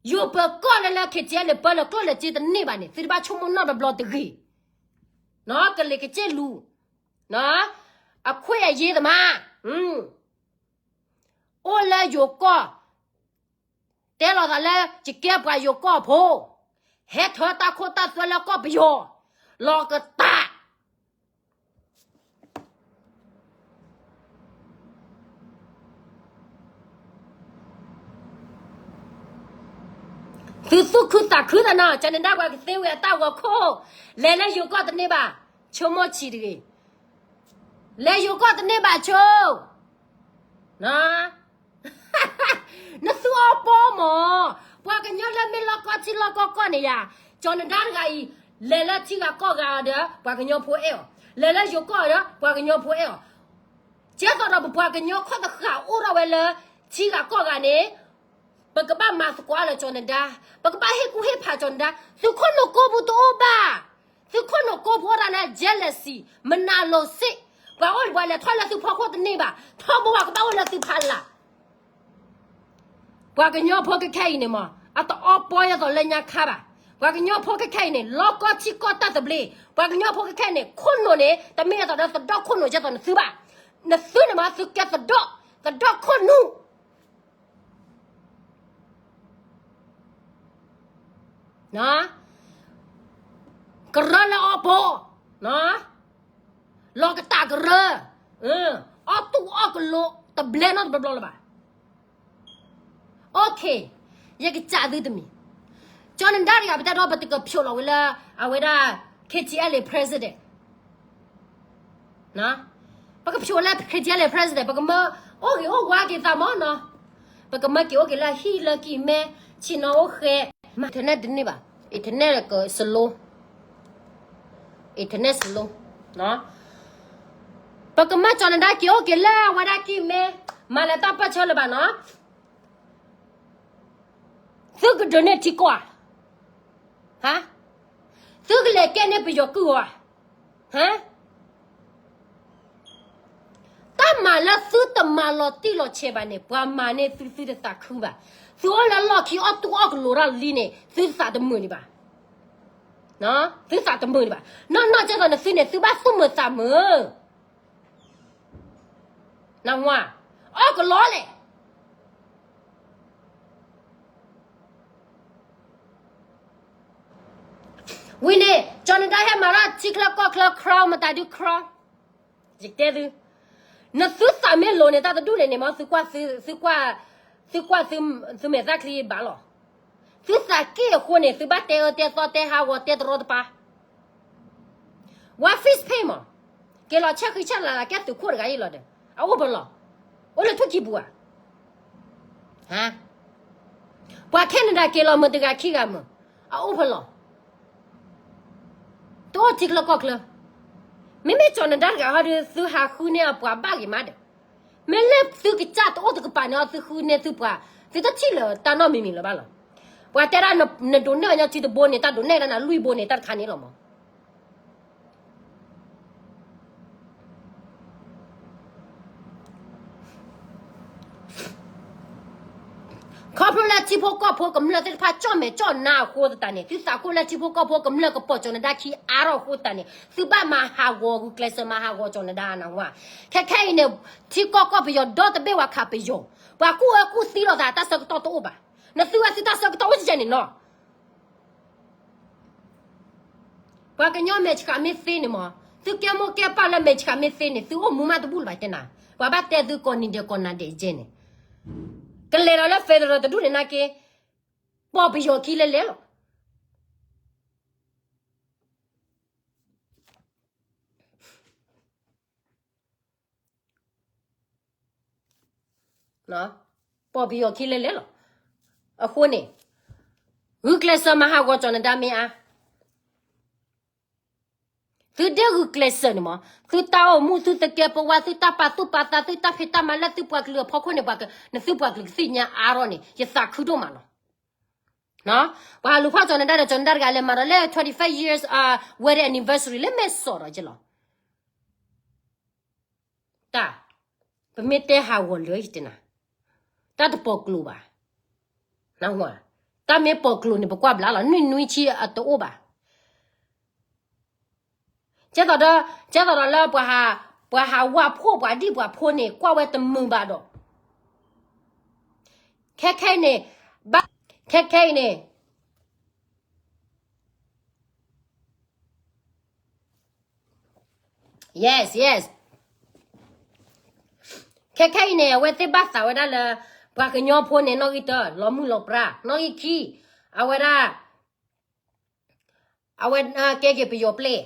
ယိၤပၢၤကီၢ်လၢလၢ KTLA ပၢလဲၤကျိၣ်လဲၤစ့တန့ၢ်ဘၣ်န့ၣ် သုတဘၣ်ဆိကမိၣ်နီတဘျီတဂ့ၤ. ကလံၤကစ့ၢ်လူၤ, အခွဲးအရေးသမား, အိၣ်လၢယိၤကီၢ်, တဲလီၤသးလၢယကဲပှၤယိၤကီၢ်ဖိ, ဟဲထၢတၢ်ခိတၢ်သွဲလၢကီၢ်ပယီၤ, လီၤကတၢ် သုသူၣ်ခုသးခုသးနီၤ, ကၠီၤနဒါပှၤကသ့ဝဲအတၢ်ဂီၤခိၣ်, လဲၤလၢယိၤကီၢ်တန့ၢ်ဘၣ်, ဆိကမိၣ်ဆံးတဂ့ၤ, လဲၤယိၤကီၢ်တန့ၢ်ဘၣ်ဆိ နသူအီပီမး, ပှၤကညီလၢမ့ၢ်လီၢ်ကီၢ်ထံလီၢ်ကီၢ်ကီၢ်န့ၣ်ယါ, ကၠီၤနဒါတဂၤအံၤ, လဲၤလၢထံဂၤကီၢ်ဂၤဒီး ပှၤကညီဖိအဲၣ်အီၤ, လဲၤလၢယိၤကီၢ်ဒီး ပှၤကညီဖိအဲၣ်အီၤ, ကဲသိးဒီးပပှၤကညီခီၣ်တဃာ်အိၣ်ထီၣ်ဝဲလၢ ထံဂၤကီၢ်ဂၤန့ၣ် ပကဘၣ်မၤသကိးလၢကၠီၤနဒါ, ပကဘၣ်ဟ့ၣ်ကူၣ်ဟ့ၣ်ဖးကၠီၤနဒါ, သုခိၣ်နူာ်ကိးပူၤတအိၣ်ဘၣ်, သုခိၣ်နူာ်ကိးပူၤအိၣ်ဒၣ်လၢ jealousy, မနၤလိၤစ့ၣ်, ပှၤအိၣ်ပှၤလဲၤထီၣ်လၢသုဖီခိၣ်တန့ၢ်ဘၣ်, ထီဘိဝဲကဘၣ်အိၣ်လၢသုဖီလာ် ပှၤကညီဖိခဲခဲအံၤန့ၣ်မး အတအီပီယဲသိးလၢညါခါဘၣ်, ပှၤကညီဖိခဲခဲအံၤန့ၣ် လီၢ်ကီၢ်ထံကီၢ်တၢ်သဘျ့, ပှၤကညီဖိခဲခဲအံၤန့ၣ် ခိၣ်နူာ်န့ၣ် တမ့ၢ်အသးဒီးသဒီၣ်ခိၣ်နူာ်ယဲသိးနသုဘၣ်, နသုန့ၣ်မး သုကဲသဒီၣ်, သဒီၣ်ခိၣ်နူာ် ကရၢလၢအီပီ, လီၤကတၢ်ကရၢ, အီတူၢ်အီကလိး တဘျဲနီတဘျီဘျီလၢၤဘၣ်. Okay, ယကစးသုတမံၤ, ကၠီၤနဒါတဂၤ ပတဲဒီးပတကဖျိးလီၤဝဲလၢ အဝဲဒၣ် KTLA president ပကဖျိးလၢ KTLA president ပကမၢအိၣ်ဂ့ၤအိၣ်ဝါက့ၤသးမးနီၤ, ပကမၢက့ၤအိၣ်က့ၤလၢဟံၣ်လၢကံၢ်မဲ, ဆ့ၣ်နီၤအိၣ်ဃဲ, မၤ internet တန့ၢ်ဘၣ်, internet က slow, internet slow, ပကမၢကၠီၤနဒါက့ၤအိၣ်က့ၤလၢအဝဲဒၣ်ကံၢ်မဲ, မၤလၢတၢ်ပၢၢ်ဆၢလၢၤဘၣ်နီၤ. သုကဒုးန့ၢ်ထံကီၢ်ဧါ, ဟါ, သုကလဲၤကဲန့ၢ်ပယီၤကုၢ်ဧါ, ဟါ, မၤလၢသုတမၤလီၤတံၢ်လီၤဆဲးဘၣ်န့ၣ် ပှၤမၤန့ၢ်သု သုတသးခုဘၣ်. သုအိၣ်လၢလီၢ်ခံအီၣ်တူၢ်အီၣ်ကလိၤတၢ်လံန့ၣ် သုသးတမုာ်ဒံးဘၣ်. သုသးတမုာ်ဒံးဘၣ်. နီၢ်နီၢ်ကဲသိးနသုန့ၣ် သုဘၣ်သူၣ်မုာ်သးမုာ် နဝါ, အီၣ်ကလီလဲၣ်. ဝံၤန့ၣ် ကၠီၤနဒါဟဲမၤထီၣ်ထံချၢကီၢ်ချၢ ခရီမတၤဒုခရီ, ယတဲသု, နသုသးမ့ၢ်လိၤန့ၣ် တၢ်တဒူၣ်န့ၣ်န့ၣ်မ့ၢ် သုကွၢ်သု, သုကွၢ်, သုကွၢ်သု, သုမဲာ်သၣ်ချံဘၣ်လီၤ. သုသးက့ၣ်အဃိန့ၣ် သုဘၣ်တဲအၢတဲသီတဲဟးဂီၤတဲတရီတပါ ဝါ face paint မး, က့ၤလီၤဆဲးဃံဆဲးလၤလၤကဲသုးခိၣ်တဂၤအံၤလီၤဒီး အအိၣ်ဖဲလဲၣ်, အိၣ်လၢထူၣ်ကံပူၤဧါ. ပှၤ Canada က့ၤလီၤမုာ်တဂၤခံဂၤမုာ်, အအိၣ်ဖဲလဲၣ်, တအိၣ်ထံချၢကီၢ်ချၢ. မ့မ့ၢ်ကၠီၤနဒါတဂၤဟီဒီး သုဟးဃုန့ၢ်အပှၤဘၣ်ဂ့ၤမးဒီး, မ့ၢ်လၢသုကစၢ်တအိၣ်တကပၤန့ၣ် သုဃုန့ၢ်သုပှၤ, သုတထံၣ်လၢၤတၢ်နီတမံၤမံၤလၢၤဘၣ်လီၤ. ပှၤတဲဒၣ်နဒိးန့ၢ်အီၤညီထံတဘိန့ၣ် တၢ်ဒိးန့ၢ်ဒၣ်နၤလွံၢ်ဘိန့ၣ် တၢ်တခါန့ၣ်လီၤမး. ခီဖျိလၢထံဖိကီၢ်ဖိကမျၢၢ်သ့ၣ်တဖၣ် ကၠီၣ်မဲာ်ကၠီၣ်နါအဃိသတးန့ၣ်, သုသးခိၣ်လၢထံဖိကီၢ်ဖိကမျၢၢ်ကပိာ်ကၠီၤနဒါခံအါထီၣ်အဃိသတးန့ၣ်, သုဘၣ်မၤဟးဂီၤ ဂုာ်ကျဲးစၢးမၤဟးဂီၤကၠီၤနဒါနဝါ. ခဲခဲအံၤန့ၣ် ထံကီၢ်ကီၢ်ပယီၤဒီတဘ့ၣ်ဝဲခးပယီၤ, ပှၤကူၣ်အၢကူၣ်သံလိာ်သးတၢ်ဆၢကတီၢ်တအိၣ်ဘၣ်. နသုဝဲသုတၢ်ဆၢကတီၢ်အိၣ်ကဲန့ၣ်နီၤ. ပှၤကညီမဲာ်ဆှးမ့ၢ်သ့န့ၣ်မး, သုကဲမိၢ်ကဲပၢ်လၢမဲာ်ဆှးမ့ၢ်သ့န့ၣ် သုအိၣ်မူမးတဘူၣ်လၢၤဘၣ်တဲနၤ, ပှၤဘၣ်တဲသုကိးနံၤဒဲးကိးနၤဒဲးယဲန့ၣ်, ကလဲၤဒီးလၢ federal တဒူၣ်န့ၣ်နာ်က့, ပိာ်ပယီၤခံလဲလဲလီၤ. ပိာ်ပယီၤခံလဲလဲလီၤ. အဃိန့ၣ်, ဂုာ်ကျဲးစၢးမၤဟးဂီၤကၠီၤနဒါမ့ၢ်အါ, သုဒဲဂုာ်ကျဲးစၢးန့ၣ်မး, သုတၢ်အိၣ်မူ သုသကဲးပဝး သုတၢ်ပာ်သူၣ်ပာ်သး သုတၢ်ဖံးတၢ်မၤလၢသုပှၤကလုာ်အဖီခိၣ်န့ၣ်, နသုပှၤကလုာ်ကသ့ၣ်ညါအါထီၣ်န့ၣ် ယသးခုဒိၣ်မးလီၤ. ပှၤလူၤဖီၣ်ကၠီၤနဒါဒီး ကၠီၤနဒါတဂၤလဲၤမၤဒီးလၢ twenty five years wedding anniversary လၢမဲၢ်စီးဒီးကလီၤ. တၢ်, ပမ့ၢ်တဲဟးဂီၤလၢယတဲနၤ, တၢ်တပိာ်ကျိၤဘၣ်. တၢ်မ့ၢ်ပိာ်ကျိၤန့ၣ် ပကွၢ်ဘျါလီၤ, နွံနွံဆံအတအိၣ်ဘၣ်. ကဲသိးဒီး, ကဲသိးဒီးလၢ ပှၤဟးဝးဖှိၣ်ပှၤဒံၣ်ပှၤဖိန့ၣ် ကွၢ်ဝဲတမုာ်ဘၣ်ဒီး, ခဲခဲအံၤန့ၣ်, ဘၣ်, ခဲခဲအံၤန့ၣ် Yes, yes. ခဲခဲအံၤန့ၣ် အဝဲသ့ၣ်ဘၣ်သးဝဲဒၣ်လၢ ပှၤကညီဖိန့ၣ် နီၣ်ဂံၢ်တၢ လီၤမုၢ်လီၤပြါ, နီၣ်ဂံၢ်ခံ, အဝဲဒၣ်, အဝဲကဲက့ၤပယီၤပျဲၢ်,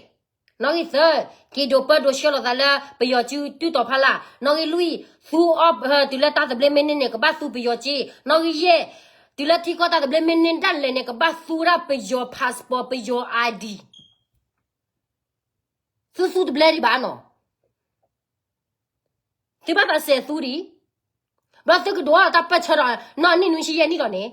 နီၣ်ဂံၢ်သၢ, က့ၤဒိးပၢဒိးဆှၢလိာ်သးလၢပယီၤစုတုၢ်တီၤဖးလၢ်, နီၣ်ဂံၢ်လွံၢ်, သူအီၣ်, တုၤလၢတၢ်သဘျ့မ့ၢ်န့ၢ်န့ၣ် ကဘၣ်သူပယီၤစ့, နီၣ်ဂံၢ်ယဲၢ်, တုၤလၢထံကီၢ်တၢ်သဘျ့မ့ၢ်န့ၢ်ဒၣ်လဲာ်န့ၣ် ကဘၣ်သူဝဲဒၣ်ပယီၤ passport ပယီၤ ID. သုသူတဘျဲဒံးဘၣ်နီၤ, သုဘၣ်သးစဲးသူဒံး, ဘျီသုကဒိးတၢ်ပၢၢ်ဆၢဒီး နီၢ်နံၣ်နွံဆံယဲၢ်နံၣ်ဒီးန့ၣ်,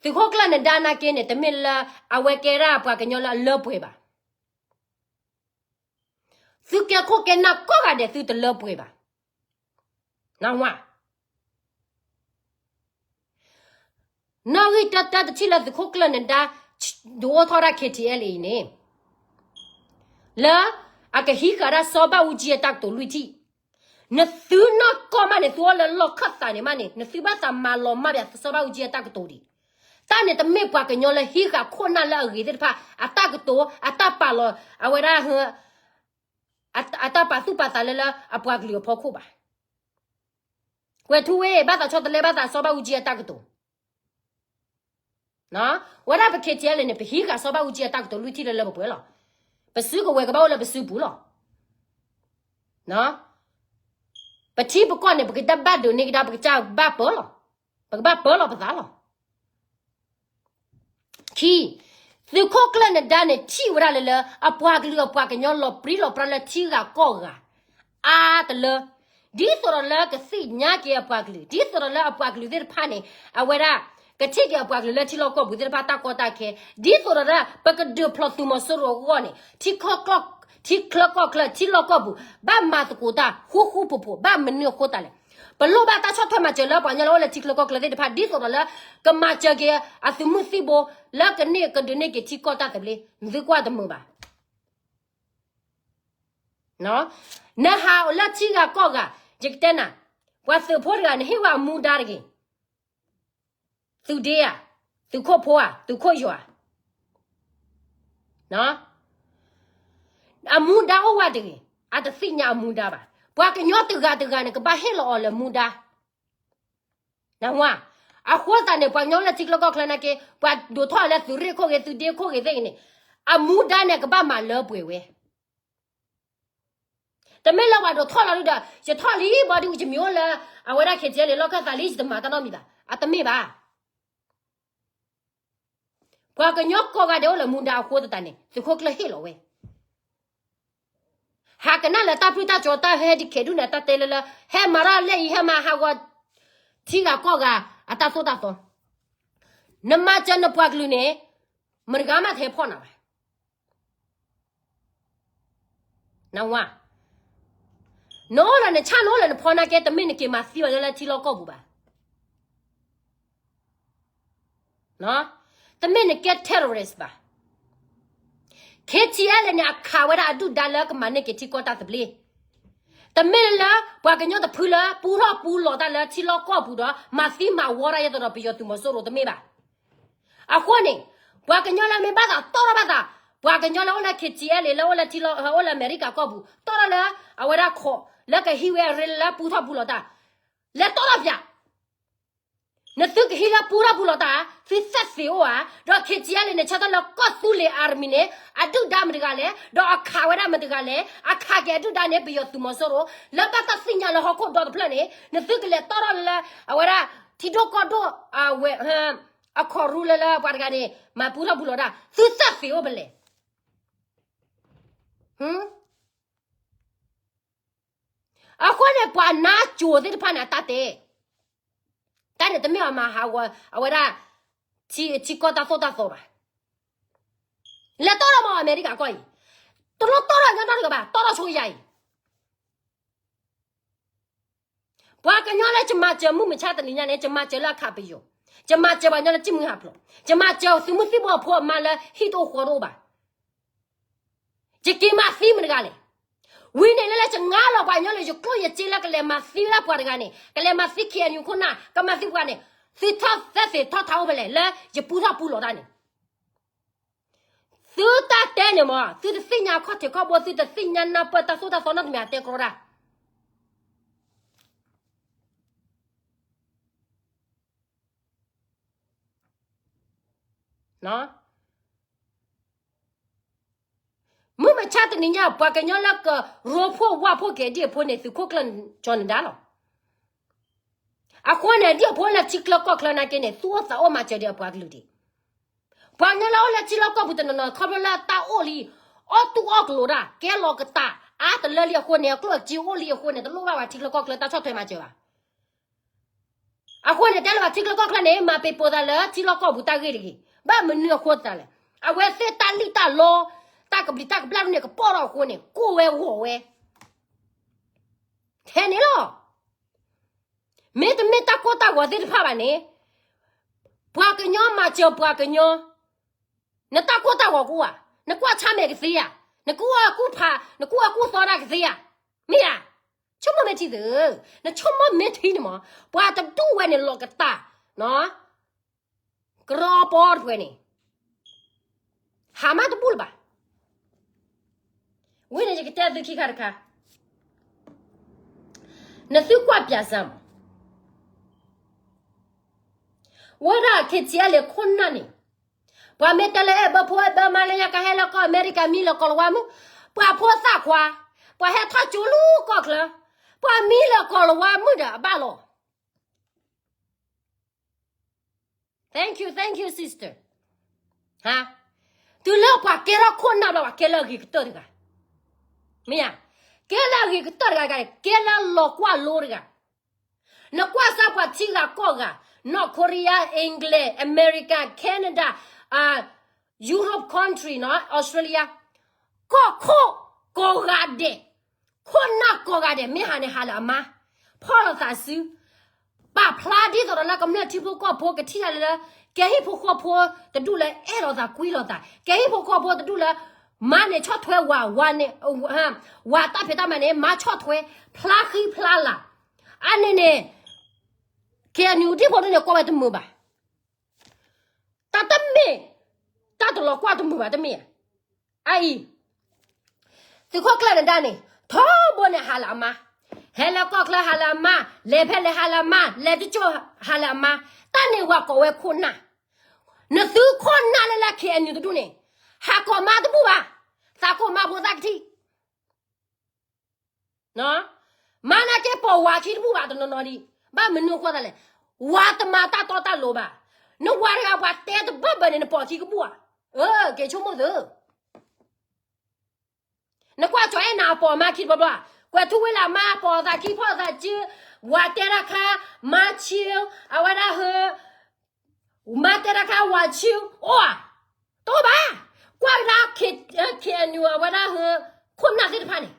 သုးခိၣ်ကျၢၢ်နဒါနာ်က့န့ၣ် တမ့ၢ်လၢအဝဲကဲဒၣ်ပှၤကညီလၢအလၢပှဲၤဘၣ်. သုကဲခိၣ်ကဲနၢ်ကိးဂၤဒဲး သုတလၢပှဲၤဘၣ်. နီၢ်ဂံၢ်တၢတၢတထံၣ်လၢသုးခိၣ်ကျၢၢ်နဒါ ဒုးအိၣ်ထီၣ်ဒၣ် K T L A အံၤန့ၣ် လၢအကဟံးဃာ်ဒၣ်စီၤဘၣ်အူကၠံအတၢ်ကတိၤလွံၢ်ထံၣ်, နသုနီၢ်ကီၢ်မးန့ၣ် သုအိၣ်လၢလီၢ်ခၢၣ်သးန့ၣ်မးန့ၣ် နသုဘၣ်သးမၤလီၤမၢ်ပၠးစီၤဘၣ်အူကၠံအတၢ်ကတိၤဒံး. တၢ်န့ၣ်တမ့ၢ်ပှၤကညီလၢဟံးဃာ်ခိၣ်နၢ်လၢအဂ့ၤသ့ၣ်တဖၣ် အတၢ်ကတိၤ အတၢ်ပာ်လီၤ အဝဲဒၣ် အတၢ်ပာ်သူၣ်ပာ်သးလၢလၢအပှၤကလုာ်အဖီခိၣ်ဘၣ်. ကွဲၤထူဝ့ၣ် ဘၣ်သးဆီတလဲဘၣ်သးစီၤဘၣ်အူကၠံအတၢ်ကတိၤ, ဝဲဒၣ်ပ K T L A န့ၣ် ပဟံးဃာ်စီၤဘၣ်အူကၠံအတၢ်ကတိၤလွံၢ်ထံၣ်လၢလၢပှဲၤပှဲၤလီၤ. ပစုကဝဲၤကဘၣ်အိၣ်လၢပစုပူၤလီၤ. ပထံပကီၢ်န့ၣ် ပကဘၣ်ဒုးန့ၢ်ကဒါ ပကစၢ်ဘၣ်ပၢလီၤ. ပကဘၣ်ပၢလီၤပသးလီၤ. ခံ, သုးခိၣ်ကျၢၢ်နဒါန့ၣ် ထံၣ်ဝဲဒၣ်လၢလၢ အပှၤကလုာ်အပှၤကညီလီၤပြံလီၤပြါလၢထံဂၤကီၢ်ဂၤ အါတလၢ, ဒ်သိးဒီးလၢကသ့ၣ်ညါက့ၤအပှၤကလုာ်, ဒ်သိးဒီးလၢအပှၤကလုာ်သ့ၣ်တဖၣ်န့ၣ် အဝဲဒၣ် ကထံၣ်က့ၤအပှၤကလုာ်လၢထံလီၢ်ကီၢ်ပူၤသ့ၣ်တဖၣ်တၢ်ကီတၢ်ခဲ, ဒ်သိးဒီးလၢပကဒုးဖျိးသုးမီၤစိရိၤအဂီၢ်န့ၣ် ထံကီၢ်ကျီၢ် ထံချၢကီၢ်ချၢ ထံလီၢ်ကီၢ်ပူၤ ဘၣ်မၤသကိးတၢ်ဃူဃူဖိးဖိး ဘၣ်မနုၤအဃိသတးလဲၣ်. ပလိၣ်ဘၣ်တၢ်ဆီၣ်ထွဲမၤစၢၤလၢပှၤကညီလၢအိၣ်လၢထံချၢကီၢ်ချၢသ့ၣ်တဖၣ် ဒ်သိးဒီးလၢ ကမၤစၢၤက့ၤအသုးမုၢ်သံၣ်ဘိ လၢကန့ၢ်ကဒုးန့ၢ်က့ၤထံကီၢ်တၢ်သဘျ့ သုကွၢ်တမုာ်ဘၣ်. နဟးအိၣ်လၢထံဂၤကီၢ်ဂၤ ယကတဲနၤ, ပှၤသုးဖိတဂၤန့ၣ် ဟ့ၣ်ဝဲအမူဒါတဂ့ၤ. သုးဒ့ဧါ, သုးခိၣ်ဖိဧါ, သုးခိၣ်ယီၤဧါ. အမူဒါအိၣ်ဝဲတဂ့ၤ, အတသ့ၣ်ညါအမူဒါဘၣ်. ပှၤကညီတဂၤတဂၤန့ၣ် ကဘၣ်ဟ့ၣ်လီၤအီၤလၢမူဒါ. နဝါ, အဃိသတးန့ၣ် ပှၤကညီလၢထံချၢကီၢ်ချၢနာ်က့ ပှၤဒိးထီၣ်လၢသုးရ့ၣ်ခိၣ်ဂ့ၤ သုးဒ့ခိၣ်ဂ့ၤသ့ၣ်ဂ့ၤန့ၣ် အမူဒါန့ၣ် ကဘၣ်မၤလၢပှဲၤဝဲ တမ့ၢ်လၢပှၤဒိးထီၣ်လီၤဒုဒီး ယထီၣ်လံဘီဒု ယမ့ၢ်အိၣ်လၢ အဝဲဒၣ် ခ့ၣ်ကၠဲလ့ လီၢ်ခၢၣ်သးလံ ယတမၤတၢ်နီတမံၤဘၣ်. အတမ့ၢ်ဘၣ်. ပှၤကညီကိးဂၤဒဲးအိၣ်လၢမူဒါအဃိသတးန့ၣ် သုးခိၣ်ကျၢၢ်ဟ့ၣ်လီၤဝဲ ဟးကနၣ်လၢတၢ်ဖုၣ်တၢ်ကၠီတၢ်ဟဲဒံးခဲဒူၣ်န့ၣ် တၢ်တဲလၢလၢ ဟဲမၤထီၣ်လၢအံၤ ဟဲမၤဟးဂီၤ ထံဂၤကီၢ်ဂၤ အတၢ်သိၣ်တၢ်သီ နမၤစၢၤနပှၤကလုာ်န့ၣ် မတဂၤမးတဟဲဖီၣ်နၤဘၣ်. နဝါ, နအိၣ်လၢနဆၣ် နအိၣ်လၢနဖီနာ်က့ တမ့ၢ်နက့ၤမၤသံဘၣ်လၢလၢထံလီၢ်ကီၢ်ပူၤဘၣ်. တမ့ၢ်နကဲ terrorist ဘၣ်. ခ့ၣ်ကၠဲလ့န့ၣ် အခးဝဲဒၣ်အဒုၣ်ဒါလၢကမၤန့ၢ်က့ၤထံကီၢ်တၢ်သဘျ့ တမ့ၢ်လၢ ပှၤကညီတဖုလၢပူထီၣ်ပူလီၤတၢ်လၢထံလီၢ်ကီၢ်ပူၤဒီး မၤသံမၤဝီတၢ်ယဲသိးဒီးပယီၤသုးမီၤစိရိၤတမ့ၢ်ဘၣ်. အဃိန့ၣ် ပှၤကညီလၢမ့ၢ်ဘၣ်သးတီၢ်ထီၣ်ဘၣ်သး, ပှၤကညီလၢအိၣ်လၢ ခ့ၣ်ကၠဲလ့ လၢအိၣ်လၢထံလီၢ် အိၣ်လၢအမဲရကၤကီၢ်ပူၤ တီၢ်ထီၣ်လၢ အဝဲဒၣ်ခိး လၢကဟံးဝဲအရ့လၢပူထီၣ်ပူလီၤတၢ် လဲၤတီၢ်ထီၣ်ပၠး နသုကဟံးလၢပူထီၣ်ပူလီၤတၢ် သုသၢသ့ၣ်အိၣ်ဧါ, ဒီး ခ့ၣ်ကၠဲလ့န့ၣ် ဆၢထၢၣ်လၢကီၢ်သူလ့ၤ army န့ၣ် အဒုၣ်ဒါမတဂၤလဲၣ်, ဒီးအခးဝဲဒၣ်မတဂၤလဲၣ်, အခးက့ၤအဒုၣ်ဒါန့ၣ် ပယီၤသုးမီၤစိရိၤ လၢဘၣ်တၢ်သ့ၣ်ညါလၢဟီၣ်ခိၣ်ဒီတဖျၢၣ်န့ၣ် နသုကလဲၤတီၢ်ထီၣ်လၢ အဝဲဒၣ် ထံဒိၣ်ကီၢ်ဒိၣ် အဝဲ အခီၣ်ရူလၢလၢပှၤတဂၤန့ၣ် မၤပူထီၣ်ပူလီၤတၢ် သုသၢသ့ၣ်အိၣ်ဖဲလဲၣ်. အဃိန့ၣ် ပှၤနါကိၤသ့ၣ်တဖၣ်န့ၣ် အတၢ်တဲ, တၢ်န့ၣ်တမ့ၢ်အမၤဟးဂီၤ အဝဲဒၣ် ထံကီၢ်တၢ်သိၣ်တၢ်သီဘၣ်. လဲၤတီၢ်ထီၣ်မး အမဲရကၤကီၢ်အံၤ, တလိၣ်တီၢ်ထီၣ်ညီနီတဂၤဘၣ်, တီၢ်ထီၣ်ဆိယၤအံၤ ပှၤကညီလၢယမၤစၢၤမုၢ်မဆါတနံၤညါန့ၣ် ယမၤစၢၤလၢအခးပယီၤ, ယမၤစၢၤပှၤကညီလၢကံၣ်မုၢ်ဟးဖျိး, ယမၤစၢၤသုးမုၢ်သံၣ်ဘိအဖိအမါလၢဟံၣ်တအိၣ်ဃီတအိၣ်ဘၣ်. ယက့ၤမၤသံမတဂၤလဲၣ်. ဝံၤန့ၣ်လၢလၢယငါလီၤပှၤကညီလၢယကျိၣ်ယစ့လၢ ကလဲၤမၤသံဝဲဒၣ်ပှၤတဂၤန့ၣ်, ကလဲၤမၤသံ ခ့ၣ်အဲၣ်ယူၣ် ခိၣ်နၢ်, ကမၤသံပှၤန့ၣ်, သုထီၣ်သၢသ့ၣ်ထီၣ်ထးအိၣ်ဖဲလဲၣ် လၢယပူထီၣ်ပူလီၤတၢ်န့ၣ် သုတၢ်တဲန့ၣ်မး သုတသ့ၣ်ညါခီၣ်ထံးခီၣ်ဘိ သုတသ့ၣ်ညါနၢ်ပၢၢ်တၢ်သိၣ်တၢ်သီနီတမံၤ အတဲကြီဒၣ် မုၢ်မဆါတနံၤညါ ပှၤကညီလၢကရိဖှိၣ်ဝၣ်ဖှိၣ်က့ၤအဒံၣ်အဖိန့ၣ် သုးခိၣ်ကျၢၢ်ကၠီနဒါလီၤ. အဃိန့ၣ် ဒ်အဖိလၢထံချၢကီၢ်ချၢနာ်က့န့ၣ် သူၣ်အိၣ်သးအိၣ်မၤစၢၤဒီးအပှၤကလုာ်ဒံး, ပှၤကညီလၢအိၣ်လၢထံလီၢ်ကီၢ်ပူၤတနီၤနီၤ ခီဖျိလၢတၢ်အိၣ်လံ, အီၣ်တူၢ်အီၣ်ကလိၤတၢ် ကဲလီၤကတၢ် အါတလၢလံအဃိန့ၣ် အကျိၣ်အစ့အိၣ်လံအဃိန့ၣ် တလိၣ်ဘၣ်ဝဲထံချၢကီၢ်ချၢတၢ်ဆီၣ်ထွဲမၤစၢၤဘၣ်. အဃိန့ၣ် တဲလၢၤဘၣ်ထံချၢကီၢ်ချၢန့ၣ် မၤပ့ၤပိာ်သးလၢထံလီၢ်ကီၢ်ပူၤတၢ်ဂ့ၢ်တဂ့ၤ, ဘၣ်မနုၤအဃိသတးလဲၣ်, အဝဲသ့ၣ်တၢ်လံၣ်တၢ်လီ, တၢ်ကဘျံးတၢ်ကဘျၣ်န့ၣ် ကပီၢ်ထီၣ်အဃိန့ၣ် ကိၢ်ဝဲဂီၤဝဲ ထဲန့ၣ်လီၤ. မ့တမ့ၢ်တၢ်ကိၢ်တၢ်ဂီၤသ့ၣ်တဖၣ်ဘၣ်န့ၣ်, ပှၤကညီမၤစၢၤပှၤကညီ, နတၢ်ကိၢ်တၢ်ဂီၤကအိၣ်ဧါ, နကွၢ်ဆါမဲာ်ကသ့ဧါ, နကအိၣ်ကူၣ်ဖး နကအိၣ်ကူၣ်သီတၢ်ကသ့ဧါ, မ့ၢ်ဧါ, ဆိကမိၣ်မ့ၢ်ထံသု, နဆိကမိၣ်မ့ၢ်ထံန့ၣ်မး, ပှၤတဒူၣ်ဝဲန့ၣ်လီၤကတၢ် ကရီပီတဖုန့ၣ်, ဟးမးတဘူၣ်လၢၤဘၣ်. ဝံၤန့ၣ် ယကတဲသုခံခါတခါ, နသုကွၢ်ပၠးစၢ်မး, ဝဲဒၣ် ခ့ၣ်ထံၣ်အလံၤခိၣ်နၢ်န့ၣ်, ပှၤမ့ၢ်တဲလၢအဲၣ်ဘၢဖိအဲၣ်ဘၢမါလၢညါကဟဲလၢကီၢ်အမဲရကၤမံလၢကီၢ်လၤဝါမုၢ်, ပှၤဖိသၣ်ခွါ, ပှၤဟဲထီၣ်ကၠိလူၤကီၢ်ချၢ, ပှၤမံလၢကီၢ်လၤဝါမုၢ်ဒီးအဘၣ်လီၤ. Thank you, thank you, sister. ဟါ, တုၤလၢပှၤကဲထီၣ်ခိၣ်နၢ်ဘျီ ပှၤကဲလၢအဂ့ၤကတၢၢ်တဂၤ, မ့ၢ်ဧါ, ကဲလၢအဂ့ၤကတၢၢ်တဂၤတဂၤန့ၣ် ကဲလၢလီၤကွၢ်လိတဂၤ. နကွၢ်စၢ်ပှၤထံဂၤကီၢ်ဂၤ, North Korea, England, America, Canada, Europe country နီၤ, Australia, ကီၢ်ခိၣ် ကိးဂၤဒဲး, ခိၣ်နၢ်ကိးဂၤဒဲး မ့ၢ်ဟးန့ၣ်ဟးလၢအမါ, ဖီၣ်လိာ်သးစု, ပာ်ဖျါဒ်သိးဒီးလၢကမျၢၢ်ထံဖိကီၢ်ဖိကထံၣ်တၢ်လၢ ကဲဟံၣ်ဖိဃီဖိတဒူၣ်လၢအဲၣ်လိာ်သးကွံလိာ်သး, ကဲဟံၣ်ဖိဃီဖိတဒူၣ်လၢ မါန့ၣ်ဆီၣ်ထွဲဝၤ, ဝၤန့ၣ်, ဝၤတၢ်ဖံးတၢ်မၤန့ၣ် မါဆီၣ်ထွဲ, ဖျါဃံဖျါလၤ, အန့ၣ်န့ၣ် KNU ဒ်ဖိဒ်န့ၣ် ကွၢ်ဝဲတမုာ်ဘၣ်. တၢ်တမ့ၢ်, တၢ်တလီၤကွၢ်တမုာ်ဘၣ်တမ့ၢ်ဧါ. အအံၤ, သုးခိၣ်ကျၢၢ်နဒါန့ၣ် ထီဘိန့ၣ်ဟးလၢအမါ, ဟဲလၢကီၢ်ချၢဟးလၢအမါ, လဲၤဖဲလဲၣ်ဟးလၢအမါ, လဲၤတကၠိၢ်ဟးလၢအမါ, တၢ်န့ၣ်ဝၤကိးဝဲခိၣ်နၢ်, နသုခိၣ်နၢ်လၢလၢ KNU တဒူၣ်န့ၣ်, ဟးကိးမါတဘူၣ်ဘၣ်, သးကိးမါဖိသၣ်ကထံၣ် မါနာ်က့ပိာ်ဝၤခံတဘူၣ်ဘၣ်တနီၤနီၤဒံး, ဘၣ်မနုၤအဃိသတးလဲၣ်, ဝၤတမၤတၢ်တီတၢ်လိၤဘၣ်, နဝၤတဂၤပှၤတဲတဘၢဘၢန့ၣ် နပိာ်ခံကဘူၣ်ဧါ, အၢ က့ၤဆိကမိၣ်သု, နကွၢ်ကၠီၤအဲၣ်နၤအပိာ်မါခံတဘျီဘျီ, ကွဲၤထူဝ့လၢအမါပိာ်သးခံဖီၣ်သးစု, ဝၤတဲတၢ်ခါ, မါဆံ, အဝဲဒၣ်ဟၢ မါတဲတၢ်ခါဝၤဆံ, အိၣ်ဧါ, တအိၣ်ဘၣ်, ကွၢ်ကဒါ KNU အဝဲဒၣ်ဟၢ ခိၣ်နၢ်သ့ၣ်တဖၣ်န့ၣ်,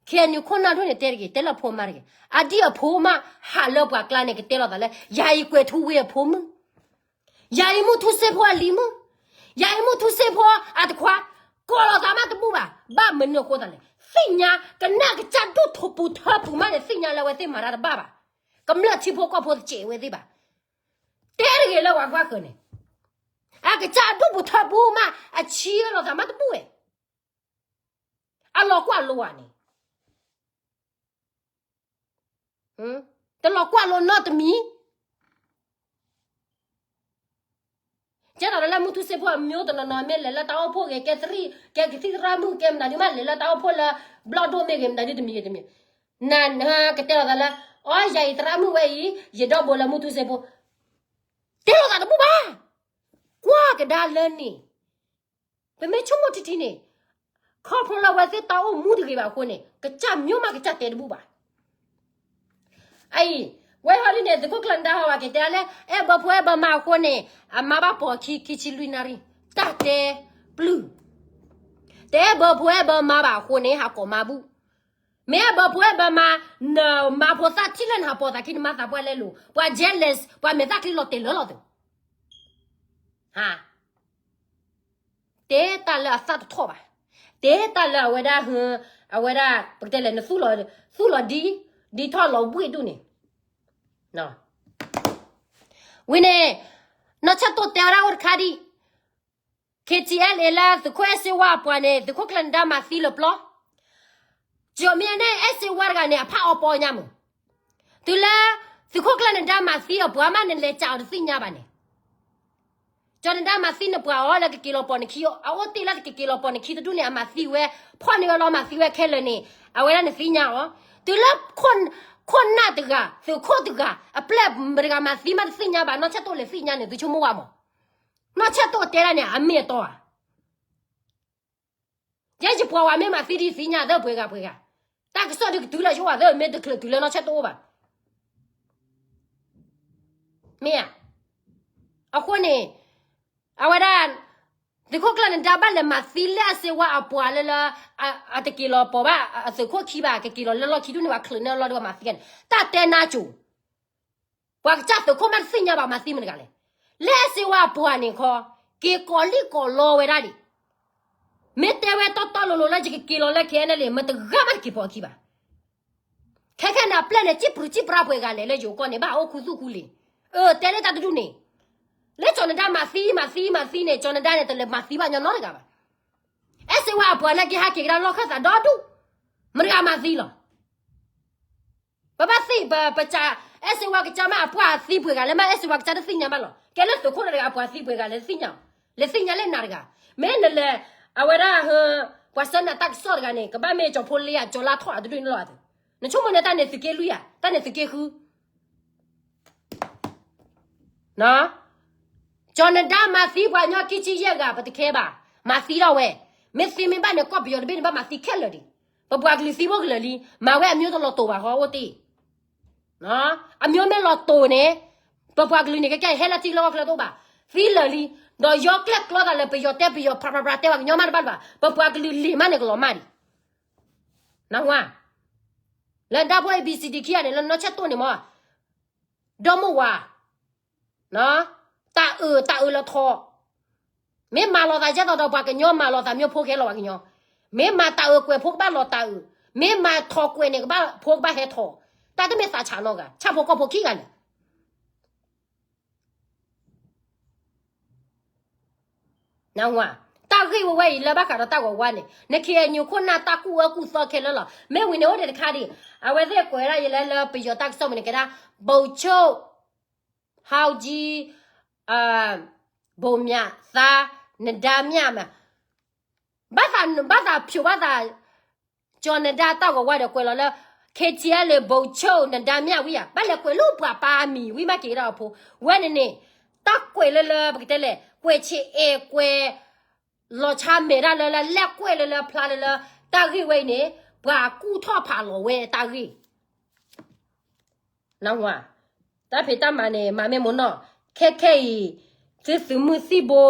KNU ခိၣ်နၢ်ဒိၣ်န့ၣ်တဲတဂ့ၤ, တဲလၢအဖိမါတဂ့ၤ, အဒံၣ်အဖိမါဟးလၢပှၤကျါန့ၣ် ကတဲလိာ်သးလၢ ယၤအံၤကွဲၤထူဝ့အဖိမုၣ်, ယၤအံၤမုၢ်ထူစ့ဖိအလံၤမုၣ်, ယၤအံၤမုၢ်ထူစ့ဖိအတခွါ, ကိးလိာ်သးမးတဘူၣ်ဘၣ်, ဘၣ်မနုၤအဃိသတးလဲၣ်, သ့ၣ်ညါ ကနၣ်ကစၢ်ဒိၣ်ထီၣ်ပူၤထၢပူၤမးန့ၣ် သ့ၣ်ညါလၢအဝဲသ့ၣ်မၤတၢ်တဘၣ်ဘၣ်, ကမျၢၢ်ထံဖိကီၢ်ဖိတစဲးဝဲသ့ၣ်ဘၣ်, တဲတဂ့ၤလၢပှၤကွၢ်ဃၢၤန့ၣ်, အကစၢ်ဒိၣ်ပူၤထၢပူၤမး အဆံးလိာ်သးမးတဘူၣ်ဝဲ, အလီၤကွၢ်လိဝဲန့ၣ်, တလီၤကွၢ်လိနီတမံၤ, ကဲဒီးလၢမုၢ်ထူစ့ဖိအမျိုးတနီၤနီၤ မ့ၢ်လဲၤလၢတၢ်အိၣ်ဖှိၣ်ဂ့ၤ, ကဲသရံၣ်, ကဲကသံၣ်သရၣ်မုၣ်, ကဲမနုၤဒုးမး လဲၤလၢတၢ်အိၣ်ဖှိၣ်လၢ ဘျီၣ်ဒိၣ်မ့ၢ်ဂ့ၤ မနုၤဒုးတမံၤဂ့ၤတမံၤ, နကတဲလိာ်သးလၢ အီ ယၤအံၤသရၣ်မုၣ်ဝဲအံၤ ယဒီဘိလၢမုၢ်ထူစ့ဖိ, တဲလိာ်သးတဘူၣ်ဘၣ်, ကွၢ်ကဒါလၢန့ၣ် ပမ့ၢ်ဆိကမိၣ်ထံထံန့ၣ်, ခီဖျိလၢအဝဲသ့ၣ်တၢ်အိၣ်မူတဂ့ၤဘၣ်အဃိန့ၣ် ကစၢ်မျိုးမးကစၢ်တဲတဘူၣ်ဘၣ်. အအံၤ, ဝဲဟီဒ်န့ၣ် သုးခိၣ်ကျၢၢ်နဒါဟီဝဲက့ၤတဲလၢ အဲၣ်ဘၢဖိအဲၣ်ဘၢမါအဃိန့ၣ် အမါဘၣ်ပိာ်ခံ ခံဆံလွံၢ်နၣ်ရံၣ်, တၢ်တဲပျုၢ်, တအဲၣ်ဘၢဖိအဲၣ်ဘၢမါဘၣ်အဃိန့ၣ် ဟးကိးမါဘူၣ်, မ့ၢ်အဲၣ်ဘၢဖိအဲၣ်ဘၢမါ, နမါဖိသၣ်ထံၣ်လၢနဟးပိာ်သးခံ နမါသးပှၢ်လဲလိာ်, ပှၤ jealous, ပှၤမဲာ်သၣ်ချံလီၤတဲာ်လၢလီၤသုး ဟါ, တဲတၢ်လၢအသၣ်တထီၣ်ဘၣ်, တဲတၢ်လၢအဝဲဒၣ်, အဝဲဒၣ် ပကတဲလဲၣ် နသူၣ်လီၤ, သူၣ်လီၤဒ်, ဒ်ထီၣ်လီၤဝံၣ်ဒူၣ်န့ၣ်, ဝံၤန့ၣ်, နီၢ်ဆၢၣ်တိၣ်တဲဝဲဒၣ်အိၣ်တခါဒံး, KTLA လၢသုးခိၣ်အဲၣ်စ့ဝါအပှၤန့ၣ် သုးခိၣ်ကျၢၢ်နဒါမၤသံလၢပျီ ကၠီမ့ၢ်န့ၣ် အဲၣ်စ့ဝါတဂၤန့ၣ် အဖးအီပီညါမး, တုၤလၢ သုးခိၣ်ကျၢၢ်နဒါမၤသံအပှၤမးန့ၣ် လဲၤကးအီၤတသ့ၣ်ညါဘၣ်န့ၣ်, ကၠီနဒါမၤသံနပှၤအီၤလၢကက့ၤလီၤပိာ်နခံ, အအိၣ်တ့ၢ်လၢကက့ၤလီၤပိာ်နခံတဒူၣ်န့ၣ် အမၤသံဝဲ, ဖီၣ်န့ၢ်ဝဲလီၤမၤသံဝဲခဲလၢာ်န့ၣ်, အဝဲဒၣ်နသ့ၣ်ညါအီၤ, တုၤလၢ ခိၣ်နၢ်တဂၤ သုးခိၣ်တဂၤ အပျဲၢ်မတၤတဂၤမၤသံမးတသ့ၣ်ညါဘၣ် နီၢ်ဆၢၣ်တိၣ်လဲၤသ့ၣ်ညါန့ၣ် သုဆိကမိၣ်ဝဲမး, နီၢ်ဆၢၣ်တိၣ်တဲဒၣ်န့ၣ် အမ့ၢ်အတီဧါ ယဲယပှၤဝဲမ့ၢ်မၤသံဒ်သ့ၣ်ညါသၢပှဲၤဂၤပှဲၤဂၤ, တၢ်ကစီၣ်ဒုးကတုၤလၢယိဝဲသၢ မ့ၢ်တချုးတုၤလၢနီၢ်ဆၢၣ်တိၣ်အိၣ်ဘၣ်, မ့ၢ်ဧါ, အဃိန့ၣ်, အဝဲဒၣ်, သုးခိၣ်ကျၢၢ်နဒါဘၣ်လဲၤမၤသံလၢအဲၣ်စ့ဝါအပှၤလၢလၢ, အတက့ၤလီၤပိာ်ဘၣ်အသုးခိၣ်ခံဘၣ် ကက့ၤလီၤလၢလီၢ်ခံဒူၣ်န့ၣ် ပှၤချုးန့ၢ်လီၤဒီးမၤသံန့ၣ် တၢ်တဲနါစိၤ ပှၤကစၢ်သုးခိၣ်မးတသ့ၣ်ညါဘၣ်မၤသံမတၤတဂၤလဲၣ်, လၢအဲၣ်စ့ဝါအပှၤန့ၣ်ခီ, က့ၤကိးလံၣ်ကိးလီဝဲဒၣ်ဒံး, မ့ၢ်တဲဝဲတီတီလိၤလိၤလၢယကက့ၤလီၤလၢ ခဲအံၤန့ၣ်လံ မတဂၤမးတက့ၤပိာ်အခံဘၣ်, ခဲခဲန့ၣ် အပျဲၢ်န့ၣ် စံၣ်ပြူၤစံၣ်ပြါပှဲၤဂၤလဲၣ်လၢယိၤကီၢ်န့ၣ် ဘၣ်အိၣ်ခူသူၣ်ခူလံၤ, အၢ တဲလၢတၢ်တဒူၣ်န့ၣ်, လၢကၠီနဒါမၤသံမၤသံမၤသံန့ၣ် ကၠီနဒါန့ၣ် တလဲၤမၤသံဘၣ်ညီနီတဂၤဘၣ်, အဲၣ်စ့ဝါအပှၤနာ်က့ဟဲက့ၤကဒါလီၢ်ခၢၣ်သးဒီဒူၣ်, မတဂၤမၤသံလီၤ ပဘၣ်သ့ၣ် ပကစၢ်, အဲၣ်စ့ဝါကစၢ်မးအပှၤသံပှဲၤဂၤလၢမး အဲၣ်စ့ဝါကစၢ်တသ့ၣ်ညါဘၣ်လီၤ, ကဲလၢသုးခိၣ်တဂၤအပှၤသံပှဲၤဂၤလဲၣ်သ့ၣ်ညါ, လဲၤသ့ၣ်ညါလၢနၤတဂၤ, မ့ၢ်နလဲၤ, အဝဲဒၣ်, ပှၤဆၢနၤတၢ်ကစီၣ်တဂၤန့ၣ် ကဘၣ်မ့ၢ်ကၠီဖိလ့ဧါ ကၠီလါထီၣ်ဧါတဒူၣ်န့ၣ်လီၤ, နဆိကမိၣ်န့ၣ်တၢ်န့ၣ်သုးက့လွံၢ်ဧါ တၢ်န့ၣ်သုးက့ဃု ကၠီနဒါမၤသံပှၤကညီခံဆံယဲၢ်ဂၤ ပတခဲဘၣ်, မၤသံထီၣ်ဝဲ, မ့ၢ်သံမ့ၢ်ဘၣ်န့ၣ် ကီၢ်ပယီၤတဘ့ၣ်န့ၣ် ဘၣ်မၤသံခဲလၢာ်ဒံး, ပပှၤကလုာ်သံဖိကလၢာ်လံ, မၤဝဲအမျိုးတလီၤတိာ်ဘၣ်ဃီအိၣ်တ့ၢ်, အမျိုးမ့ၢ်လီၤတိာ်န့ၣ်, ပပှၤကလုာ်န့ၣ် ကဲကဲဟဲလၢထံလီၢ်ချၢတအိၣ်ဘၣ်, သံလၢာ်လံ, ဒီးယီကျဲၣ်ကျီသးလၢပယီၤတဲပယီၤ ဖြးဖြးဖြးတဲပှၤကညီမးတဘၣ်တဘၣ်, ပပှၤကလုာ်လံၤမးန့ၣ်ကလီၤမၢ်ဒံး နၢ်ဟူဧါ, လၢဒၣ်ဖိ A B C D ခံဂၤန့ၣ် လၢနီၢ်ဆဲၣ်တိၣ်န့ၣ်မ့ၢ် ဒီမါဝၤ, တၢ်အုး တၢ်အုးလီၤထီၣ်, မ့ၢ်မၤလီၤသးဒ်သိးဒီးပှၤကညီ မၤလီၤသး မ့ၢ်ဖိကဟဲလီၤပှၤကညီ, မ့ၢ်မၤတၢ်အုးကွဲး ဖိကဘၣ်လီၤတၢ်အုး, မ့ၢ်မၤထီၣ်ကွဲးန့ၣ် ကဘၣ် ဖိကဘၣ်ဟဲထီၣ်, တၢ်တမ့ၢ်သးဆးနီတဂၤ ဆၣ်ဖိကီၢ်ဖိခံဂၤန့ၣ် နၢ်ဟူဧါ, တၢ်ဂ့ၢ်ဝဲဝဲအံၤ လၢဘၣ်ဃးဒီးတၢ်ဂီၤဝါန့ၣ် န K N U ခိၣ်နၢ်တၢ်ကူၣ်အၢကူၣ်သီခဲလၢာ်လီၤ. မ့ၢ်ဝံၤန့ၣ် အိၣ်ဒံးတခါဒံး အဝဲသ့ၣ်ကွဲးဒၣ်ယဲလၢ လၢပယီၤတၢ်ကစီၣ်ပူၤန့ၣ် ကဲဒၣ် ဗိုလ်ချုပ် ဟီကၠံ ဗိုလ်မြတ်သား နဒါမြင့် မး ဘၣ်သး ဘၣ်သးဖျိးဘၣ်သး ကၠီၤနဒါတၢ်ဂီၤဝါဒီးကွဲးလီၤလၢ K T L ဗိုလ်ချုပ် နဒါမြင့် ဝံၤဧါ, ဘၣ်လဲၤကွဲးလၢပှၤပၢ်အမံၤဝံၤမးက့ၤဒီးအဖိ, ဝဲန့ၣ်န့ၣ် တၢ်ကွဲးလၢလၢပကတဲလဲၣ် ကွဲးဆံးအဲၣ်ကွဲး လီၤဆါမဲာ်တၢ်လၢလၢ လဲၤကွဲးလၢလၢဖျါလၢလၢ တၢ်ဂ့ၢ်ဝဲအံၤန့ၣ် ပှၤကူၣ်ထီၣ်ဖးလီၤဝဲတၢ်ဂ့ၢ် နၢ်ဟူဧါ, တၢ်ဖံးတၢ်မၤန့ၣ် မၤမ့ၢ်မ့ၢ်နီၢ်, ခဲခဲအံၤ သုသုးမုၢ်သံၣ်ဘိ,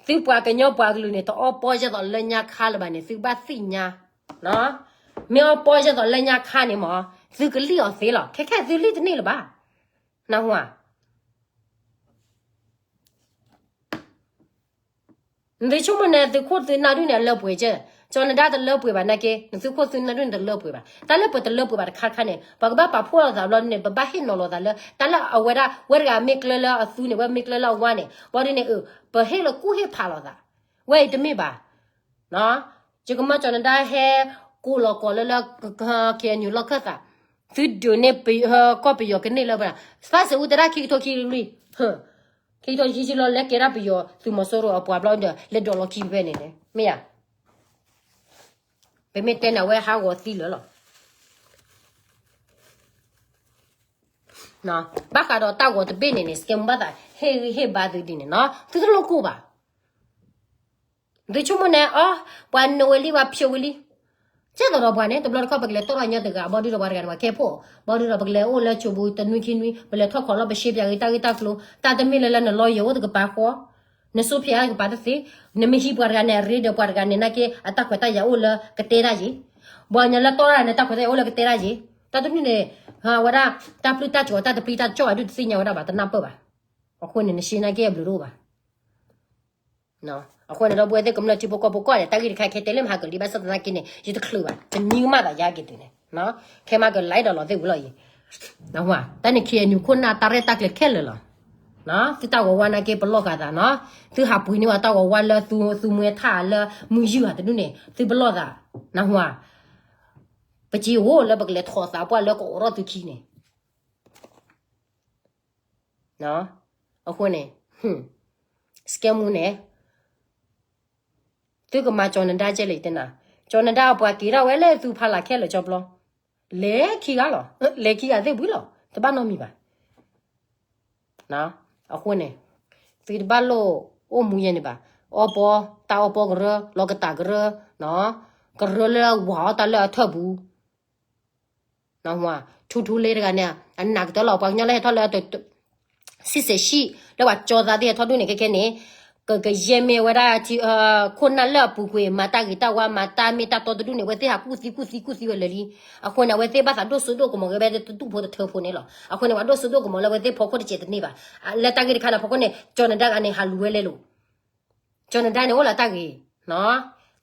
သုပှၤကညီပှၤကလုာ်န့ၣ် တအီပီယဲၢ်သိးလၢညါခါလၢၤဘၣ်န့ၣ် သုကဘၣ်သ့ၣ်ညါ, မ့ၢ်အီပီယဲၢ်သိးလၢညါခါန့ၣ်မး သုကလံၣ်အီၤသ့လီၤ. ခဲခဲသုလံၣ်တန့ၢ်လၢၤဘၣ်, နၢ်ဟူဧါ နသုဆိကမိၣ်န့ၣ် သုးခိၣ်သုးနၢ်ဒုၣ်န့ၣ် အလၢပှဲၤကဲ, ကၠီၤနဒါတလၢပှဲၤဘၣ်နာ်က့, နသုးခိၣ်သုးနၢ်ဒုၣ်န့ၣ် တလၢပှဲၤဘၣ်. တၢ်လၢပတလၢပှဲၤဘၣ်တခါတခါန့ၣ် ပကဘၣ်ပာ်ဖှိၣ်လိာ်သးဘျီန့ၣ် ပဘၣ်ဟ့ၣ်နီၤလိာ်သးလၢ တၢ်လၢအဝဲဒၣ် ဝဲတဂၤမ့ၢ်ကျၢၤလၢအသူန့ၣ် ဝဲမ့ၢ်ကျၢၤလၢအဝါန့ၣ် ဘျီဒ်န့ၣ် ပဟ့ၣ်လီၤကူၣ်ဟ့ၣ်ဖးလိာ်သး, ဝဲအံၤတမ့ၢ်ဘၣ် ယကမၢကၠီၤနဒါဟဲ ကိးလီၤကိးလၢလၢ KNU လီၢ်ခၢၣ်သး, သုဒုးန့ၢ် ကီၢ်ပယီၤကန့ၢ်လၢ သးစၢၤအူတဲဒၣ်ခံကထိခံဆံလွံၢ်, ခံကထိခံဆံလီၤ လဲၤကဲဒၣ်ပယီၤသုးမီၤစိရိၤအပှၤဘျီဒီး လဲၤဒိးလီၤခံဖဲန့ၣ်န့ၣ် မ့ၢ်ယါ, ပမ့ၢ်တဲန့ၣ်ဝဲဟးဂီၤသံလၢာ်လီၤ. ဘၣ်ဃးဒီးတၢ်ဂီၤတဘ့ၣ်န့ၣ်န့ၣ် စကဲမူဘၣ်သး ဟ့ၣ်ဂံၢ်ဟ့ၣ်ဘါသုဒ်န့ၣ်နီၤ သုတလိၣ်ကိၢ်ဘၣ်. သုဆိကမိၣ်န့ၣ် အီ ပှၤနိးဝဲလံ ပှၤဖျိးဝဲလံ. ကဲသိးဒီးပှၤန့ၣ် တဘျီတခီၣ် ပကလဲၤတီၢ်ထီၣ်ညီတဂၤ ဘီဒုဒီးပှၤတဂၤန့ၣ် ပှၤကဲဖိၣ်, ဘီဒုဒီးပကလဲၤအိၣ်လၢကၠိပူၤ တနွံခံနွံ ပလဲၤထီၣ်ခိးလီၤ ပရှဲပၠးဂ့ၤတၢ်ဂ့ၢ်တၢ်ကျိၤ တၢ်တမ့ၢ်လၢလၢနလီယိၤအိၣ်တကပၤဃီ, နစိဖျဲးတကပၤတသ့, နမ့ၢ်ဟံးပှၤတဂၤန့ၣ် အရ့ဒီးပှၤတဂၤန့ၣ် နာ်က့ အတၢ်ခွဲးတၢ်ယာ်အိၣ်လၢကတဲတၢ်ယ့ၤ, ပှၤညီလၢတီၢ်တၢ်န့ၣ် တၢ်ခွဲးတၢ်ယာ်အိၣ်လၢကတဲတၢ်ယ့ၤ, တၢ်တမ့ၢ်န့ၣ် ဝဲဒၣ် တၢ်ပျုၢ်တၢ်ကီၤ တၢ်တပျံၤတၢ်ကီၤ အဒုးတသ့ၣ်ညါဝဲဒၣ်ဘၣ် တနၢ်ပၢၢ်ဘၣ်. အဃိန့ၣ် နရှဲနာ်က့အဘျုးတအိၣ်ဘၣ်. အဃိန့ၣ်ဒီပုၢ်ဝဲၢ်သ့ၣ် ကမျၢၢ်ထံဖိကီၢ်ဖိကိးဂၤဒဲး တၢ်ဂ့ၢ်တခါခဲတဲလၢမဟါကလံၤဘၣ်ဆၣ်သနာ်က့န့ၣ် ယတချုးဘၣ် တနံၤကမၣ်သးယါက့ၤသုန့ၣ်, ခဲမးကလံၤဒီးလီၤသ့ၣ်ဝံၤလီၤအံၤ, တၢ်န့ၣ် KNU ခိၣ်နၢ်တၢ်ရဲၣ်တၢ်ကျဲၤခဲလၢာ်လီၤ. သုတၢ်ဂီၤဝါနာ်က့ပလီၢ်ဃာ်သးနီၤ, သုဟးပှ့ၤန့ၢ်ဝဲတၢ်ဂီၤဝါလၢသုမွဲထၣ်လၢမုၢ်ယုၢ်ဧါတဒူၣ်န့ၣ် သုပလီၢ်သး, နၢ်ဟူဧါ, ပစံးအိၣ်လၢပကလဲၤထီၣ်သးပှၢ်လၢကအိးထီၣ်သုခံန့ၣ် အဃိန့ၣ် စကဲမူန့ၣ် သုကမၤကၠီၤနဒါကဲလဲၣ်တဲနၤ, ကၠီၤနဒါအပှၤက့ၤထီၣ်ဝဲလၢသုဖီလာ်ခဲလၢာ်ကၠီဘျီ, လဲၤခံဂၤလီၤ, လဲၤခံဂၤသ့ၣ်ဘှံးလီၤ, တဘၣ်နီတမံၤဘၣ်. အဃိန့ၣ် သုတဘၣ်လိၣ်အိၣ်မူယဲန့ၣ်ဘၣ်, အီပီ, တၢ်အီပီကရၢ, လီၤကတၢ်ကရၢ, ကရၢလၢဝၤအီၣ်တၢ်လၢအထၢၣ်ပူၤ ထူထူလ့တဂၤန့ၣ် အနာ်ကတၢၢ်လီၤ ပှၤကညီလၢဟဲထီၣ်လၢ စံၣ်စဲးဆံၣ် လၢပှၤကၠီသးသ့ၣ်ဟဲထီၣ်ဒူၣ်န့ၣ် ခဲခဲန့ၣ် ကကယဲၢ်မ့ၢ်ဝဲဒၣ် ခိၣ်နၢ်လၢအပူၤကွံာ် မၤတၢ်ဂ့ၤတၢ်ဝါ မၤတၢ်မ့ၢ်တၢ်တီတဒူၣ်န့ၣ် အဝဲသ့ၣ်ဟးကူၣ်သံကူၣ်သံကူၣ်သံဝဲလၢာ်လံ. အဃိန့ၣ် အဝဲသ့ၣ်ဘၣ်သးဒိၣ်စိဒိၣ်ကမီၤဂ့ၤ ဝဲတတူၢ်ဖိတထၢဖိန့ၣ်လီၤ. အဃိန့ၣ် ပှၤဒိၣ်စိဒိၣ်ကမီၤလၢအဝဲသ့ၣ်ဖီခိၣ်တစဲးတန့ၢ်ဘၣ်. လၢတၢ်ဂ့ၢ်တခါန့ၣ် ဖီခိၣ်န့ၣ် ကၠီနဒါဂၤန့ၣ် ဟးလူၤဝဲလဲၤလိာ် ကၠီနဒါန့ၣ်အိၣ်လၢတၢ်ဂ့ၤ,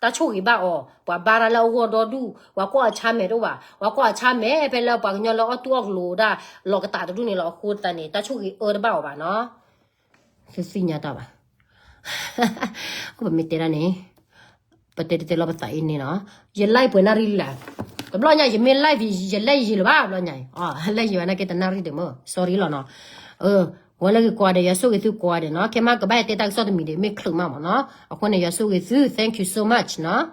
တၢ်ဆိၣ်ဂ့ၤဘၣ်အီၤ, ပှၤဘါတၢ်လၢအဂီၢ်ဒီဒူၣ်, ပှၤကွၢ်အီၤဆါမဲာ်တအိၣ်ဘၣ်, ပှၤကွၢ်အီၤဆါမဲာ် ဖဲလၢပှၤကညီလၢအီၣ်တူၢ်အီၣ်ကလိာ်ဒၣ် လီၤကတၢ်တဒူၣ်န့ၣ်လီၤ. အဃိသတးန့ၣ် တၢ်ဆိၣ်ဂ့ၤအၢတဘၣ်အီၤဘၣ်နီၤ. သုသ့ၣ်ညါတၢ်ဘၣ်. ပမ့ၢ်တဲဒၣ်န့ၣ် ပတဲတတဲလီၤပသးအံၤန့ၣ်နီၤ. ယ live ပှဲၤနၣ်ရံၣ်လံလဲၣ်. တဘျီညါ ယမ့ၢ် live ယလဲၤယံာ်လၢၤဘၣ် ဘျီညါအံၤ, လဲၤယံာ်ဘၣ်နာ်က့တနၣ်ရံၣ်ဒံးမ့ၢ် sorry လီၤနီၤ. ဝဲလၢဂ့ၤကိးဂၤဒဲး ယွၤဆိၣ်ဂ့ၤသုကိးဂၤဒဲးနီၤ. ခဲမးကဘၣ်ဟဲတဲတၢ်ကစီၣ်တမံၤဒံး မ့ၢ်ချုးမးမ့ၢ်နီၤ. အဃိန့ၣ် ယွၤဆိၣ်ဂ့ၤသု thank you so much နီၤ.